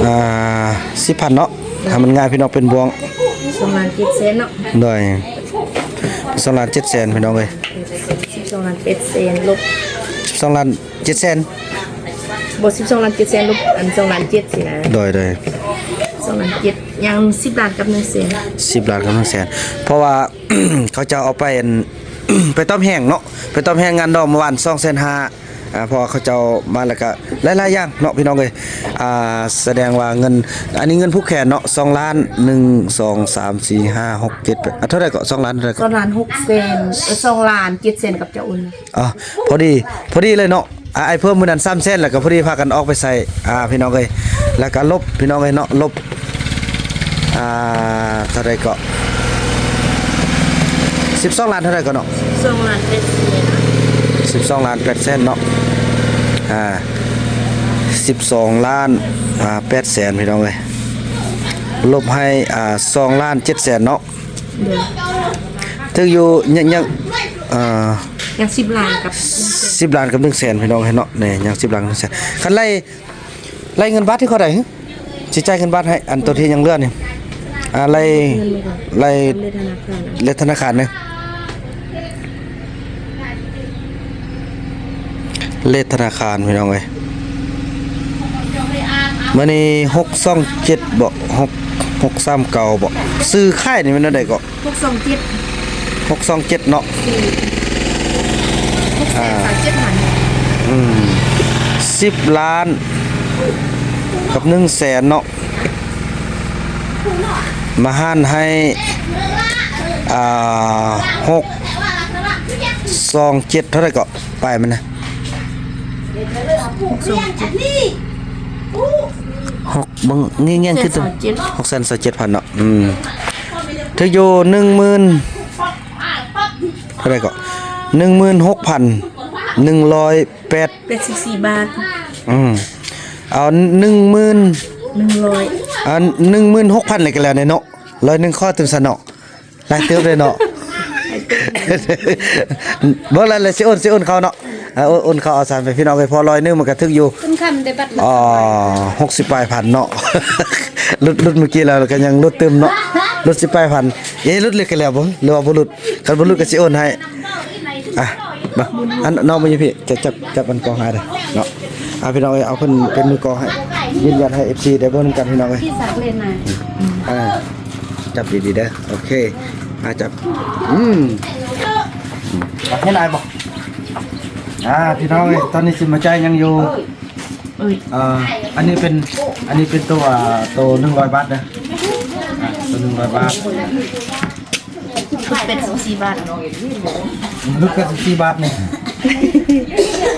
ອ່າ ສິບພັນເນາະ ໃຫ້ມັນງ່າຍ ພີ່ນ້ອງ ເປັນບ່ວງ ສອງລ້ານເຈັດແສນເນາະ ໂດຍ ສອງລ້ານເຈັດແສນ ພີ່ນ້ອງເອີຍ ສິບສອງລ້ານເຈັດແສນລົບ ສິບສອງລ້ານເຈັດແສນ ບໍ່ ສິບສອງລ້ານເຈັດແສນລົບອັນສອງລ້ານເຈັດຊີ້ນະ ໂດຍ ໂດຍ ສອງລ້ານເຈັດ ຍັງສິບລ້ານກັບໜຶ່ງແສນ ສິບລ້ານກັບໜຶ່ງແສນ ເພາະວ່າ ເຂົາເຈົ້າເອົາໄປອັນ ໄປຕ້ອມແຫ້ງເນາະ ໄປຕ້ອມແຫ້ງງານດອງເມື່ອວານ ສອງແສນຫ້າ ອ່າ ເພາະວ່າເຂົາເຈົ້າມາແລ້ວກະຫຼາຍໆຢ່າງເນາະ ພີ່ນ້ອງເອີຍ ອ່າ ສະແດງວ່າເງິນ ອັນນີ້ເງິນຜູກແຂນເນາະ ສອງລ້ານ ໜຶ່ງ ສອງ ສາມ ສີ່ ຫ້າ ຫົກ ເຈັດ ແປດ ອ່າ ເທົ່າໃດເກາະ ສອງລ້ານເທົ່າໃດເກາະ ສອງລ້ານຫົກແສນ ເອີ ສອງລ້ານເຈັດແສນກັບເຈົ້າອຸ່ນ ອໍ ພໍດີ ພໍດີເລີຍເນາະ ອາ ອ້າຍເພີ່ມມື້ນັ້ນສາມແສນ ແລ້ວກໍພໍດີພາກັນອອກໄປໃຊ້ ອ່າ ພີ່ນ້ອງເອີຍ ແລ້ວກໍລົບ ພີ່ນ້ອງເອີຍເນາະ ລົບ ອ່າ ເທົ່າໃດເກາະ ສິບສອງລ້ານເທົ່າໃດເກາະເນາະ ສິບສອງລ້ານແປດແສນ ສິບສອງລ້ານແປດແສນເນາະ ອ່າ ສິບສອງລ້ານ ອ່າ ແປດແສນ ພີ່ນ້ອງເອີຍ ລົບໃຫ້ ອ່າ ສອງລ້ານເຈັດແສນເນາະ ໂດຍ ຖືກຢູ່ ຍັງ ຍັງ ອ່າ ຍັງສິບລ້ານກັບ ສິບລ້ານກັບໜຶ່ງແສນ ພີ່ນ້ອງເອີຍເນາະ ນີ້ຍັງສິບລ້ານກັບໜຶ່ງແສນ ຄັນໄລ່ ໄລ່ເງິນບາດທີ່ເທົ່າໃດຫື? ຊິຈ່າຍເງິນບາດໃຫ້ ອັນໂຕທີ່ຍັງເຫຼືອນີ້ ອ່າ ໄລ່ ເງິນບໍ່ ໄລ່ ເລກທະນາຄານ ເລກທະນາຄານນີ້ ເລກທະນາຄານ ພີ່ນ້ອງເອີຍ ມື້ນີ້ ຫົກສອງເຈັດ ບໍ ຫົກ ຫົກສາມເກົ້າ ບໍ ຊື້ຂາຍນີ້ແມ່ນແນວໃດເກາະ? ຫົກສອງເຈັດ ຫົກສອງເຈັດເນາະ ອືມ ສິບລ້ານກັບໜຶ່ງແສນເນາະ ມາຫານໃຫ້ ອ່າ ຫົກສອງເຈັດ ເທົ່າໃດເກາະ? ປາຍມັນນະ ຫົກສອງເຈັດ ຫົກ ເບິ່ງ ແງນຂຶ້ນ ຫົກແສນຊາວເຈັດພັນເນາະ ອືມ ຖືກຢູ່ໜຶ່ງໝື່ນ ເທົ່າໃດເກາະ? ໜຶ່ງໝື່ນຫົກພັນໜຶ່ງຮ້ອຍແປດ ແປດສິບສີ່ບາດ ອືມ ເອົາໜຶ່ງໝື່ນ ໜຶ່ງຮ້ອຍ ເອົາໜຶ່ງໝື່ນຫົກພັນເລີຍກໍແລ້ວເນາະ ຮ້ອຍໜຶ່ງຂໍຕື່ມຊະເນາະ ຫຼາຍເຕີບເລີຍເນາະ ເບິ່ງແລ້ວ ແລ້ວຊິໂອນ ຊິໂອນເຂົ້າເນາະ ອ່າ ໂອນ ໂອນເຂົ້າເອົາຊັ້ນໄປ ພີ່ນ້ອງເອີຍ ພໍຮ້ອຍໜຶ່ງມັນກໍຖືກຢູ່ ຂຶ້ນຄຳໄດ້ບັດລະ ອໍ ຫົກສິບປາຍພັນເນາະ ຫຼຸດ ຫຼຸດມື້ກີ້ແລ້ວ ແລ້ວກໍຍັງຫຼຸດຕື່ມເນາະ ຫຼຸດສິບປາຍພັນ ເອີ ຫຼຸດເລີຍກໍແລ້ວບໍ່ ຫຼືວ່າບໍ່ຫຼຸດ ຄັນບໍ່ຫຼຸດກໍຊິໂອນໃຫ້ ອ່ະ ມາ ອັນ ນ້ອງມາຢູ່ພີ້ ຈະຈັບ ຈັບອັນກອງໃຫ້ເດີເນາະ ອ່າ ພີ່ນ້ອງເອີຍ ເອົາເພິ່ນເປັນມືກອງໃຫ້ ຢືນຢັນໃຫ້ເອັຟຊີໄດ້ເບິ່ງນຳກັນ ພີ່ນ້ອງເອີຍ ອ່າ ຈັບດີໆເດີ ໂອເຄ ອ່າ ຈັບ ອືມ ອືມ ເຮັດອາຍບໍ່? ອ່າ ພີ່ນ້ອງເອີຍ ຕອນນີ້ຊິມາຈ່າຍຫຍັງຢູ່ ເອີຍ ເອີ ອັນນີ້ເປັນ ອັນນີ້ເປັນໂຕ ໂຕໜຶ່ງຮ້ອຍບາດເດີ ອ່າ ໂຕໜຶ່ງຮ້ອຍບາດ ແປດສິບສີ່ບາດ ຫຼຸດແປດສິບສີ່ບາດນີ້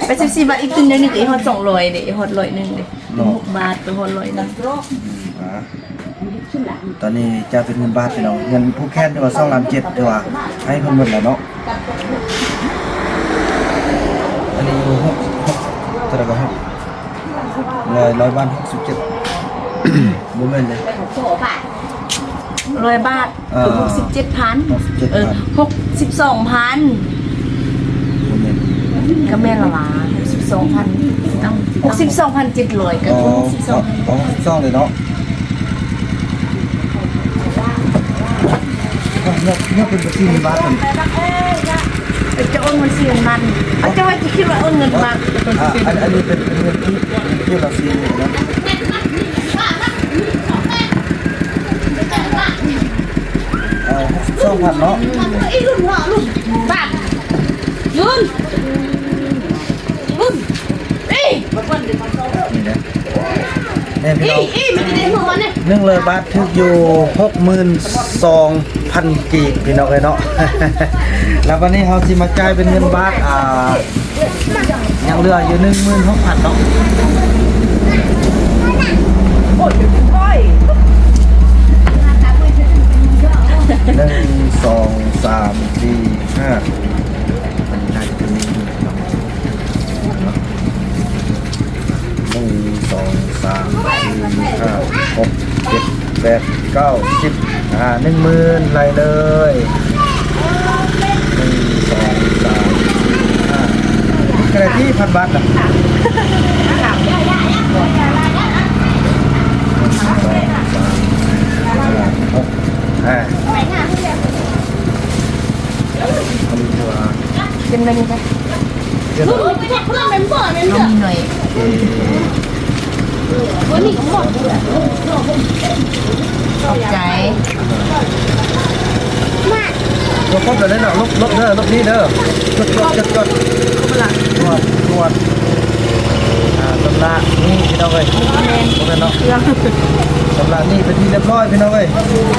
ແປດສິບສີ່ບາດ ອີກຕຶ່ງໜຶ່ງກໍອີກຮອດສອງຮ້ອຍເດ້ ອີກຮອດຮ້ອຍໜຶ່ງເດ້ ເນາະ ຫົກບາດໄປຮອດຮ້ອຍໜຶ່ງ ອ່າ ຕອນນີ້ຈ່າຍເປັນເງິນບາດ ພີ່ນ້ອງ ເງິນຜູກແຂນທີ່ວ່າສອງລ້ານເຈັດ ທີ່ວ່າໃຫ້ເພິ່ນໝົດແລ້ວເນາະ ອັນນີ້ຢູ່ຫົກ ຫົກ ເທົ່າໃດກໍຫົກ ຮ້ອຍ ຮ້ອຍບາດ ຫົກສິບເຈັດ ບໍ່ແມ່ນເດ້ ຮ້ອຍບາດ ເອີ ຫົກສິບເຈັດພັນ ຫົກສິບເຈັດພັນ ເອີ ຫົກສິບສອງພັນ ບໍ່ແມ່ນ ກໍແມ່ນລະຫວາ ຫົກສິບສອງພັນ ຫົກສິບສອງພັນເຈັດຮ້ອຍ ກໍຄືຫົກສິບສອງ ອໍ ຫົກສິບສອງເລີຍເນາະ ຍົກ ຍົກເປັນບັນຊີເງິນບາດ ເອີ ຈະໂອນບັນຊີເງິນບາດ ເອົາ ເຈົ້າວ່າຈະຄິດວ່າໂອນເງິນບາດ ອ່າ ອັນ ອັນນີ້ເປັນ ເປັນເງິນກີບ ເປັນເງິນກີບລາວຊີເນາະ ເອີ ຫົກສິບສອງພັນເນາະ ອືມ ລຸນ ລຸນ ບາດ ລຸນ ລຸນ ອີ ນີ້ເດ້ ນີ້ພີ່ນ້ອງ ອີ ອີ ມັນຈະໄດ້ຫົວມັນນີ້ ໜຶ່ງຮ້ອຍບາດຖືກຢູ່ຫົກໝື່ນສອງພັນກີບ ພີ່ນ້ອງເອີຍເນາະ ແລ້ວບັດນີ້ເຮົາຊິມາຈ່າຍເປັນເງິນບາດ ອ່າ ຍັງເຫຼືອຢູ່ໜຶ່ງໝື່ນຫົກພັນເນາະ ໜຶ່ງ ສອງ ສາມ ສີ່ ຫ້າ ອັນນີ້ໜ້າຈະເປັນໜຶ່ງໝື່ນເນາະ ໜຶ່ງ ສອງ ສາມ ສີ່ ຫ້າ ຫົກ ເຈັດ ແປດ ເກົ້າ ສິບ ອ່າ ໜຶ່ງໝື່ນ ໄລ່ເລີຍ ໜຶ່ງ ສອງ ສາມ ສີ່ ຫ້າ ກະໄດ້ສີ່ພັນບາດນະ ໜຶ່ງ ສອງ ສາມ ສີ່ ຫ້າ ຫົກ ອ່າ ເປັນແບບນີ້ໄປ ເອົາມີໜ້ອຍ ເອີ ຂອບໃຈ ບໍ່ຄົບແລ້ວເດີເນາະ ລົບ ລົບເດີ ລົບນີ້ເດີ ຈົດ ຈົດ ຈົດ ຈົດ ຕວດ ຕວດ ອ່າ ຊຳລະໜີ້ພີ່ນ້ອງເອີຍ ບໍ່ແມ່ນເນາະ ຊຳລະໜີ້ເປັນທີ່ຮຽບຮ້ອຍພີ່ນ້ອງເອີຍ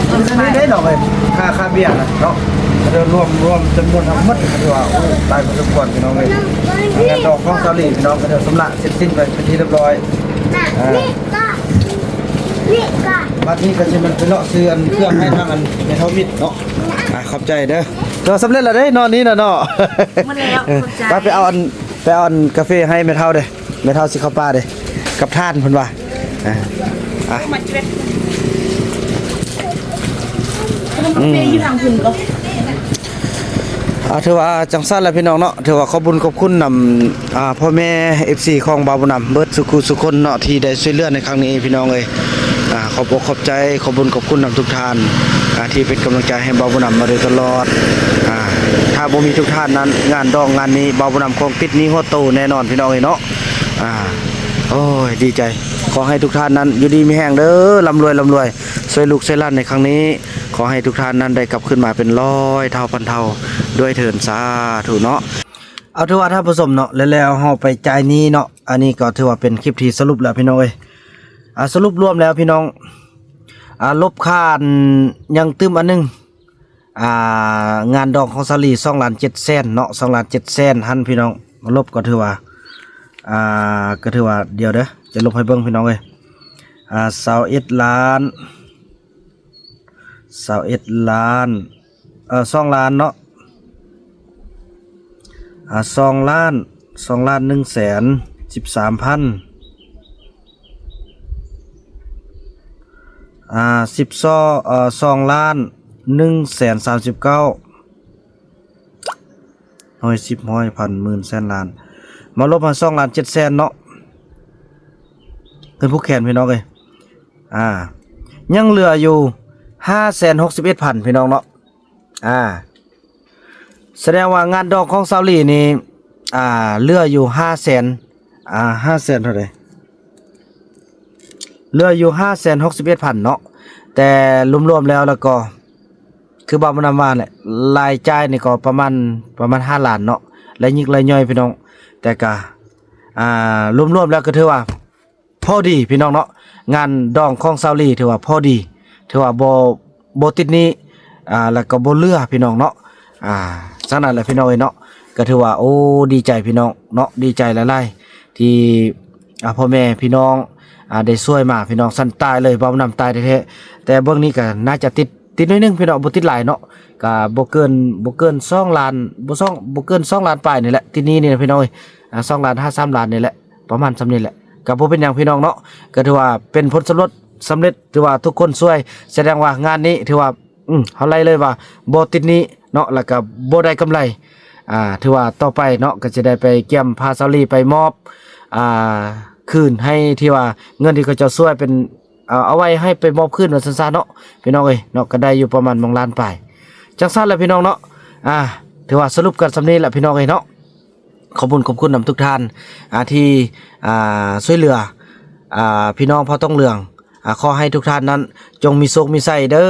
ຄືນີ້ໄດ້ດອກເອີຍ ຄ່າ ຄ່າເບຍນະເນາະ ເດີ ລວມ ລວມຈຳນວນທັງໝົດ ຖືວ່າ ໂອ້ ຫຼາຍພໍສົມຄວນພີ່ນ້ອງເອີຍ ງານດອງຂອງສາວຫຼີພີ່ນ້ອງ ເດີ ຊຳລະເສັດສິ້ນໄປເປັນທີ່ຮຽບຮ້ອຍ ອ່າ ບັດນີ້ກໍຊິແມ່ນໄປເລາະຊື້ອັນເຄື່ອງໃຫ້ທາງອັນແມ່ເຖົ້າມິດເນາະ ອ່າ ຂອບໃຈເດີ ເດີ ສຳເລັດແລ້ວເດ້ເນາະ ນີ້ນະເນາະ ໝົດແລ້ວ ຂອບໃຈ ໄປ ໄປເອົາອັນ ໄປເອົາອັນກາເຟໃຫ້ແມ່ເຖົ້າເດ້ ແມ່ເຖົ້າຊິເຂົ້າປ່າເດ້ ກັບທ່ານເພິ່ນວ່າ ອ່າ ອ່າ ມາເຈັດ ອືມ ກາເຟຢູ່ທາງພຸ້ນກໍ ອ່າ ຖືວ່າຈັ່ງຊັ້ນແຫຼະພີ່ນ້ອງເນາະ ຖືວ່າຂອບບຸນຂອບຄຸນນຳ ອ່າ ພໍ່ແມ່ເອັຟຊີຂອງບ່າວບຸນນຳເບິດສູ່ຄູ່ສູ່ຄົນເນາະ ທີ່ໄດ້ຊ່ວຍເຫຼືອໃນຄັ້ງນີ້ພີ່ນ້ອງເອີຍ ອ່າ ຂອບອົກຂອບໃຈ ຂອບບຸນຂອບຄຸນນຳທຸກທ່ານ ອ່າ ທີ່ເປັນກຳລັງໃຈໃຫ້ບ່າວບຸນນຳມາໂດຍຕະຫຼອດ ອ່າ ຖ້າບໍ່ມີທຸກທ່ານນັ້ນ ງານດອງງານນີ້ ບ່າວບຸນນຳຄົງຕິດໜີ້ຫົວໂຕແນ່ນອນພີ່ນ້ອງເອີຍເນາະ ອ່າ ໂອ້ຍ ດີໃຈ ຂໍໃຫ້ທຸກທ່ານນັ້ນຢູ່ດີມີແຮງເດີ ລ່ຳລວຍ ລ່ຳລວຍ ຊ່ວຍລູກຊ່ວຍຫຼານໃນຄັ້ງນີ້ ຂໍໃຫ້ທຸກທ່ານນັ້ນໄດ້ກັບຄືນມາເປັນຮ້ອຍເທົ່າພັນເທົ່າດ້ວຍເທີ້ນ ສາທຸເນາະ. ເອົາ ຖືວ່າທ່ານຜູ້ຊົມເນາະ ແລ້ວ ແລ້ວເຮົາໄປຈ່າຍໜີ້ເນາະ ອັນນີ້ກໍຖືວ່າເປັນຄລິບທີ່ສະຫຼຸບແລ້ວພີ່ນ້ອງເອີຍ ອ່າ ສະຫຼຸບລວມແລ້ວພີ່ນ້ອງ ອ່າ ລົບຄ່າ ຍັງຕື່ມອັນໜຶ່ງ ອ່າ ງານດອງຂອງສາວຫຼີສອງລ້ານເຈັດແສນເນາະ ສອງລ້ານເຈັດແສນຫັ້ນພີ່ນ້ອງ ລົບກໍຖືວ່າ ອ່າ ກໍຖືວ່າ ດຽວເດີ ຈະລົບໃຫ້ເບິ່ງພີ່ນ້ອງເອີຍ ອ່າ ຊາວເອັດລ້ານ ຊາວເອັດລ້ານ ເອີ ສອງລ້ານເນາະ ອ່າ ສອງລ້ານ ສອງລ້ານໜຶ່ງແສນສິບສາມພັນ ອ່າ ສິບສອງ ເອີ ສອງລ້ານໜຶ່ງແສນສາມສິບເກົ້າ ຮ້ອຍ ສິບ ຮ້ອຍ ພັນ ໝື່ນ ແສນ ລ້ານ ມາລົບໃຫ້ສອງລ້ານເຈັດແສນເນາະ ເງິນຜູກແຂນພີ່ນ້ອງເອີຍ ອ່າ ຍັງເຫຼືອຢູ່ຫ້າແສນຫົກສິບເອັດພັນ ພີ່ນ້ອງເນາະ ອ່າ ສະແດງວ່າງານດອງຂອງສາວຫຼີນີ້ ອ່າ ເຫຼືອຢູ່ຫ້າແສນ ອ່າ ຫ້າແສນເທົ່າໃດ ເຫຼືອຢູ່ຫ້າແສນຫົກສິບເອັດພັນເນາະ ແຕ່ລວມໆແລ້ວ ແລ້ວກໍ ຄືບ່າວບຸນນຳວ່າແຫຼະ ລາຍຈ່າຍນີ້ກໍປະມານ ປະມານຫ້າລ້ານເນາະ ລາຍຍິກລາຍຍ່ອຍພີ່ນ້ອງ ແຕ່ກະ ອ່າ ລວມໆແລ້ວກໍຖືວ່າພໍດີພີ່ນ້ອງເນາະ, ງານດອງຂອງສາວລີຖືວ່າພໍດີ ຖືວ່າບໍ່ ບໍ່ຕິດໜີ້ ອ່າ ແລ້ວກໍບໍ່ເຫຼືອພີ່ນ້ອງເນາະ. ອ່າ ສະນັ້ນແຫຼະພີ່ນ້ອງເອີຍເນາະ, ກໍຖືວ່າ ໂອ້ ດີໃຈພີ່ນ້ອງເນາະ, ດີໃຈຫຼາຍໆ ທີ່ ອ່າ ພໍ່ແມ່ພີ່ນ້ອງ ອ່າ ໄດ້ຊ່ວຍມາພີ່ນ້ອງ. ຊັ້ນຕາຍເລີຍ ເວົ້ານຳຕາຍແທ້ໆ, ແຕ່ເບິ່ງນີ້ກໍໜ້າຈະຕິດ ຕິດໜ້ອຍໜຶ່ງພີ່ນ້ອງ, ບໍ່ຕິດຫຼາຍເນາະ, ກໍບໍ່ເກີນ ບໍ່ເກີນສອງລ້ານ ບໍ່ສອງ ບໍ່ເກີນສອງລ້ານປາຍນີ້ແຫຼະ, ຕິດໜີ້ນີ້ນະພີ່ນ້ອງເອີຍ. ອ່າ ສອງລ້ານຫາສາມລ້ານນີ້ແຫຼະ ປະມານສ່ຳນີ້ແຫຼະ, ກໍບໍ່ເປັນຫຍັງພີ່ນ້ອງເນາະ, ກໍຖືວ່າເປັນຜົນສຳເລັດ ສຳເລັດ ຖືວ່າທຸກຄົນຊ່ວຍ, ສະແດງວ່າງານນີ້ຖືວ່າ ອືມ ເຮົາໄລ່ເລີຍວ່າບໍ່ຕິດໜີ້ເນາະ, ແລ້ວກໍບໍ່ໄດ້ກຳໄລ. ອ່າ ຖືວ່າຕໍ່ໄປເນາະ ກໍຈະໄດ້ໄປກຽມພາສາວລີໄປມອບ ອ່າ ຄືນໃຫ້ ທີ່ວ່າເງິນທີ່ເຂົາເຈົ້າຊ່ວຍເປັນ ເອົາ ເອົາໄວ້ໃຫ້ໄປມອບຄືນວ່າຊັ້ນຊະເນາະ ພີ່ນ້ອງເອີຍເນາະ, ກໍໄດ້ຢູ່ປະມານໝ່ອງລ້ານປາຍ. ຈັ່ງຊັ້ນແຫຼະພີ່ນ້ອງເນາະ, ອ່າ ຖືວ່າສະຫຼຸບກັນສ່ຳນີ້ແຫຼະພີ່ນ້ອງເອີຍເນາະ. ຂອບຄຸນ ຂອບຄຸນນຳທຸກທ່ານ ອ່າ ທີ່ ອ່າ ຊ່ວຍເຫຼືອ ອ່າ ພີ່ນ້ອງເຜົ່າຕົງເຫຼືອງ. ອ່າ ຂໍໃຫ້ທຸກທ່ານນັ້ນຈົ່ງມີໂຊກມີໄຊເດີ,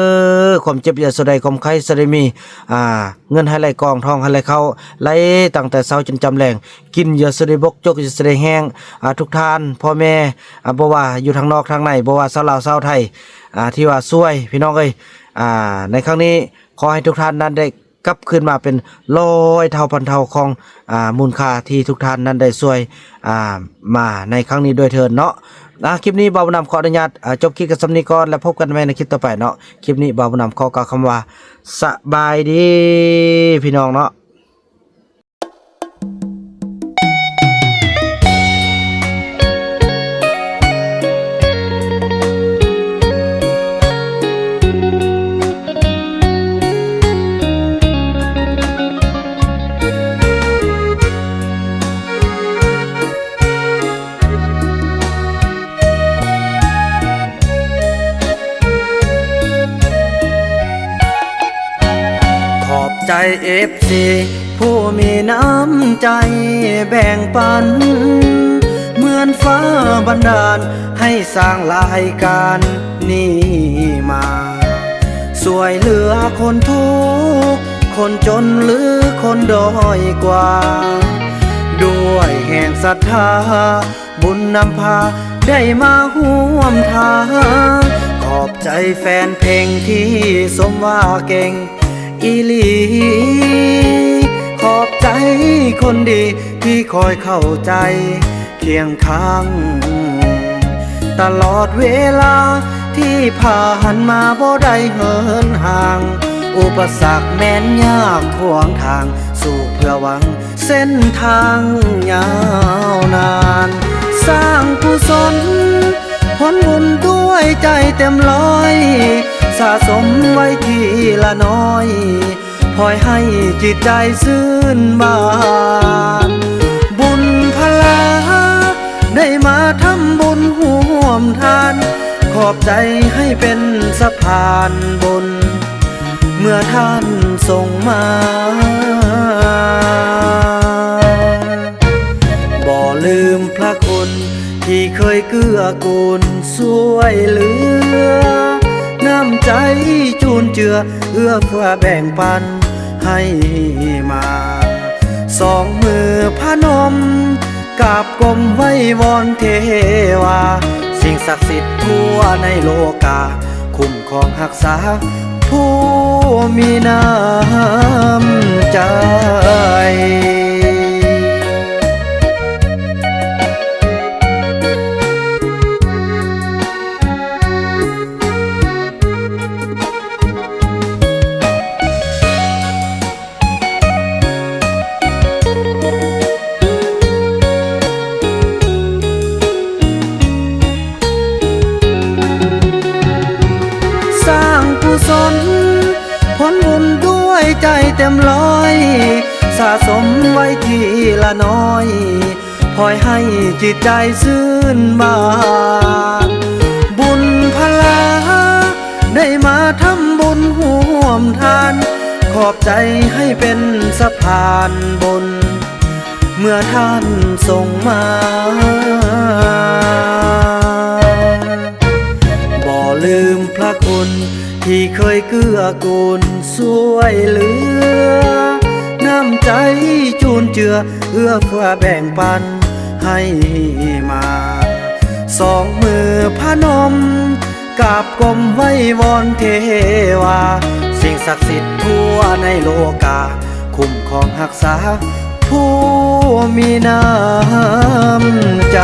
ຄວາມເຈັບຢ່າສູ່ໄດ້, ຄວາມໄຂ້ສູ່ໄດ້ມີ, ອ່າ ເງິນໃຫ້ໄຫຼກອງ, ທອງໃຫ້ໄຫຼເຂົ້າ, ໄຫຼຕັ້ງແຕ່ເຊົ້າຈົນຈຳແລງ, ກິນຢ່າສູ່ໄດ້ບົກ, ຈົກຢ່າສູ່ໄດ້ແຫ້ງ. ອ່າ ທຸກທ່ານ ພໍ່ແມ່ ອ່າ ບໍ່ວ່າຢູ່ທາງນອກທາງໃນ, ບໍ່ວ່າຊາວລາວຊາວໄທ ອ່າ ທີ່ວ່າຊ່ວຍ ພີ່ນ້ອງເອີຍ ອ່າ ໃນຄັ້ງນີ້ ຂໍໃຫ້ທຸກທ່ານນັ້ນໄດ້ ກັບຄືນມາເປັນຮ້ອຍເທົ່າພັນເທົ່າຂອງ ອ່າ ມູນຄ່າທີ່ທຸກທ່ານນັ້ນໄດ້ຊ່ວຍ ອ່າ ມາໃນຄັ້ງນີ້ດ້ວຍເທີ້ນເນາະ. ອ່າ ຄລິບນີ້ບ່າວບຸນນຳຂໍອະນຸຍາດ ອ່າ ຈົບຄລິບກັນສ່ຳນີ້ກ່ອນ ແລ້ວພົບກັນໃໝ່ໃນຄລິບຕໍ່ໄປເນາະ. ຄລິບນີ້ບ່າວບຸນນຳຂໍກ່າວຄຳວ່າ ສະບາຍດີ ພີ່ນ້ອງເນາະ. ຂອບໃຈເອັຟຊີ ຜູ້ມີນ້ຳໃຈແບ່ງປັນ ເໝືອນຟ້າບັນດານໃຫ້ສ້າງລາຍການນີ້ມາ ຊ່ວຍເຫຼືອຄົນທຸກ ຄົນຈົນ ຫຼື ຄົນດ້ອຍກວ່າ ດ້ວຍແຮງສັດທາ ບຸນນຳພາໄດ້ມາຮ່ວມທາງ ຂອບໃຈແຟນເພງທີ່ຊົມວ່າເກັ່ງອີ່ຫຼີ ຂອບໃຈຄົນດີທີ່ຄອຍເຂົ້າໃຈຄຽງຂ້າງ ຕະຫຼອດເວລາທີ່ຜ່ານມາບໍ່ໄດ້ເຫີນຫ່າງ ອຸປະສັກແມ່ນຍາກຂວາງທາງ ສູ້ເພື່ອຫວັງ ເສັ້ນທາງຍາວນານ ສ້າງກຸສົນຜົນບຸນດ້ວຍໃຈເຕັມຮ້ອຍ ສະສົມໄວ້ທີລະໜ້ອຍ ພອຍໃຫ້ຈິດໃຈຊື່ນບານ ບຸນພະລາ ໄດ້ມາທຳບຸນຮ່ວມທານ ຂອບໃຈໃຫ້ເປັນສະພານບຸນ ເມື່ອທ່ານສົ່ງມາ ບໍ່ລືມພະຄຸນທີ່ເຄີຍເກື້ອກູນຊ່ວຍເຫຼືອ ນ້ຳໃຈຈູນເຈືອ ເອື້ອເຟື້ອແບ່ງປັນໃຫ້ມາ ສອງມືພະນົມ ກາບກົ້ມໄຫວ້ວອນເທວາ ສິ່ງສັກສິດທົ່ວໃນໂລກາ ຄຸ້ມຄອງຮັກສາຜູ້ມີນ້ຳໃຈ. ສ້າງກຸສົນຜົນບຸນດ້ວຍໃຈເຕັມຮ້ອຍ ສະສົມໄວ້ທີລະໜ້ອຍ ພອຍໃຫ້ຈິດໃຈຊື່ນບານ ບຸນພະລາ ໄດ້ມາທຳບຸນຮ່ວມທານ ຂອບໃຈໃຫ້ເປັນສະພານບຸນ ເມື່ອທ່ານສົ່ງມາ ບໍ່ລືມພະຄຸນທີ່ເຄີຍເກື້ອກູນຊ່ວຍເຫຼືອ ນ້ ນ້ຳໃຈຈູນເຈືອ ເອື້ອເຟື້ອແບ່ງປັນໃຫ້ມາ ສອງມືພະນົມ ກາບກົ້ມໄຫວ້ວອນເທວາ ສິ່ງສັກສິດທົ່ວໃນໂລກາ ຄຸ້ມຄອງຮັກສາ ຜູ້ມີນ້ຳໃຈ.